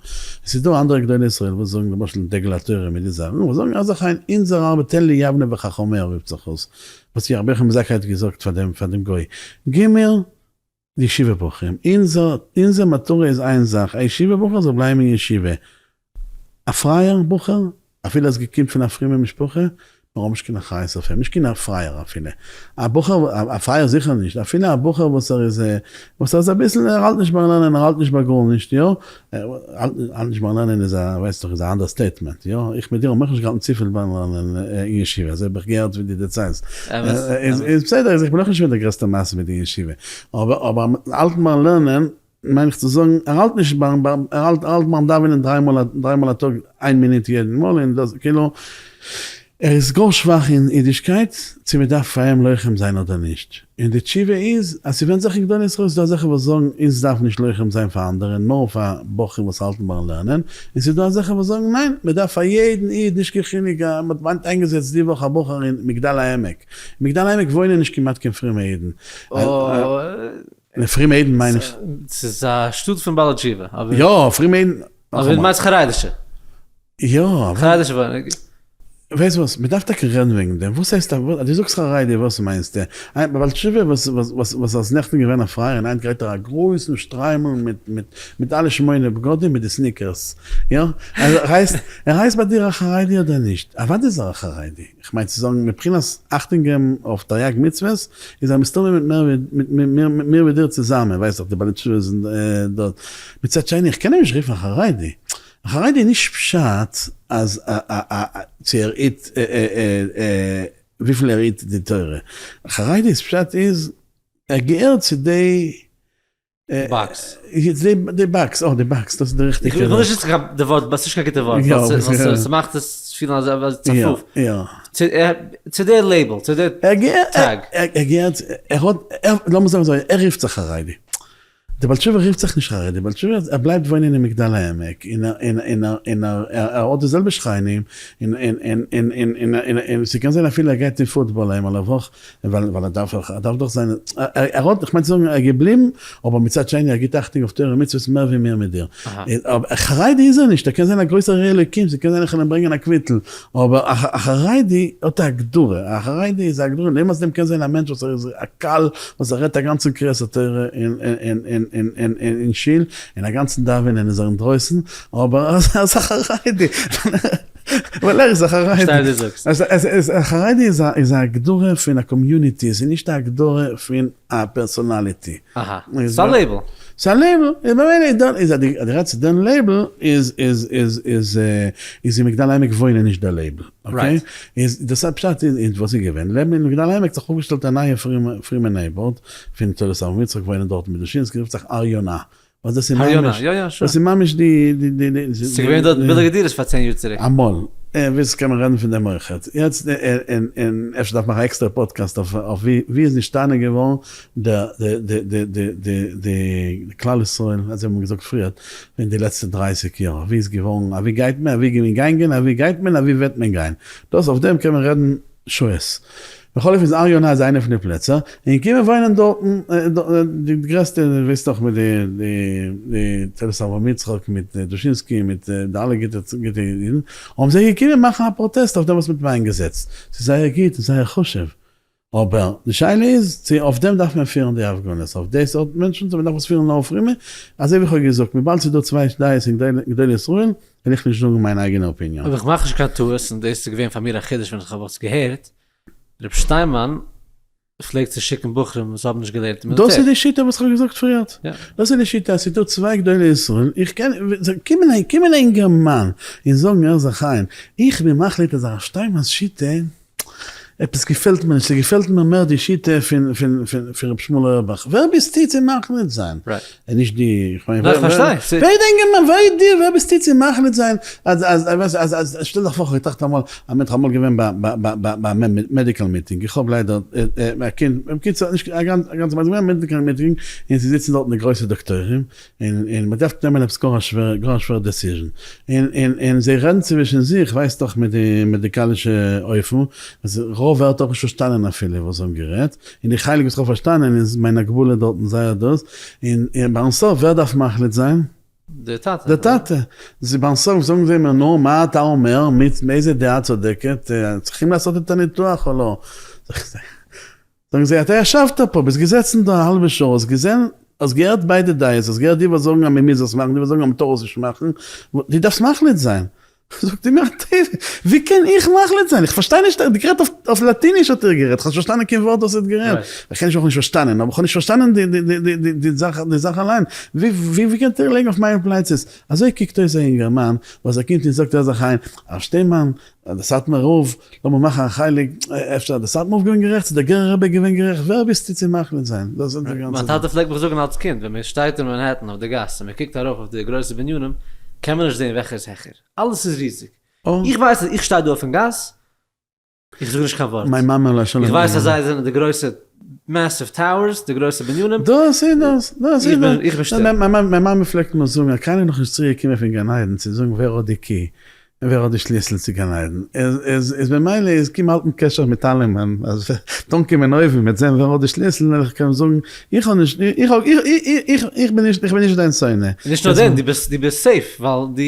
ס'איז דא אנדערע גדולי ישראל וואס זאגן למשל דגל התורה מיט די זאכן, וואס זאגן אז אכן אונזער ארבעט תן לי יבנה וחכמיה רופט זיך אויס, וואס רבי יוחנן בן זכאי האט געזאגט פאר דעם פאר דעם גוי, גיב מיר די ישיבה בחורים, אונזער אונזער מטרה איז איין זאך, א ישיבה בחור זאל בלייבן אין ישיבה, א פרייער בחור, אפילו ער איז געקומט פון א פרומע משפחה, מיר האבן נישט קיין אחריות אויף אים, נישט קיין פרייער אפילו, א בחור, א פרייער זיכער נישט, אפילו א בחור וואס ער איז, וואס ער איז אביסל, ער האלט נישט ביים לערנען, ער האלט נישט ביי גארנישט, יא, האלט נישט ביים לערנען איז א, ווייסט דאך, איז א understatement, יא, איך מיט דיר האבן אויך נישט געהאלטן צופיל ביים לערנען אין ישיבה, אזוי האב איך געהערט ווי דו דערציילסט, איז בסדר, איך בין אויך נישט געווען דער גרעסטער מתמיד אין ישיבה, אבער אבער האלטן ביים לערנען מיין איך צו זאגן, ער האלט נישט ביים, ער האלט ער האלט ביים דאווענען דריי מאל דריי מאל א טאג איין מינוט יעדן מאל און דאס כאילו, ער איז גאר שוואך אין אידישקייט, צו מען דארף פאר אים לוחם זיין אדער נישט, און די תשובה איז אז ס'ווענדט זיך אין גדולי ישראל, ס'דא אזעלכע וואס זאגן אונז דארף נישט לוחם זיין פאר אנדערע נאר פאר בחורים וואס האלטן ביים לערנען, און ס'דא אזעלכע וואס זאגן ניין מען דארף פאר יעדן איד נישט קיין חילוק, מען האט איינגעזעצט די וואך א בחור אין מגדל העמק, מגדל העמק וואוינען נישט כמעט קיין פרומע אידן. און פרומע אידן מיין איך. ס'איז א שטאט פון בעלי תשובה, אבער. יא, פרומע אידן. אבער דו מיינסט חרדישע. יא, אבער. חרדישע וואוינען. ווייסט וואס, מ'דארף טאקע רעדן וועגן דעם, וואס הייסט א, אז דו זאגסט חרדי וואס מיינסטו? א בעל תשובה וואס וואס וואס איז נעכטן געווען א פרייער און היינט גייט ער א גרויסן שטריימל מיט מיט מיט אלע שמונה בגדים מיט די sneakers, יא? ער הייסט ער הייסט ביי דיר א חרדי אדער נישט? אוודאי איז ער א חרדי. כ'מיין צו זאגן מבחינת אכטונג געבן אויף תרי"ג מצוות איז ער מסתמא מיט מער ווי מיט מיר ווי דיר צוזאמען, ווייסט דאך די בעלי תשובות זענען דארט, מצד שני איך קען אים נישט רופן א חרדי, א חרדי איז נישט פשט אז צו ער היט וויפיל ער היט די תורה, א חרדי איז פשט איז ער געהערט צו די box. די box, אה די box, דאס איז די ריכטיגע ווארט. איך וויל נישט נוצן קיין די ווארט, ס'איז נישט קיין גוטע ווארט, ווייל ס'מאכט עס פילן אז ס'איז א פוף. צו די label, צו די tag. ער געהערט, ער האט, לאמיר זאגן אזוי, ער רופט זיך חרדי. די בעל תשובה רופט זיך נישט חרדי, די בעל תשובה, ער בלייבט וואוינען אין מגדל העמק, און ער האט די זעלבע שכנים, און ס'קען זיין אפילו ער גייט אין פוטבאל איינמאל א וואך, ווייל ער דארף דאך, ער דארף דאך זיין, ער האט, איך מיין צו זאגן, ער איז געבליבן, אבער מצד שני ער גיבט אכטונג אויף תורה ומצוות מער ווי מיר מיט דיר. אבער א חרדי איז ער נישט, ער קען זיין א גרויסער ירא אלוקים, ס'קען זיין איך וועל אים ברענגען א קוויטל, אבער א חרדי האט א הגדרה, א חרדי איז א הגדרה, לעומת דעם קען זיין א מענטש וואס ער איז א קל, וואס ער רעדט א גאנצן קריאת התורה אין שול, און א גאנצן דאווענען איז ער אינדרויסן, אבער ער איז א חרדי. ווייל ער איז א חרדי. פארשטיי וואס דו זאגסט. א חרדי איז א הגדרה פון א community, עס איז נישט א הגדרה פון א personality. אהא. ס'איז א label. ס'איז א label. און במילא איז דאן, איז אז דו רעדסט צו דעם label, איז איז איז איז איז אין מגדל העמק וואוינען נישט דער label. Okay? איז דאס א פשט איז וואס איז געווען. לעבן אין מגדל העמק האט זיך אויפגעשטעלט א נייע פרומע neighborhood פון תולדות אברהם יצחק וואוינען דארט מיט דושינסקי רופט זיך הר יונה. ווייל דאס איז ממש, דאס איז ממש די, די, די, די. ס'איז געווען דארט ביליגע דירות פאר צען יאר צוריק. אמאל. ווילסט קען מען רעדן פון דעם אויכעט. יעצט, און, און אפשר דארף מאכן א עקסטערע פאדקעסט אויף, אויף ווי, ווי איז נשתנה געווארן די, די, די, די, די, די, די כלל ישראל, אזוי ווי מ'האט געזאגט פריער, אין די לעצטע דרייסיג יאר. ווי איז געווארן, אווי גייט מען, אווי איז מען געגאנגען, אווי גייט מען, אווי וועט מען גיין. דאס, אויף דעם קען מען רעדן שעות. בכל אופן איז הר יונה איז איינע פון די פלעצער, און געקומען וואוינען דארטן די גרעסטע ווייסט דאך מיט די די תולדות אברהם יצחק מיט דושינסקי מיט די אלע גוטע גוטע אידן, האבן זיי געקומען מאכן א פראטעסט אויף דעם וואס מ'האט איינגעזעצט, ס'איז זייער גוט און זייער חשוב, אבער די שאלה איז צו אויף דעם דארף מען פירן די הפגנות, אויף די סארט מענטשן, צו מ'דארף עס פירן נאר אויף פרומע, אזוי ווי איך האב געזאגט, וויבאלד ס'איז דא צוויי דעות אין גדולי ישראל, וועל איך נישט זאגן מיין אייגענע opinion. אויב איך מאך נישט קיין טעות, און דאס איז געווען פאר מיר א חידוש ווען איך האב עס געהערט, רב שטיינמאן פלעגט צו שיקן בחורים וואס האבן נישט געלערנט אין מיליטער. דאס איז די שיטה וואס איך האב געזאגט פריערט. דאס איז די שיטה אז ס'איז דא צוויי גדולי ישראל, איך קען, קומען קומען א אינגערמאן און זאגן ער זיך איין, איך בין מחליט אז הרב שטיינמאן'ס שיטה. עפעס געפעלט מיר נישט, ס'געפעלט מיר מער די שיטה פון פון פון פון ר' שמואל אויערבאך, ווער ביסטו צו מחליט זיין? און נישט די, איך מיין, ווער ווער איז די אינגערמאן, ווער איז דיר, ווער ביסטו צו מחליט זיין אז אז אז אז אז שטעל דיך פאר כ'האב געטראכט אמאל אז מען האט אמאל געווען ביי ביי ביי ביי א medical meeting, איך האב ליידער א קינד, בקיצור נישט א גאנצע מעשה, געווען א medical meeting און ס'זיצן דארטן די גרויסע דאקטוירים, און און מען דארף נעמען עפעס גאר א שווערע גאר א שווערע decision, און און און זיי רעדן צווישן זיך ווייסט דאך מיט די מעדיקאלישע אופן, אז רוב ווערטער האב איך נישט פארשטאנען אפילו וואס זיי האבן גערעדט, און די חלק וואס איך האב פארשטאנען איז מיין הגבלה דארטן זייער דאס, און און ביים סוף ווער דארף מחליט זיין? די טאטע. די טאטע. זיי ביים סוף זאגן זיי מיר נו מה אתה אומר, מאיזה דעה צודקת, צריכים לעשות את הניתוח או לא? זאגן זיי, אתה ישבת פה, ביסט געזעצן דא א האלבע שעה, האסט געזען, האסט געהערט ביידע דעות, האסט געהערט די וואס זאגן אז מען מוז עס מאכן, די וואס זאגן אז מען טאר עס נישט מאכן, דו דארפסט מחליט זיין. זאגט ער מיר, ווי קען איך מחליט זיין, איך פארשטיי נישט, האט גערעדט אויף לאטיניש האט ער גערעדט, איך האב נישט פארשטאנען קיין ווארט וואס ער האט גערעדט, איך קען נישט אויך נישט פארשטאנען, אבער איך האב נישט פארשטאנען די זאך אליין, ווי קענט איר לייגן אויף מיינע פלייצעס, אזוי קוקט אויס א אינגערמאן וואס ער קומט און זאגט ער זיך איין, הרב שטיינמאן, דער סאטמאר רב, לאמיר מאכן א חלק, אפשר איז דער סאטמאר רב געווען גערעכט, צו דער גערער רבי געווען גערעכט, ווער ביסטו צו מחליט זיין? דאס איז די גאנצע מיין טאטע פלעגט מיך זאגן אלס קינד, ווען מען שטייט אין מאנהעטן אויף די גאס און מען קוקט ארויף אויף די גרויסע בנינים, קען מען נישט זען וועלכער איז העכער, אלעס איז ריזיג. איך ווייס אז איך שטיי דא אויפן גאס, איך זאג נישט קיין ווארט. מיין מאמע עליה השלום. איך ווייס אז זיי זענען די גרויסע massive towers, די גרויסע בנינים. דאס איז דאס, דאס איז דאס. איך בין שטיל. מיין מאמע פלעגט מיר זאגן אז קיינער איז נאכנישט צוריק געקומען פון גן עדן צו זאגן ווער האט די key און ווער האט די שליסל צו גן עדן. איז במילא איז קום האלטן קשר מיט אלעמען, אז וועט אנקומען אויבן מ'וועט זען ווער האט די שליסל וועל איך קענען זאגן איך האב נישט, איך האב, איך בין נישט, איך בין נישט דיין שונא. נישט נאר דעם, דו ביסט, דו ביסט safe, ווייל דו.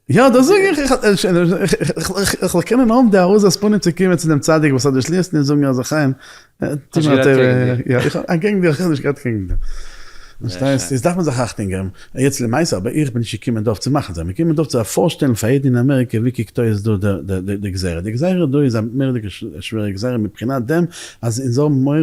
יא דאס זאג איך, איך זאל קענען האבן די העזת פנים צו קומען צו דעם צדיק וואס האט די שליסל און זאגן אז חיים, טו מיר א טובה, יא, איך האב אנטקעגן דיר, איך האב נישט גערעדט קעגן דיר. פארשטייסט? איז דארף מען זיך אכטונג געבן. יעצט למעשה, אבער איך בין נישט געקומען דא אויף צו מאכן זיי, מיר קומען דא צו פארשטעלן פאר יעדן אין אמעריקע ווי קוקט אויס דא די גזירה. די גזירה דא איז א מורא'דיגע שווערע גזירה מבחינת דעם אז אונז האבן מורא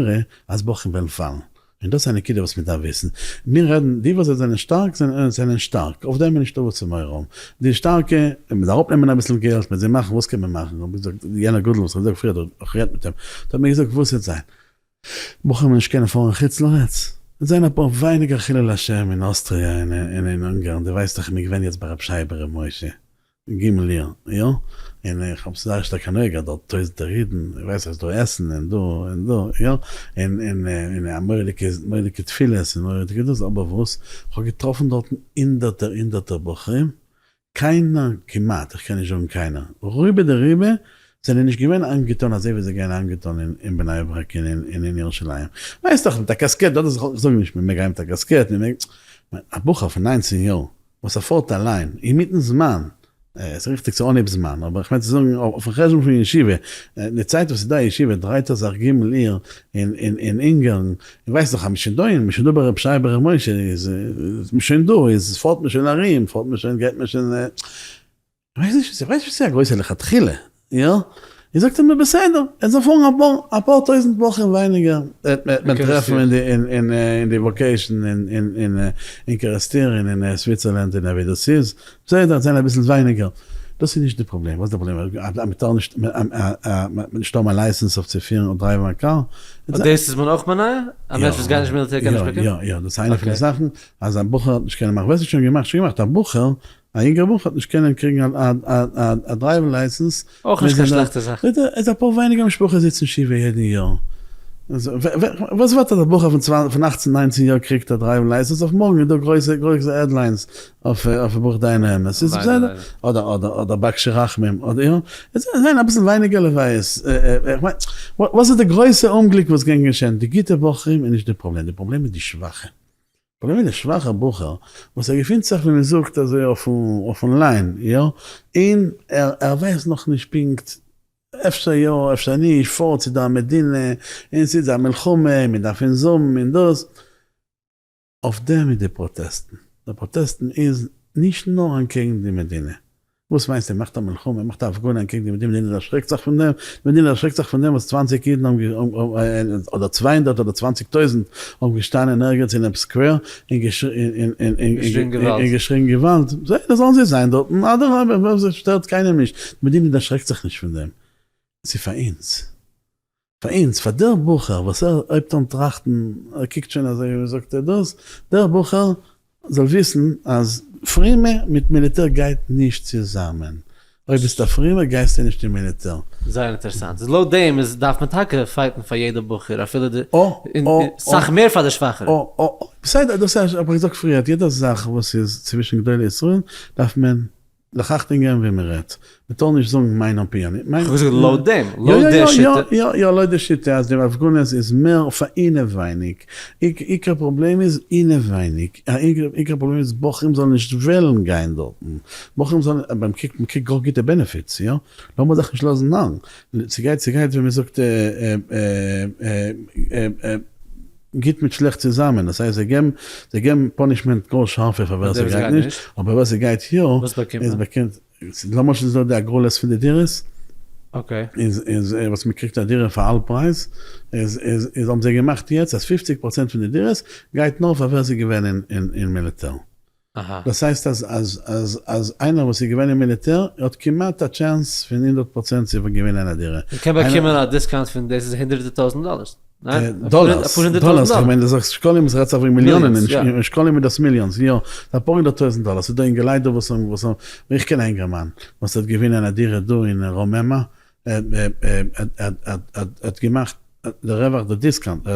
אז בחורים וועלן פאלן. און דאס איז א נקודה וואס מען דארף וויסן. מיר רעדן, די וואס זיי זענען שטארק זענען שטארק, אויף דעם איז נישטא וואס צו מורא האבן. די שטארקע, מען דארף אראפנעמען אביסל געלט, מיט זיי מאכן, וואס קען מען מאכן? האב איך געזאגט, יענער גדול וואס איך האב געזאגט פריער, איך האב גערעדט מיט אים, האט ער מיר געזאגט, וואס וועט זיין? בחורים וועלן נישט קענען פארן חוץ לארץ? וועט זיין אפאר ווייניגער חילול השם אין אוסטריה און אין אונגארן, דו ווייסט דאך איך בין געווען יעצט ביי רב שייע בר' משה, ג' אייר, יא, און איך האב זייער שטארק הנאה געהאט דארט טויזענטער אידן, איך ווייס אז דא עסן און דא און דא, יא, און און און א מורא'דיגע מורא'דיגע תפילות און מורא'דיגע דאס, אבער וואס, איך האב געטראפן דארטן הונדערטער הונדערטער בחורים, קיינער, כמעט, איך קען נישט זאגן קיינער, רובא דרובא זענען נישט געווען אנגעטון אזוי ווי זיי גייען אנגעטון אין בני ברק און אין ירושלים, ווייסט דאך מיט א קאסקעט, דארט איז, איך זאג נישט מען מעג גיין מיט א קאסקעט, מען מעג, א בחור פון ניינצן יאר וואס ער פארט אליין אינמיטן זמן, עס איז ריכטיג צו אנהייב זמן, אבער איך מיין צו זאגן אויפן חשבון פון ישיבה, די צייט וואס איז דא א ישיבה דרייט ער זיך ג' אייר אין אונגארן, און ווייסט דאך אז מ'איז שוין דא אין, מ'איז שוין דא ביי רב שייע בר' משה, איז מ'איז שוין דא, איז פארט מען שוין ארום, פארט מען שוין, גייט מען שוין. כ'ווייס נישט, איך ווייס נישט צו ס'איז א גרויסע לכתחילה, יא? און זאגט ער מיר בסדר, עס זאל פארן אפאר אפאר טויזנט בחורים ווייניגער, וועט מען טרעפן אין די אין די vacation אין אין קערעסטיר און אין סוויצערלענד און ווי דאס איז, בסדר, עס זענען אביסל ווייניגער, דאס איז נישט די פראבלעם, וואס איז די פראבלעם? אז מען טאר נישט נישט האבן א license אויף צו פירן און דרייוון א קאר? דאס איז מען אויך מונע? א מענטש וואס גייט נישט מיליטער קען נישט באקומען? יא יא, דאס איז איינע פון די זאכן, אז א בחור האט נישט קענען מאכן, ווער ס'האט שוין געמאכט שוין געמאכט, א בחור א יונגער בחור האט נישט קענען קריגן א driving license. אויך נישט קיין שלעכטע זאך. איז אפאר ווייניגער משפחות זיצן שבעה יעדן יאר. וואס ווארט אז א בחור פון אכצן ניינצן יאר קריגט א driving license אויף מארגן איז דא גרויסע גרויסע headlines אויף ברוך דיין האמת. ס'איז בסדר. אדער אדער אדער בקשי רחמים אדער יא. עס זענען אביסל ווייניגער לוויות. איך מיין וואס איז די גרויסע אומגליק וואס קען געשען? די גוטע בחורים איז נישט די פראבלעם. די פראבלעם איז די שוואכע. פראבלעם איז די שוואכע בחור וואס ער געפינט זיך ווי מען זאגט אזוי אויפן line יא, און ער ער ווייסט נאכנישט פונקט אפשר יא אפשר נישט, פארט ס'איז דא א מדינה און ס'איז א מלחמה און מען דארף אונז האבן און דאס, אויף דעם איז די פראטעסטן, די פראטעסטן איז נישט נאר אנטקעגן די מדינה, וואס מיינסטו מאכט א מלחמה מאכט א הפגנה אנטקעגן די מדינה, מדינה דערשרעקט זיך פון דעם, די מדינה דערשרעקט זיך פון דעם וואס צוואנציג אידן האבן אדער 200 אדער 20,000 האבן געשטאנען ערגעץ אינעם square און געשריגן געוואלד, זיי זאלן זיי זיין דארטן, אדרבה, שטערט קיינעם נישט, די מדינה דערשרעקט זיך נישט פון דעם, ס'איז פאר אונז. פאר אונז, פאר דער בחור וואס ער הויבט אן טראכטן, ער קוקט שוין אזוי ווי זאגט ער דאס, דער בחור זאל וויסן אז פרומע מיט מיליטער גייט נישט צוזאמען, אויב ביסטו א פרומער גייסטו נישט אין מיליטער. זייער אינטערעסאנט. איז לויט דעם איז דארף מען טאקע fight ן פאר יעדע בחור אפילו די, און סאך מער פאר די שוואכערע. בסדר דאס האב איך געזאגט פריער, יעדע זאך וואס איז צווישן גדולי ישראל דארף מען זיך אכטונג געבן ווי מען רעדט, מען טאר נישט זאגן מיין אפיניאן. איך האב געזאגט לויט דעם, לויט די שיטה. יא יא יא לויט די שיטה אז די הפגנות איז מער פאר אינעווייניג, עיקר פראבלעם איז אינעווייניג, עיקר פראבלעם איז בחורים זאלן נישט וועלן גיין דארטן, בחורים זאלן, אבער מען קריגט מען קריגט גאר גוטע benefits יא, לאמיר זיך נישט לאזן נארן, ס'גייט ס'גייט ווי מען זאגט גוט מיט שלעכט צוזאמען, דאס הייסט זיי געבן זיי געבן punishment גאר שארפע פאר ווער ס'גייט נישט, אבער ווער ס'גייט יא איז באקומט, למשל איז דא די הגרלות פון די דירות, איז איז וואס מ'קריגט א דירה פאר האלב פרייז, איז איז איז האבן זיי געמאכט יעצט אז פופציג פראצענט פון די דירות גייט נאר פאר ווער ס'איז געווען אין אין מיליטער. דאס הייסט אז אז אז אז איינער וואס איז געווען אין מיליטער האט כמעט א chance פון 100% צו געווינען א דירה. מען קען באקומען א discount פון דאס איז הונדערטער טויזענט דאללערס, ניין? דאללערס, דאללערס, איך מיין דו זאגסט שקלים עס רעדט זיך וועגן מיליאנען, אין שקלים איז דאס millions, יא, אפאר הונדערט טויזענט דאללער, ס'איז דא אינגעלייט דא וואס האבן וואס האבן, איך קען א אינגערמאן וואס האט געווינען א דירה דא אין רוממה, האט געמאכט די רווח די discount,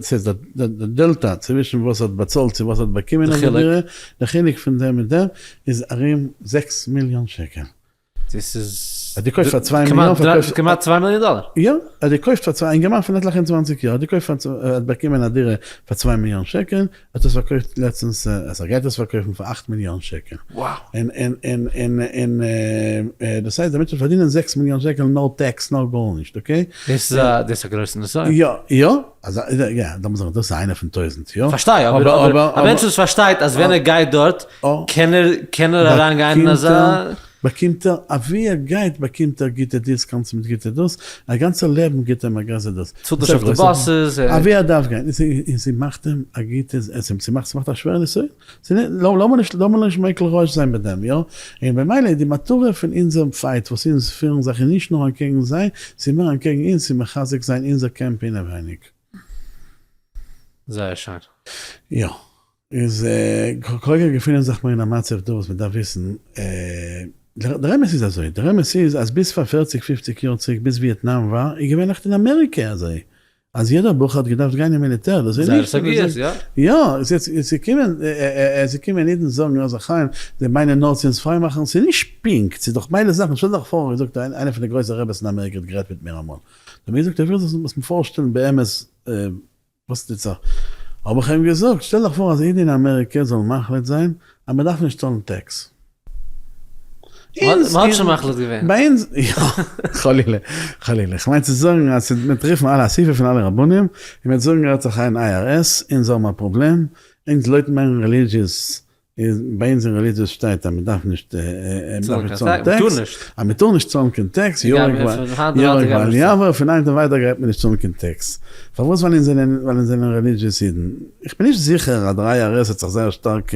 ס'איז די דעלטא צווישן וואס האט באצאלט צו וואס האט באקומען אויף די דירה, די חילוק פון דעם און דעם איז ארום זעקס מיליאן שקל. דאס איז האט געקויפט פאר צוויי מיליאן פארקויפט כמעט 2 מיליאן דאלער. יא, ער האט געקויפט פאר צוויי, א אינגערמאן פון עטליכע און צוואנציג יאר האט געקויפט פאר, האט באקומען א דירה פאר 2 מיליאן שקל, האט עס פארקויפט לעצטנס, אז ער גייט עס פארקויפן פאר 8 מיליאן שקל. און און און און און דאס הייסט דער מענטש וועט פארדינען 6 מיליאן שקל no tax no גארנישט, okay? דאס איז א דאס איז א גרויסע נסיון. יא יא, אז יא, לאמיר זאגן דאס איז איינער פון טויזנט, יא. פארשטיי, אבער אבער א מענטש וואס פארשטייט אז ווען ער גייט דארט קען ער קען ער אריין גיין אין אזא. באקומט ער אווי ער גייט באקומט ער גוטע discounts מיט גוטע דאס, א גאנצע לעבן גיבט אים א גרויסע דאס. צאלט נישט אויף די buses. אווי ער דארף גיין, און ס'מאכט אים א גוטע, ס'מאכט א שווערע נסיון, לאמיר נישט לאמיר נישט מיקל ראש זיין מיט דעם, יא? און במילא די מטרה פון אונזער fight וואס אונז פירן זיך איז נישט נאר אנטקעגן זיי, ס'איז מער אנטקעגן אונז צו מחזק זיין אונזער קעמפ אינעווייניג. זייער שיין. יא. איז כרגע געפינען זיך מיר אין א מצב דא וואס מ'דארף וויסן, דער אמת איז אזוי, דער אמת איז אז ביז פאר פערציג פופציג יאר צוריק ביז Vietnam War איז געווען עכט אין אמעריקע אזוי, אז יעדער בחור האט געדארפט גיין אין מיליטער, דאס איז נישט, יא. יא, עס איז געקומען, עס איז געקומען אידן זאגן אז חיים, זיי מיינען נאר צו אונז פריי מאכן, ס'איז נישט פונקט, ס'איז דאך מילא זאכן, שטעל דיך פאר, זאגט איינער פון די גרויסע רעבעס אין אמעריקע האט גערעדט מיט מיר אמאל, האט ער מיר געזאגט ער וויל זיך מיר פארשטעלן באמת וואס טוט זיך, האב איך אים געזאגט, שטעל דיך פאר אז אידן אין אמעריקע זאלן מחליט זיין אז מען דארף נישט צאלן tax. מען האט שוין מחליט געווען. ביי אונז, יא, חלילה, חלילה. כ'מיין צו זאגן אז מ'וועט רופן אלע אסיפה פון אלע רבנים, און מ'וועט זאגן הערט זיך איין IRS, אונז האבן א פראבלעם, אונז לויט מיין religious, איז ביי אונז אין religious שטייט אז מ'דארף נישט צאלן tax, אז מ'טאר נישט צאלן קיין tax, יהרג ואל יעבור, פון היינט און ווייטער גייט מען נישט צאלן קיין tax. פארוואס? ווייל אונז זענען ווייל אונז זענען religious אידן. איך בין נישט זיכער אז דער IRS וועט זיך זייער שטארק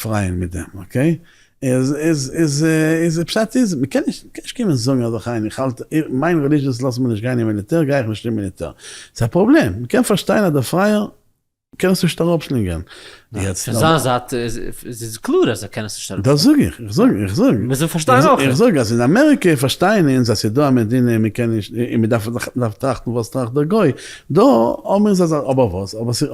פרייען מיט דעם, okay? איז איז איז איז פשט איז, מ'קען נישט מ'קען נישט קומען זאגן אז איך איך האלט מיין religious לאזט מיר נישט גיין אין מיליטער גיי איך נישט אין מיליטער. ס'איז א פראבלעם. מ'קען פארשטיין אז דער פרייער קען עס נישט אראפשלינגען. יעצט פון זיין זייט איז עס קלאר אז ער קען עס נישט אראפשלינגען. דאס זאג איך, איך זאג, איך זאג. מיר זאלן פארשטיין אויך. איך זאג אז אין אמעריקע פארשטייען אונז אז ס'איז דא א מדינה און מ'קען נישט, און מ'דארף מ'דארף טראכטן וואס טראכט דער גוי. דא האבן אונז אזא, אבער וואס, אבער ס'איז,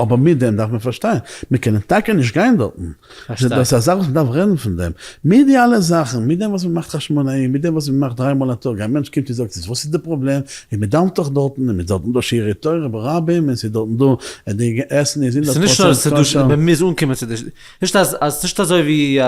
אבער מיט דעם דארף מען פארשטיין, מיר קענען טאקע נישט גיין דארטן. דאס איז א זאך וואס מ'דארף רעדן פון דעם. מיט די אלע זאכן, מיט דעם וואס מ'מאכט חשמונאים, מיט דעם וואס מ'מאכט דריי מאל א טאג, א מענטש קומט און זאגט וואס איז די פראבלעם, און מ'דאוונט דאך דארטן, און מ'איז דארטן דא שיעורי תורה ברבים, און ס'איז דארטן דא, די עסן איז הונדערט פראצענט כשר. ס'נישט נאר מ'מוז אנקומען צו די, נישט אז, ס'נישט אזוי ווי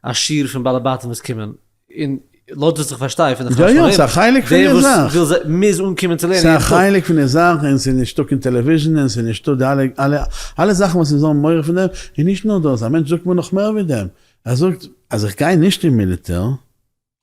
א שיעור פון בעלי בתים וואס קומען, און לויט וואס איך פארשטיי פון די חשמונאים, יא יא, ס'איז א חלק פון די זאך. דער וואס וויל מוז אנקומען צו לערנען ס'איז א חלק פון די זאך, און ס'איז נישטא קיין television, און ס'איז נישטא די אלע אלע אלע זאכן וואס אונז האבן מורא פון דעם, און נישט נאר דאס, א מענטש זאגט מיר נאך מער ווי דעם, ער זאגט אז איך גיי נישט אין מיליטער,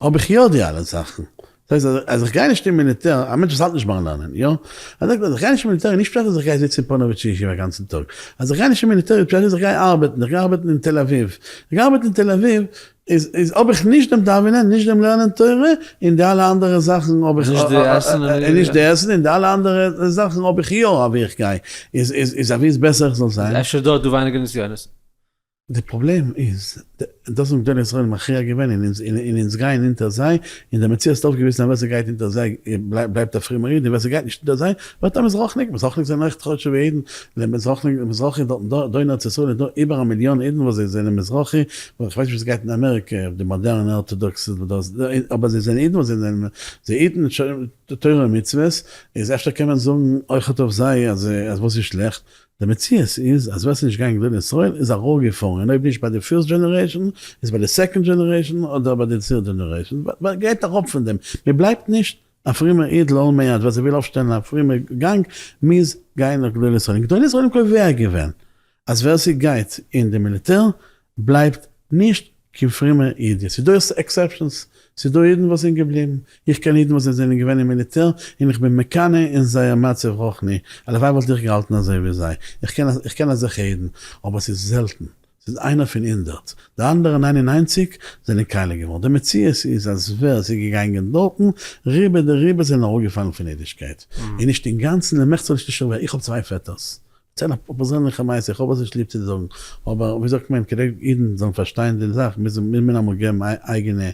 האב איך יא די אלע זאכן. דאס הייסט אז איך גיי נישט אין מיליטער, א מענטש וואס האלט נישט ביים לערנען, יא? ער זאגט אז איך גיי נישט אין מיליטער איז נישט פשט אז איך גיי זיצן אין פאנאוויטשער ישיבה א גאנצן טאג, אז איך גיי נישט אין מיליטער איז פשט אז איך גיי ארבעטן, איך גיי ארבעטן אין תל אביב, איך גיי ארבעטן אין תל אביב איז איז האב איך נישט דעם דאווענען, נישט דעם לערנען תורה, און די אלע אנדערע זאכן האב איך, נישט די עסן און נישט די עסן און די אלע אנדערע זאכן האב איך יא אוואו איך גיי, איז איז איז אוואו איז בעסער איך זאל זיין? איז אפשר דארט דא ווייניגער נסיונות? די פראבלעם איז, דאס האבן גדולי ישראל מכריע געווען און אונז און אונז גייען אונטער זיי, און דער מציאות האט אויפגעוויזן אז ווער ס'גייט אונטער זיי בלייבט א פרומער איד און ווער ס'גייט נישט אונטער זיי ווערט א מזרחניק, מזרחניק זענען אויך חשוב'ע אידן, מזרחניק מזרחי דארטן דא דא אין ארץ ישראל איז דא איבער א מיליאן אידן וואס זיי זענען מזרחי, איך ווייס נישט ווי ס'גייט אין אמעריקע די מאדערנע ארטאדאקס אבער זיי זענען אידן וואס זיי זענען זיי היטן תורה ומצוות, איז אפשר קען מען זאגן אויכעט אויף זיי אז וואס איז שלעכט? די מציאות איז אז ווער ס'איז נישט געגאנגען גדולי ישראל איז אראפגעפארן און אויב נישט ביי די first generation איז ביי די second generation אדער ביי די third generation מען גייט אראפ פון דעם מען בלייבט נישט א פרומער איד לעולמי עד ווער ס'וויל אויפשטעלן א פרומע גאנג מוז גיין נאך גדולי ישראל און גדולי ישראל האבן קובע געווען אז ווער ס'גייט אין די מיליטער בלייבט נישט קיין פרומער איד. ס'איז דא exceptions, ס'איז דא אידן וואס זענען געבליבן, איך קען אידן וואס זיי זענען געווען אין מיליטער און איך בין מקנא אין זייער מצב רוחני, הלוואי וואלט איך געהאלטן אזוי ווי זיי, איך קען אזעלכע אידן, אבער ס'איז זעלטן, ס'איז איינער פון הונדערט, די אנדערע ניין און ניינציג זענען קאליע געווארן, די מציאות איז אז ווער ס'איז געגאנגען דארטן, רובא דרובא זענען אראפגעפאלן פון אידישקייט, און נישט אינגאנצן, למחצה לשליש ולרביע, איך האב צוויי פעטערס, דערצייל א פערזענליכע מעשה, איך האב עס נישט ליב צו זאגן, אבער ווי זאגט מען, כדי אידן זאלן פארשטיין די זאך מוז מען אמאל געבן אייגענע,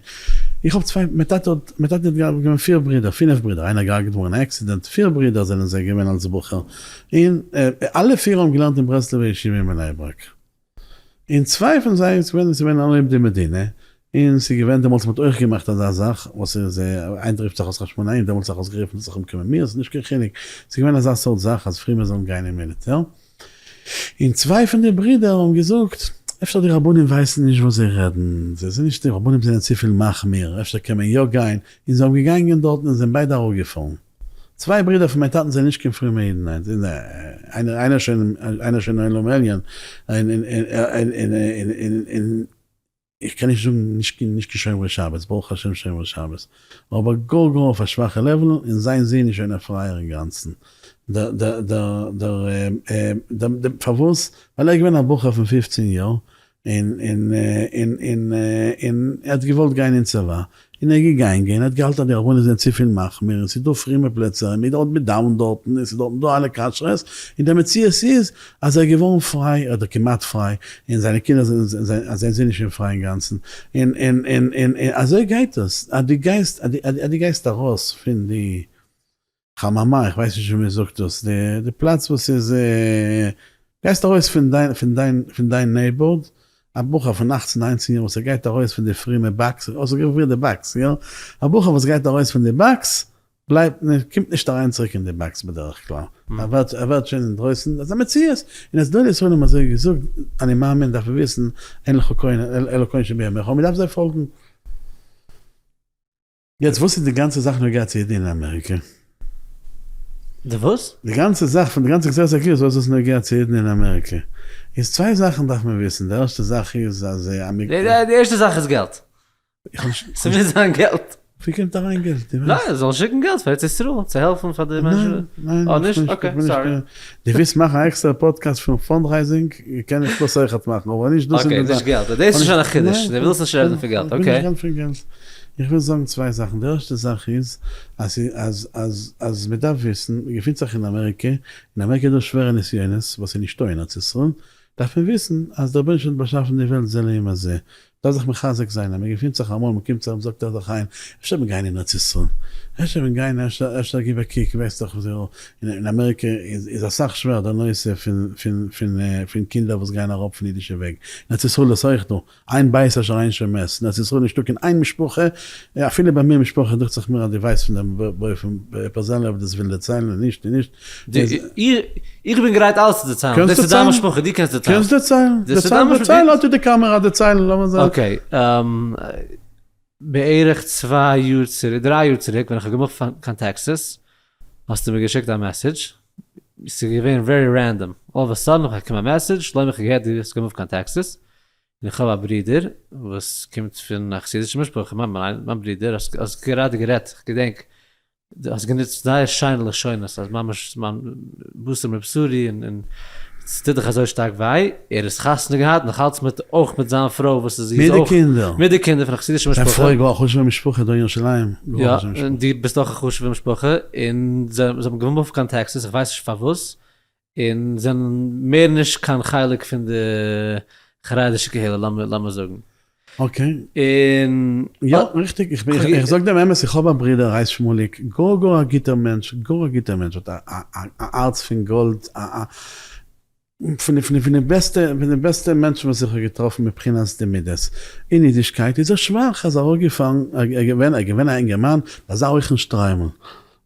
איך האב צוויי, מיין טאטע האט, מיין טאטע האט געווען פיר ברידער, פינף ברידער, איינער געהארגעט געווארן אין א accident, פיר ברידער זענען זיי געווען אלס בחור, און אלע פיר האבן געלערנט אין ברסלב'ע ישיבה אין בני ברק. און צוויי פון זיי איז געווען איז געווען אנהויב די מדינה, און ס'איז געווען דעמאלטס מ'האט אויך געמאכט אזא זאך וואס איז היינט רופט זיך אויס חשמונאים דעמאלטס האט זיך אויסגערופן זיך אומקומען מיר ס'איז נישט קיין חילוק ס'איז געווען אזא סארט זאך אז פרומע זאלן גיין אין מיליטער, און צוויי פון די ברידער האבן געזאגט אפשר די רבנים ווייסן נישט וואס זיי רעדן, זיי זענען נישט די רבנים זענען צופיל מחמיר אפשר קען מען יא גיין, און זיי האבן געגאנגען דארטן און זענען ביידע אראפגעפאלן. צוויי ברידער פון מיין טאטן זענען נישט קיין פרומע אידן היינט, איינער שוין איינער שוין אין עולם העליון, און איך קען נישט זאגן נישט נישט קיין שומרי שבת, ברוך השם שומרי שבת, אבער גאר גאר אויף א שוואכע level, און זיין זון איז שוין א פרייער אינגאנצן, דער דער דער דער דער פארוואס? ווייל ער איז געווען א בחור פון פופצן יאר, און און און און און ער האט געוואלט גיין אין צבא, און ער איז געגאנגען, ער האט געהאלטן אז די רבנים זענען צופיל מחמיר, און ס'איז דא פרומע פלעצער, און מ'דארט מ'דאווענט דארטן, און ס'איז דארטן דא אלע כשרות, און דער מציאות איז אז ער איז געווארן פריי, אדער כמעט פריי, און זיינע קינדער זענען זענען זיי נישט שוין פריי אינגאנצן, און און און און אזוי גייט עס, אז דו גייסט אז דו גייסט ארויס פון די חממה, איך ווייס נישט ווי מען זאגט דאס, די פלאץ וואס איז, גייסט ארויס פון דיין פון דיין פון דיין neighborhood, א בחור פון אכצן ניינצן יאר וואס ער גייט ארויס פון די פרומע box, אויסגערופן די box, יא, א בחור וואס גייט ארויס פון די box, בלייבט נישט, קומט נישט אריין צוריק אין די box בדרך כלל, ער ווערט ער ווערט שוין אינדרויסן, דאס איז א מציאות, און אז גדולי ישראל האבן אזוי געזאגט, אני מאמין דארף מען וויסן, אין לך כהן אלא כהן שבימיך, און מען דארף זיי פאלגן. יעצט וואס איז די גאנצע זאך נוגע צו אידן אין אמעריקע? די וואס? די גאנצע זאך פון די גאנצע גזירת הגיוס וואס איז נוגע צו אידן אין אמעריקע? איז צוויי זאכן דארף מען וויסן, די ערשטע זאך איז אז די ערשטע זאך איז געלט. ס'מוז זיין געלט. ווי קומט אריין געלט? ניין, זאלן שיקן געלט פאר ארץ ישראל צו העלפן פאר די מענטשן. ניין, ניין, נישט? okay, sorry. דו ווילסט מאכן א עקסטערע פאדקעסט פון fundraising, קען איך דאס אויכעט מאכן, אבער נישט דאס איז okay, נישט געלט, דאס איז שוין א חידוש, דו ווילסט נישט רעדן פון געלט, okay. איך וויל נישט רעדן פון געלט. איך וויל זאגן צוויי זאכן, די ערשטע זאך איז אז אז אז אז מען דארף וויסן, מען געפינט זיך אין אמעריקע, אין אמעריקע איז דא שווערע נסיונות וואס איז נישטא אין ארץ ישראל, דארף מען וויסן אז דער רבונו של עולם האט באשאפן די וועלט זה לעומת זה, דארף זיך מחזק זיין אז מען געפינט זיך אמאל מען קומט זיך מען זאגט זיך איין, אפשר מען גיין אין ארץ ישראל, אפשר מען גיין אפשר אפשר גיב א קוק ווייסט דאך וואס אין אמעריקע איז איז אסאך שווער דער נושא פון פון פון פון קינדער וואס גייען אראפ פון אידישע וועג, אין ארץ ישראל איז אויך דא אין בית אשר אין שם מת, אין ארץ ישראל נישטא קיין איין משפחה, אפילו ביי מיר משפחה דוכט זיך מיר אז דו ווייסט פון דעם באופן פערזענליך אויב דאס וויל דערציילן און נישט און נישט. איך בין גרייט אלעס צו דערציילן, דאס איז דיין משפחה, דו קענסט דערציילן. קענסט דערציילן, דערצייל, דערצייל, אט איז די קאמערא, דערציילן, לאמיר זען. okay, בערך צוויי יאר צוריק, דריי יאר צוריק, ווען איך האב געמופט קיין טעקסעס, האסטו מיר געשיקט א message, ס'איז געווען very random, all of a sudden האב איך באקומען א message, שלומי איך האב געהערט דו האסט געמופט קיין טעקסעס. און איך האב א ברודער וואס קומט פון א חסידישע משפחה, מיין מיין ברודער, האסט גראדע גערעדט, איך געדענק דו האסט גענוצט זייער שיינע לשונות אז ממש מיין בשר מבשרי און און ס'טוט דיך אזוי שטארק וויי, ער איז חתונה געהאט נאך אלץ מיט אויך מיט זיין פרוי וואס איז זי איז מיט די אויך קינדער. מיט די קינדער פון א חסידישע זיין משפחה. פרוי גאר א חשוב'ע משפחה דא אין ירושלים, גאר יא, א חשוב'ע משפחה. און דו ביסט אויך א חשוב'ע משפחה, און זיי האבן געמופט קיין טעקסעס, איך ווייס נישט פארוואס, און זענען מער נישט קיין חלק פון די חרדישע קהילה לאמיר זאגן. okay. און. יא, ריכטיג, איך בין, איך זאג דעם אמת, איך האב א ברודער הייסט שמוליק, גאר גאר א גוטער מענטש, גאר א גוטער מענטש, האט א א הארץ פון גאלד, א א פון די פון די בעסטע פון די בעסטע מענטשן וואס איך האב געטראפן מבחינת די מידות. אין אידישקייט איז ער שוואך, איז אראפגעפאלן, ער געווען ער געווען א אינגערמאן, אזא הויכן שטריימל,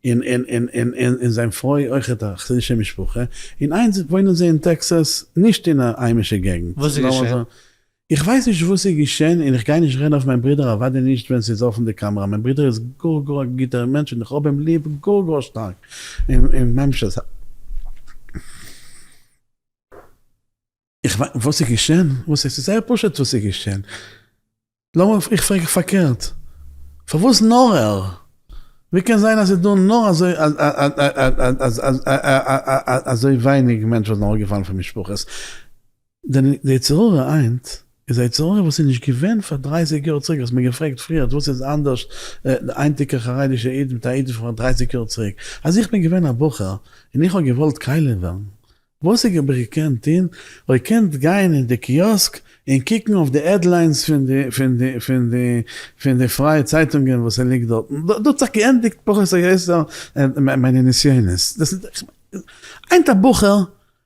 און און און און און און זיין פרוי אויכעט א חסידישע משפחה, און היינט וואוינען זיי אין טעקסאס, נישט אין א היימישע געגנט. וואס איז געשען? איך ווייס נישט וואס איז געשען און איך גיי נישט רעדן אויף מיין ברודער אוודאי נישט ווען ס'איז אפן די קאמערא, מיין ברודער איז גאר גאר א גוטער מענטש און איך האב אים ליב גאר גאר שטארק, און און ממש אז איך ווייס וואס איז געשען? וואס איז? ס'איז זייער פשוט וואס איז געשען. לאמיר איך פרעג פארקערט, פארוואס נאר ער? ווי קען זיין אז ס'איז דא נאר אזוי אזוי ווייניג מענטשן וואס זענען אראפגעפאלן פון משפחות? די יצר הרע היינט איז א יצר הרע וואס איז נישט געווען פאר דרייסיג יאר צוריק, האסט מיר געפרעגט פריער וואס איז אנדערש די היינטיגע חרדישע איד מיט א איד פון פאר דרייסיג יאר צוריק, אז איך בין געווען א בחור און איך האב געוואלט קאליע ווערן, וואס איך האב געקענט טון, כ'האב געקענט גיין אין די קיאסק און קוקן אויף די headlines פון די פון די פון די פון די פרייע צייטונגען וואס ס'ליגט דארטן, דא האט זיך געענדיגט פחות או יותר מיינע נסיונות, דאס איז היינט א בחור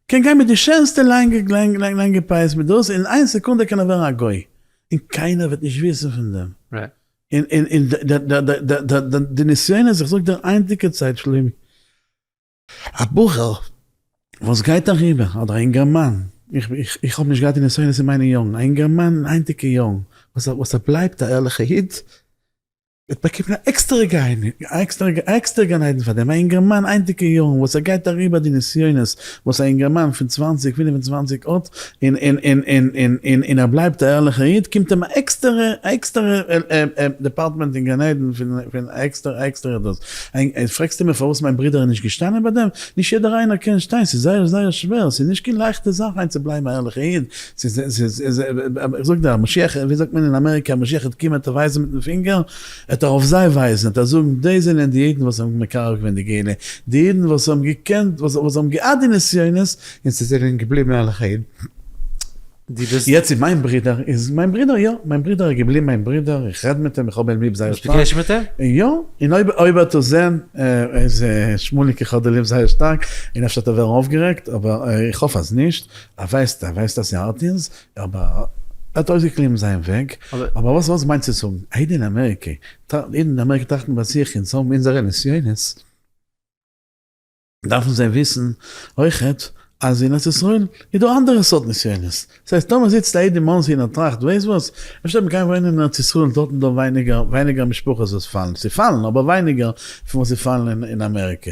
קען גיין מיט די שענסטע לאנגע לאנגע פאות מיט דאס, אין איין סעקונדע קען ער ווערן א גוי, און קיינער וועט נישט וויסן פון דעם. און און און די נסיונות, איך זאג דיר היינטיגע צייט שלומי, א בחור וואס גייט אריבער, אדער א אינגערמאן, איך האב נישט געהאט די נסיונות אין מיינע יארן, א אינגערמאן אין היינטיגע יארן וואס ער בלייבט א ערליכע איד, וועט באקומען א עקסטערע גיהנום, א עקסטערע גן עדן פאר דעם, א אינגערמאן היינטיגע יארן וואס ער גייט אריבער די נסיונות וואס א אינגערמאן פון צוואנציג פינף און צוואנציג האט, און און און און און און און ער בלייבט א ערליכער איד, קומט אים א עקסטערע א עקסטערע דעפארטמענט אין גן עדן פון פון א עקסטערע א עקסטערע דאס. און פרעגסטו מיר פארוואס מיין ברודער איז נישט געשטאנען ביי דעם? נישט יעדער איינער קען שטיין, ס'איז זייער זייער שווער, ס'איז נישט קיין לייכטע זאך היינט צו בלייבן א ערליכע איד, ס'איז ס'איז איך זאג דיר, א משיח, ווי זאגט מען אין אמעריקע, א משיח וועט קומען וועט ער ווייזן מיטן פינגער, וועט ער אויף זיי ווייזן, וועט ער זאגן, די זענען די אידן וואס האבן מקרב געווען די גאולה, די אידן וואס האבן געקענט, וואס האבן געהאט די נסיונות, און זיי זענען געבליבן ערליכע אידן. יעצט איז מיין ברודער איז מיין ברודער יא, מיין ברודער איז געבליבן מיין ברודער, איך רעד מיט אים, איך האב אים ליב זייער שטארק. ביסט בקשר מיט אים? יא, און אויב אויב ער וועט עס זען, איז שמוליק איך האב דיר ליב זייער שטארק, און אפשר וועט ער ווערן אויפגערעגט, אבער איך האף אז נישט, ער ווייסט ער ווייסט אז ס'הארט אונז, אבער ער האט אויסגעקליבן זיין וועג, אבער וואס וואס מיינסטו צו זאגן, א איד אין אמעריקע, אידן אין אמעריקע טראכטן ביי זיך אונז האבן אונזערע נסיונות, דארפן זיי וויסן אויכעט אז אין ארץ ישראל איז דא אנדערע סארט נסיונות, דאס הייסט טאמער זיצט א איד אין מאנסי און ער טראכט ווייסט וואס, אפשר מ'גיין וואוינען אין ארץ ישראל דארטן איז דא ווייניגער ווייניגער משפחות וואס פאלן, ס'פאלן אבער ווייניגער פון וואס ס'פאלן אין אמעריקע,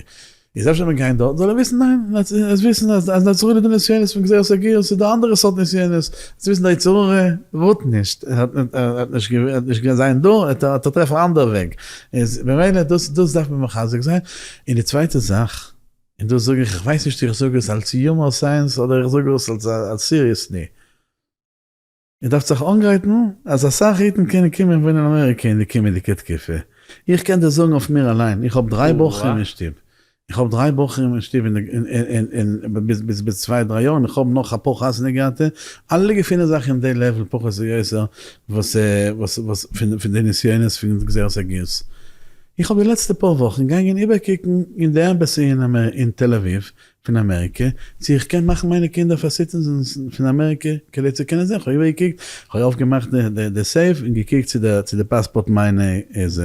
איז אפשר מ'גיין דארטן זאל ער וויסן ניין, עס וויסן אז אין ארץ ישראל איז דא נסיונות פון גזירת הגיוס, ס'איז דא אנדערע סארט נסיונות, צו וויסן די יצר הרע ווארט נישט, ער האט נישט געווען זיין דא, ער האט טרעפן א אנדערע וועג, איז במילא דאס דאס דארף מען מחזק זיין, און די צווייטע זאך, און דאס זאג איך, איך ווייס נישט צו איך זאג עס אלס humor sense אדער איך זאג עס אלס אלס seriously, איר דארפט זיך אנגרייטן אז אסאך אידן קענען קומען וואוינען אין אמעריקע אין די קומענדיגע תקופה, איך קען דיר זאגן אויף מיר אליין, איך האב דריי בחורים אין שטוב, איך האב דריי בחורים אין שטוב און ביז ביז צוויי דריי יאר און איך האב נאך אפאר חתונה געהאטע, אלע געפינען זיך אין די level פחות או יותר וואס וואס וואס פון די נסיונות פון גזירת הגיוס. איך האב די לעצטע פאר וואכן געגאנגען איבערקוקן אין די embassy אין תל אביב פון אמעריקע, צו איך קען מאכן מיינע קינדער פאר citizens פון אמעריקע, כדי צו קענען זען, כ'האב איבערגעקוקט, כ'האב אויפגעמאכט די safe און געקוקט צו די צו די פאספארט מיינע איז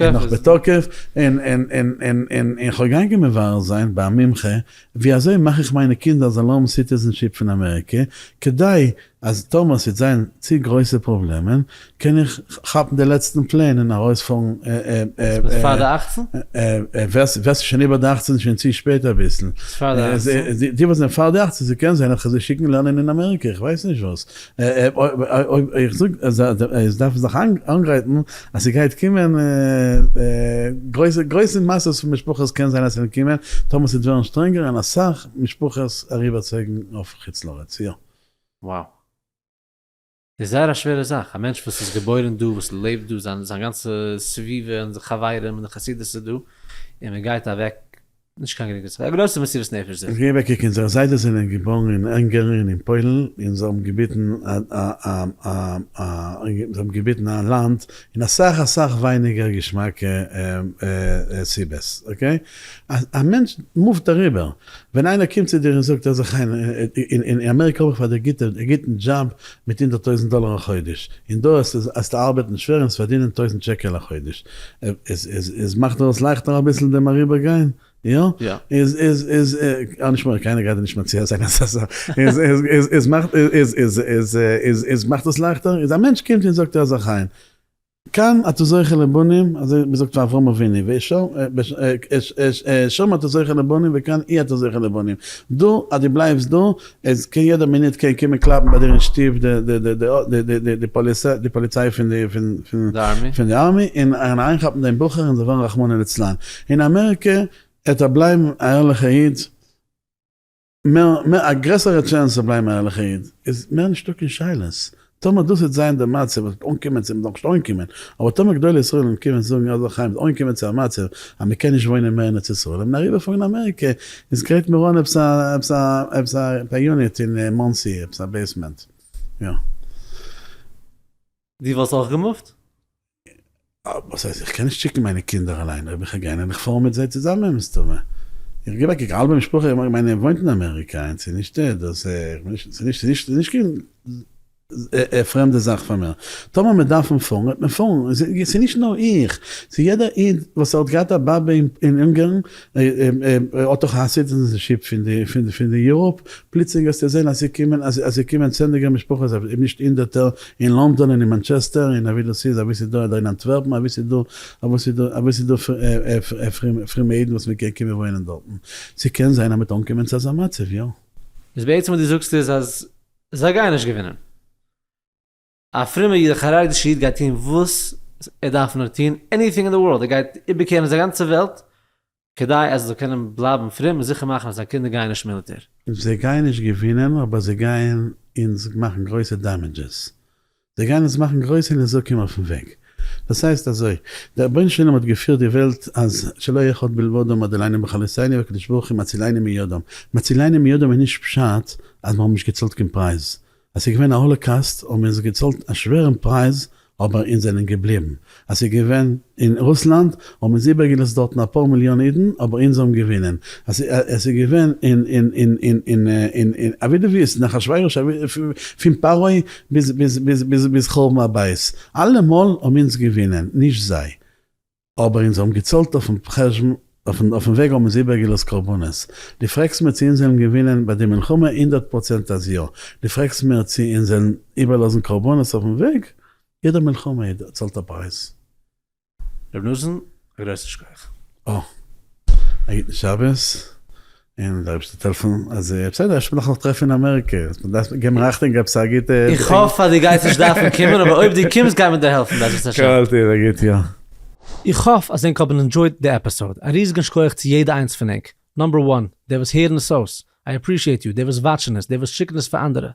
נאך בתוקף, און און און און און און כ'האב געגאנגען מברר זיין ביי א מומחה ווי אזוי מאך איך מיינע קינדער זאלן האבן citizenship פון אמעריקע, כדי אז טאמער ס'וועט זיין צו גרויסע פראבלעמען קען איך כאפן די לעצטן plane און ארויספארן. פאר די אכצן? ווער ס'איז שוין איבער די אכצן איז שוין צו שפעט אביסל. פאר די אכצן. די וואס זענען פאר די אכצן, ס'קען זיין אז כ'זאל זיי שיקן לערנען אין אמעריקע, איך ווייס נישט וואס. איך זאג אז עס דארף זיך אנגרייטן אז ס'גייט קומען גרויסע גרויסע מאסעס פון משפחות קען זיין אז ס'וועט קומען טאמער ס'וועט ווערן שטרענגער און אסאך משפחות אריבערצויגן אויף חוץ לארץ יא. Wow. איז זייער א שווערע זאך, א מענטש וואס איז געבוירן דא, וואס לעבט דא, זיין זיין גאנצע סביבה און חברים און די חסידות איז דא, און מען גייט אוועק, נישט קיין גרינגע זאך, א גרויסע מסירות נפש זיכער. גיב א קוק, אונזערע זיידעס זענען געבארן אין אונגארן און אין פוילן, און זיי האבן געביטן א א א א זיי האבן געביטן א לאנד אין אסאך אסאך ווייניגער געשמאקע סיבות, okay? א מענטש מופט אריבער, ווען איינער קומט צו דיר און זאגט אז איך אין אמעריקע האב איך פאר דיר גוטע א גוטן דזשאב מיט 100,000 דאלער א חודש, און דא וועסטו ארבעטן שווער און פארדינען טויזנט שקל א חודש, איז מאכט דיר עס לייכטער אביסל דעם אריבערגיין? יא? איז איז איז אה נישט מורא קיינער גייט דיר נישט מציע זיין אזא זאך, איז איז איז איז מאכט איז איז איז איז איז מאכט עס לייכטער? איז א מענטש קומט און זאגט ער זיך איין כאן אתה זוכה לבנים, אזוי ווי מ'זאגט פאר אברהם אבינו, שם אתה זוכה לבנים וכאן אי אתה זוכה לבנים, דא אז דו בלייבסט דא, עס קען יעדע מינוט קען קומען קלאפן ביי דיר אין שטוב די פאליציי פון די army און אריינכאפן דעם בחור און זיי וועלן רחמנא לצלן. אין אמעריקע עט ער בלייבן א ערליכע איד. מער מער א גרעסערע chance צו בלייבן א ערליכע איד איז מער נישטא קיין שאלות, טאמער דאס וועט זיין די מצב וואס וועט אנקומען צו מ'זאל נישט אנקומען, אבער טאמער גדולי ישראל וועלן קומען זאגן אז לחיים מ'זאל אנקומען צו א מצב אז מ'קען נישט וואוינען מער אין ארץ ישראל און אריבערפארן אין אמעריקע איז גרייט מיר אן עפעס א עפעס א עפעס א unit אין מאנסי עפעס א basement יא. דו וואלסט אויך געמופט? וואס הייסט איך קען נישט שיקן מיינע קינדער אליין אויב איך גיין און איך פאר מיט זיי צוזאמען מסתמא. איך גיב א קוק האלבע משפחה מיינע וואוינט אין אמעריקא און ס'איז נישט דאס ס'איז נישט נישט קיין פרעמדע זאך פאר מיר. טאמער מיר דארפן פארן וועט מען פארן. ס'איז נישט נאר איך, ס'איז יעדער איד וואס האט געהאט א באבע אין אונגארן האט דאך א citizenship פון די Europe, פלוצלינג וועסטו זען אז ס'קומען אז ס'קומען צענדליגער משפחות אויב נישט הונדערטער אין לאנדאן און אין מאנטשעסטער און אווי דאס איז אווי ס'איז דא אדער אין אנטווערפן אווי ס'איז דא אוואו ס'איז דא אווי ס'איז דא פרומע אידן וואס מ'קען קומען וואוינען דארטן. ס'קען זיין אז מ'וועט אנקומען צו אזא מצב, יא. איז בעצם וואס דו זאגסט איז אז זיי גייען נישט געווינען. א פרומע איד, א חרדישע איד גייט טון וואס ער דארף נאר טון, anything in the world, ער גייט איבערקערן זיין גאנצע וועלט כדי אז ער זאל קענען בלייבן פרום און זיכער מאכן אז זיין קינדער גייען נישט מיליטער. זיי גייען נישט געווינען אבער זיי גייען אונז מאכן גרויסע damages, זיי גייען אונז מאכן גרויסע נזקים אויפן וועג. דאס הייסט אזוי, דער רבונו של עולם האט געפירט די וועלט אז שלא אחד בלבדם מדלינו בכלותינו והקדוש ברוך הוא מצילנו מידם, מצילנו מידם איז נישט פשט אז מיר האבן נישט געצאלט קיין פרייז, אז ס'איז געווען א האלאקאסט האבן אונז געצאלט א שווערן פרייז אבער אונז זענען געבליבן. אז ס'איז געווען אין רוסלאנד האבן אונז איבערגעלאזט דארטן אפאר מיליאן אידן אבער אונז האבן געווינען. אז עס איז געווען אין אין אין אין אין אין אין אבי דו ווילסט אין אחשורוש פון פרעה ביז ביז ביז ביז ביז חורבן הבית אלעמאל האבן אונז געווינען נישט זיי. אבער אונז האבן געצאלט אויפן חשבון, אויפן וועג האבן אונז איבערגעלאזט קרבנות. דו פרעגסט מיר צו אונז וועלן געווינען ביי די מלחמה? 100% אז יא. דו פרעגסט מיר צו אונז וועלן איבערלאזן קרבנות אויפן וועג? יעדע מלחמה צאלט א פרייז. ר' נתן, א גרויסן שכח. אה. א גוטן שבת. און דער אייבערשטער זאל העלפן אז בסדר אפשר וועל איך נאך טרעפן אין אמעריקע, מ'דארף געבן אכטונג עפעס א גוטע. איך האף אז דו גייסט נישט דארפן קומען אבער אויב דו קומסט גייט מען דיר העלפן בעזרת השם. כל טוב, א גוט יאר. איך האף אז ענק האבן enjoyed די episode, א ריזיגן שכוח צו יעדע איינס פון ענק, number one, די וואס הערן עס אויס, I appreciate you, די וואס וואטשן עס, די וואס שיקן עס פאר אנדערע,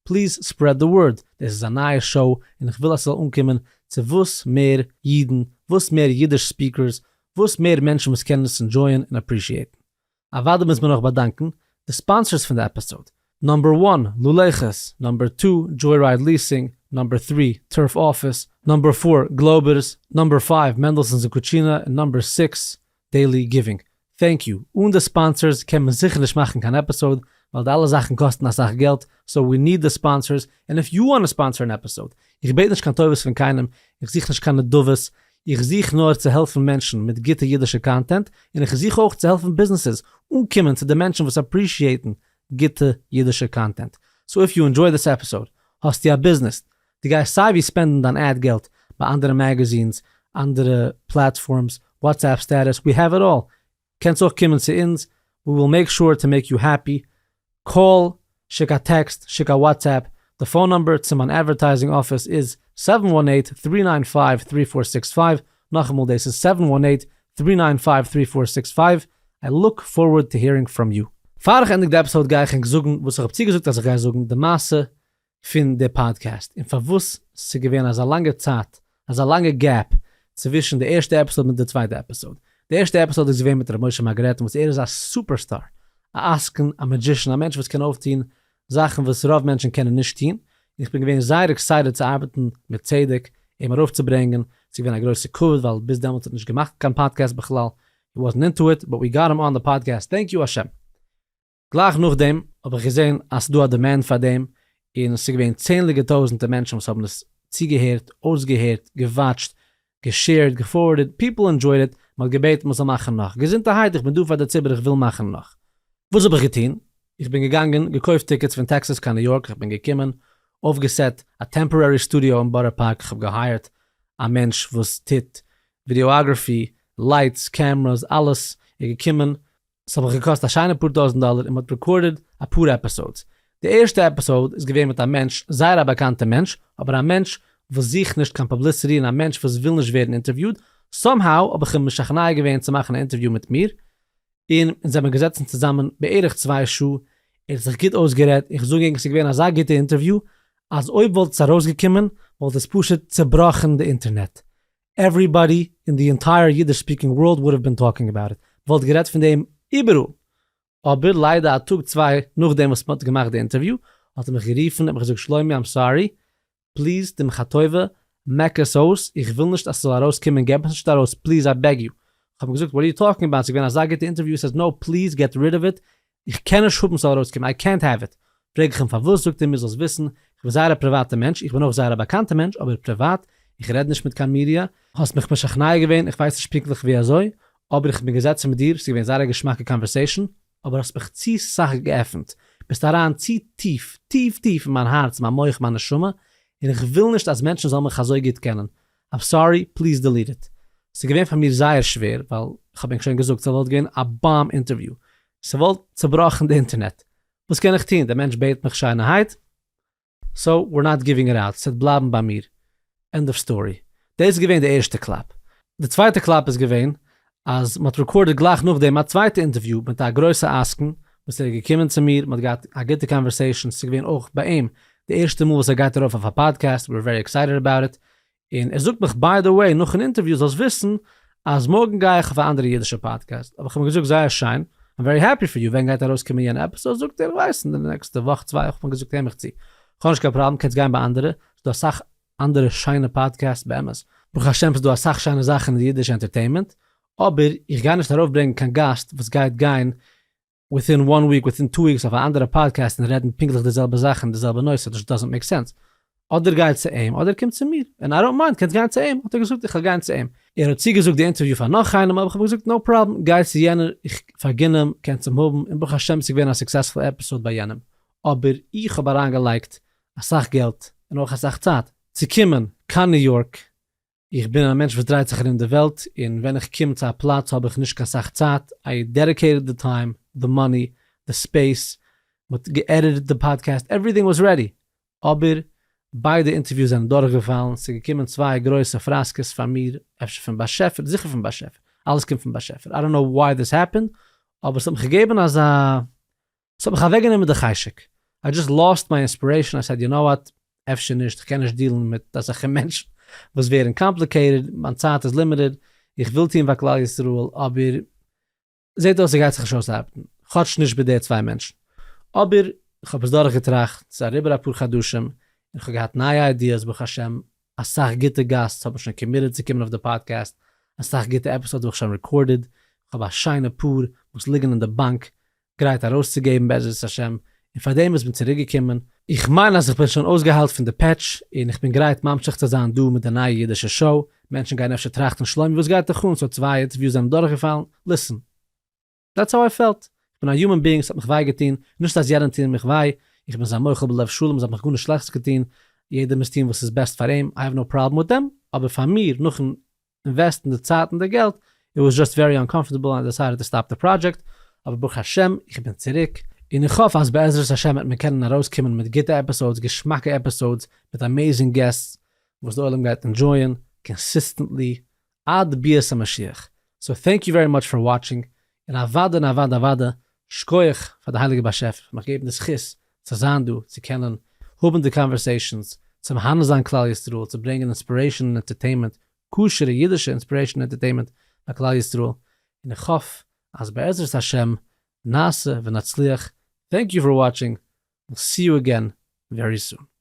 please spread the word, דאס איז א נייע show און איך וויל אז ס'זאל אנקומען צו וואס מער אידן, וואס מער אידיש speakers, וואס מער מענטשן וואס קענען עס enjoyען און appreciate'ן. אוודאי מוז מען נאך באדאנקן די sponsors פון די episode, number one, לולעכעס, number two, Joy Ride Leasing, number three, Turf Office, number four, גלויבערס, number five, מענדלסאנס און קוטשינא, און number six, Daily Giving. Thank you. אן די sponsors קען מען זיכער נישט מאכן קיין episode, ווייל די אלע זאכן קאסטן אסאך געלט, so we need די sponsors, און if you want sponsor an episode, איך בעט נישט קיין טובות פון קיינעם, איך זוך נישט קיין נדבות, איך זוך נאר צו העלפן מענטשן מיט גוטע אידישע content, און איך זוך אויך צו העלפן ביזנעסעס אנקומען צו די מענטשן וואס appreciate'ן גוטע אידישע content. So if you enjoy this episode, האסטו א ביזנעס, דו גייסט סיי ווי spend'ן דיין ad געלט ביי אנדערע magazines, אנדערע platforms, WhatsApp status, we have it all. קענסט אויך קומען צו אונז, We will make sure to make you happy, call, שיק א טעקסט, שיק א WhatsApp, די phone number צו מיין advertising אפיס איז seven one eight three nine five three four six five, נאכאמאל דאס איז seven one eight three nine five three four six five, I look forward to hearing from you. פאר איך ענדיג די episode גיי איך ענק זאגן וואס איך האב צוגעזאגט אז איך גיי זאגן, די מעשה פון די פאדקעסט און פארוואס ס'איז געווען אזא לאנגע צייט, אזא לאנגע gap צווישן די ערשטע episode מיט די צווייטע episode. די ערשטע episode איז געווען מיט ר' משה מארגארעטן וואס ער איז א superstar, א עסקן, א magician, א מענטש וואס קען אויפטון זאכן וואס רוב מענטשן קענען נישט טון, און איך בין געווען זייער excited צו ארבעטן מיט צדק, אים ארויפצוברענגען, ס'איז געווען א גרויסע כבוד ווייל ביז דעמאלטס האט נישט געמאכט קיין פאדקעסט בכלל, he wasn't into it, but we got him on the podcast, thank you השם. גלייך נאכדעם האב איך געזען אז ס'דא א demand פאר דעם, און ס'איז געווען צענדליגע טויזענטער מענטשן וואס האבן עס צוגעהערט, אויסגעהערט, געוואטשט, געשעירט, געפארווארדעד, people enjoyed it, מ'האט געבעטן מ'זאל מאכן נאך. געזונטערהייט, איך בין דא פאר די ציבור, איך וויל מאכן נאך. וואס האב איך געטון? איך בין געגאנגען, געקויפט tickets פון טעקסאס קיין ניו יארק, איך בין געקומען, אויפגעסעט א temporary studio אין בארא פארק, איך האב געהייערט א מענטש וואס טוט videography, lights, cameras, אלעס, ער איז געקומען, ס'האט מיך געקאסט א שיינע פאר טויזנט דאלער און מ'האט recorded אפאר episodes. די ערשטע episode איז געווען מיט א מענטש, זייער א באקאנטע מענטש, אבער א מענטש וואס זוכט נישט קיין publicity און א מענטש וואס וויל נישט ווערן אינטערוויוד, somehow האב איך אים משכנע געווען צו מאכן א אינטערוויו מיט מיר, און אונז זעמיר געזעצן צוזאמען בערך צוויי שעה, ער האט זיך גוט אויסגערעדט, איך זאג ענק ס'איז געווען אזא גוטע אינטערוויו, אז אויב וואלט עס ארויסגעקומען וואלט עס פשוט צובראכן די אינטערנעט. Everybody in the entire Yiddish speaking world would have been talking about it, מ'וואלט גערעדט פון דעם איבעראל, אבער ליידער א טאג צוויי נאכדעם וואס מ'האט געמאכט די אינטערוויו האט ער מיך גערופן און מיך געזאגט שלומי I'm sorry, please טו מיך א טובה מעק עס אויס, איך וויל נישט אז ס'זאל ארויס קומען געב עס נישט ארויס please I beg you, כ'האב אים געזאגט what are you talking about ס'איז געווען אזא גוטע אינטערוויו ס'איז no please get rid of it, איך קען נישט האבן ס'זאל ארויסקומען, איי קענט העוו איט. פרעג איך אים פארוואס, זאגט ער מיר זאלסט וויסן, איך בין זייער א פריוואטע מענטש, איך בין אויך זייער א באקאנטע מענטש, אבער פריוואט, איך רעד נישט מיט קיין מידיע, האסט מיך משכנע געווען, איך ווייס נישט פונקטליך ווי אזוי, אבער איך בין געזעצן מיט דיר, ס'איז געווען זייער א געשמאקע conversation, אבער האסט מיך צו סאך געעפנט, ביסט אריין צו טיף, טיף טיף אין מיין הארץ, מיין מח, מיין נשמה, און איך וויל נישט אז מענטשן זאלן מיך אזוי גוט קענען, I'm sorry, please delete it. ס'איז געווען פאר מיר זייער שווער, ווייל כ'האב ענק שוין געזאגט, ס'וואלט געווען א bomb אינטערוויו. ס'וואלט צובראכן די אינטערנעט. וואס קען איך טון, דער מענטש בעט מיך שיינערהייט, so we're not giving it out, ס'וועט בלייבן ביי מיר. End of story. דאס איז געווען די ערשטע קלאפ. די צווייטע קלאפ איז געווען אז מ'האט recorded גלייך נאכדעם א צווייטע אינטערוויו מיט א גרויסע עסקן וואס ער איז געקומען צו מיר, מ'האט געהאט א גוטע conversation, ס'איז געווען אויך ביי אים די ערשטע מאל וואס ער גייט ארויף אויף א פאדקעסט, we were very excited about it, און ער זאגט מיך by the way נאכן אינטערוויו זאלסט וויסן אז מארגן גיי איך אויף א אנדערע אידישע פאדקעסט, האב איך אים געזאגט זייער שיין, I'm very happy for you, ווען גייט ארויסקומען יענע episode, זאגט ער איך ווייס אין די נעקסטע וואך צוויי, האב איך אים געזאגט הער מיך צו, כ'האב נישט קיין פראבלעם קענסט גיין ביי אנדערע, ס'דא אסאך אנדערע שיינע podcasts באמת, ברוך השם ס'דא אסאך שיינע זאכן אין די אידישע entertainment, אבער איך גיי נישט ארויפברענגען קיין גאסט וואס גייט גיין within one week within two weeks אויף א אנדערע פאדקעסט און רעדן פונקטליך די זעלבע זאך און די זעלבע נושא, דאס doesn't make sense. אדער גיי צו אים אדער קום צו מיר, און I don't mind קענסט גיין צו אים, האט ער געזאגט איך וועל גיין צו אים. ער האט צוגעזאגט די אינטערוויו פאר נאך איינעם אבער איך האב געזאגט no problem גיי צו יענער איך פארגין אים קענסט אים האבן, און ברוך השם ס'איז געווען א successful episode ביי יענעם, אבער איך האב אריינגעלייגט אסאך געלט און אויך אסאך צייט צו קומען קיין ניו יארק, איך בין א מענטש וואס דרייט זיך ארום די וועלט, און ווען איך קום צו א פלאץ האב איך נישט קיין סאך צייט, I dedicated the time, the money, the space, מ'האט געעדיטעד די פאדקעסט, everything was ready, אבער ביידע אינטערוויוס זענען דורכגעפאלן, ס'איז געקומען צוויי גרויסע פראסקעס פאר מיר, אפשר פון באשעפער, זיכער פון באשעפער, אלעס קומט פון באשעפער, I don't know why this happened, אבער ס'האט מיך געגעבן אזא ס'האט מיך אוועקגענומען די חשק, I just lost my inspiration, I said you know what, אפשר נישט, כ'קען נישט דילן מיט אזעלכע מענטשן וואס ווערן complicated, מיין צייט איז limited, איך וויל טון פאר כלל ישראל, אבער זעט אויס ס'גייט זיך נישט אויסארבעטן, כאטש נישט מיט די צוויי מענטשן. אבער כ'האב עס דורכגעטראכט, ס'איז אריבער אפאר חדשים, און כ'האב געהאט נייע ideas ברוך השם, אסאך גוטע guests האבן שוין committed צו קומען אויף די פאדקעסט, אסאך גוטע episodes האב איך שוין recorded, כ'האב א שיינע פאר וואס ליגן אין די באנק גרייט ארויסצוגעבן בעזרת השם, און פארדעם איז מען צוריקגעקומען. איך מיין אז איך בין שוין אויסגעהיילט פון די פעטש, און איך בין גרייט ממשיך צו זיין דא מיט די נייע אידישע show, מענטשן גייען אפשר טראכטן שלומי וואס גייט דיך אן, סאו צוויי אינטערוויוס זענען דורכגעפאלן, listen, that's how I felt, איך בין א human being, ס'האט מיך וויי געטון, נישט אז יענעם טוען מיך וויי, איך בין זיי מוחל בלב שלם, זיי האבן מיך גארנישט שלעכטס געטון, יעדער מוז טון וואס איז best פאר אים, I have no problem with them, אבער פאר מיר, נאכן אינוועסטן די צייט און די געלט, it was just very uncomfortable and I decided to stop the project. אבער ברוך השם איך בין צוריק, און איך האף אז בעזרת השם וועט מען קענען ארויסקומען מיט גוטע episodes, געשמאקע episodes, מיט amazing guests וואס די עולם גייט enjoy ען consistently עד ביאת המשיח. So thank you very much for watching, און אוואדע און אוואדע אוואדע שקויעך פאר די הייליגע באשעפער פאר מיך געבן די זכות צו זיין דא, צו קענען האבן די conversations, צו מהנה זיין כלל ישראל, צו ברענגען inspiration און entertainment, כשר'ע אידישע inspiration און entertainment פאר כלל ישראל, און איך האף אז בעזרת השם נעשה ונצליח, thank you for watching, we'll see you again very soon.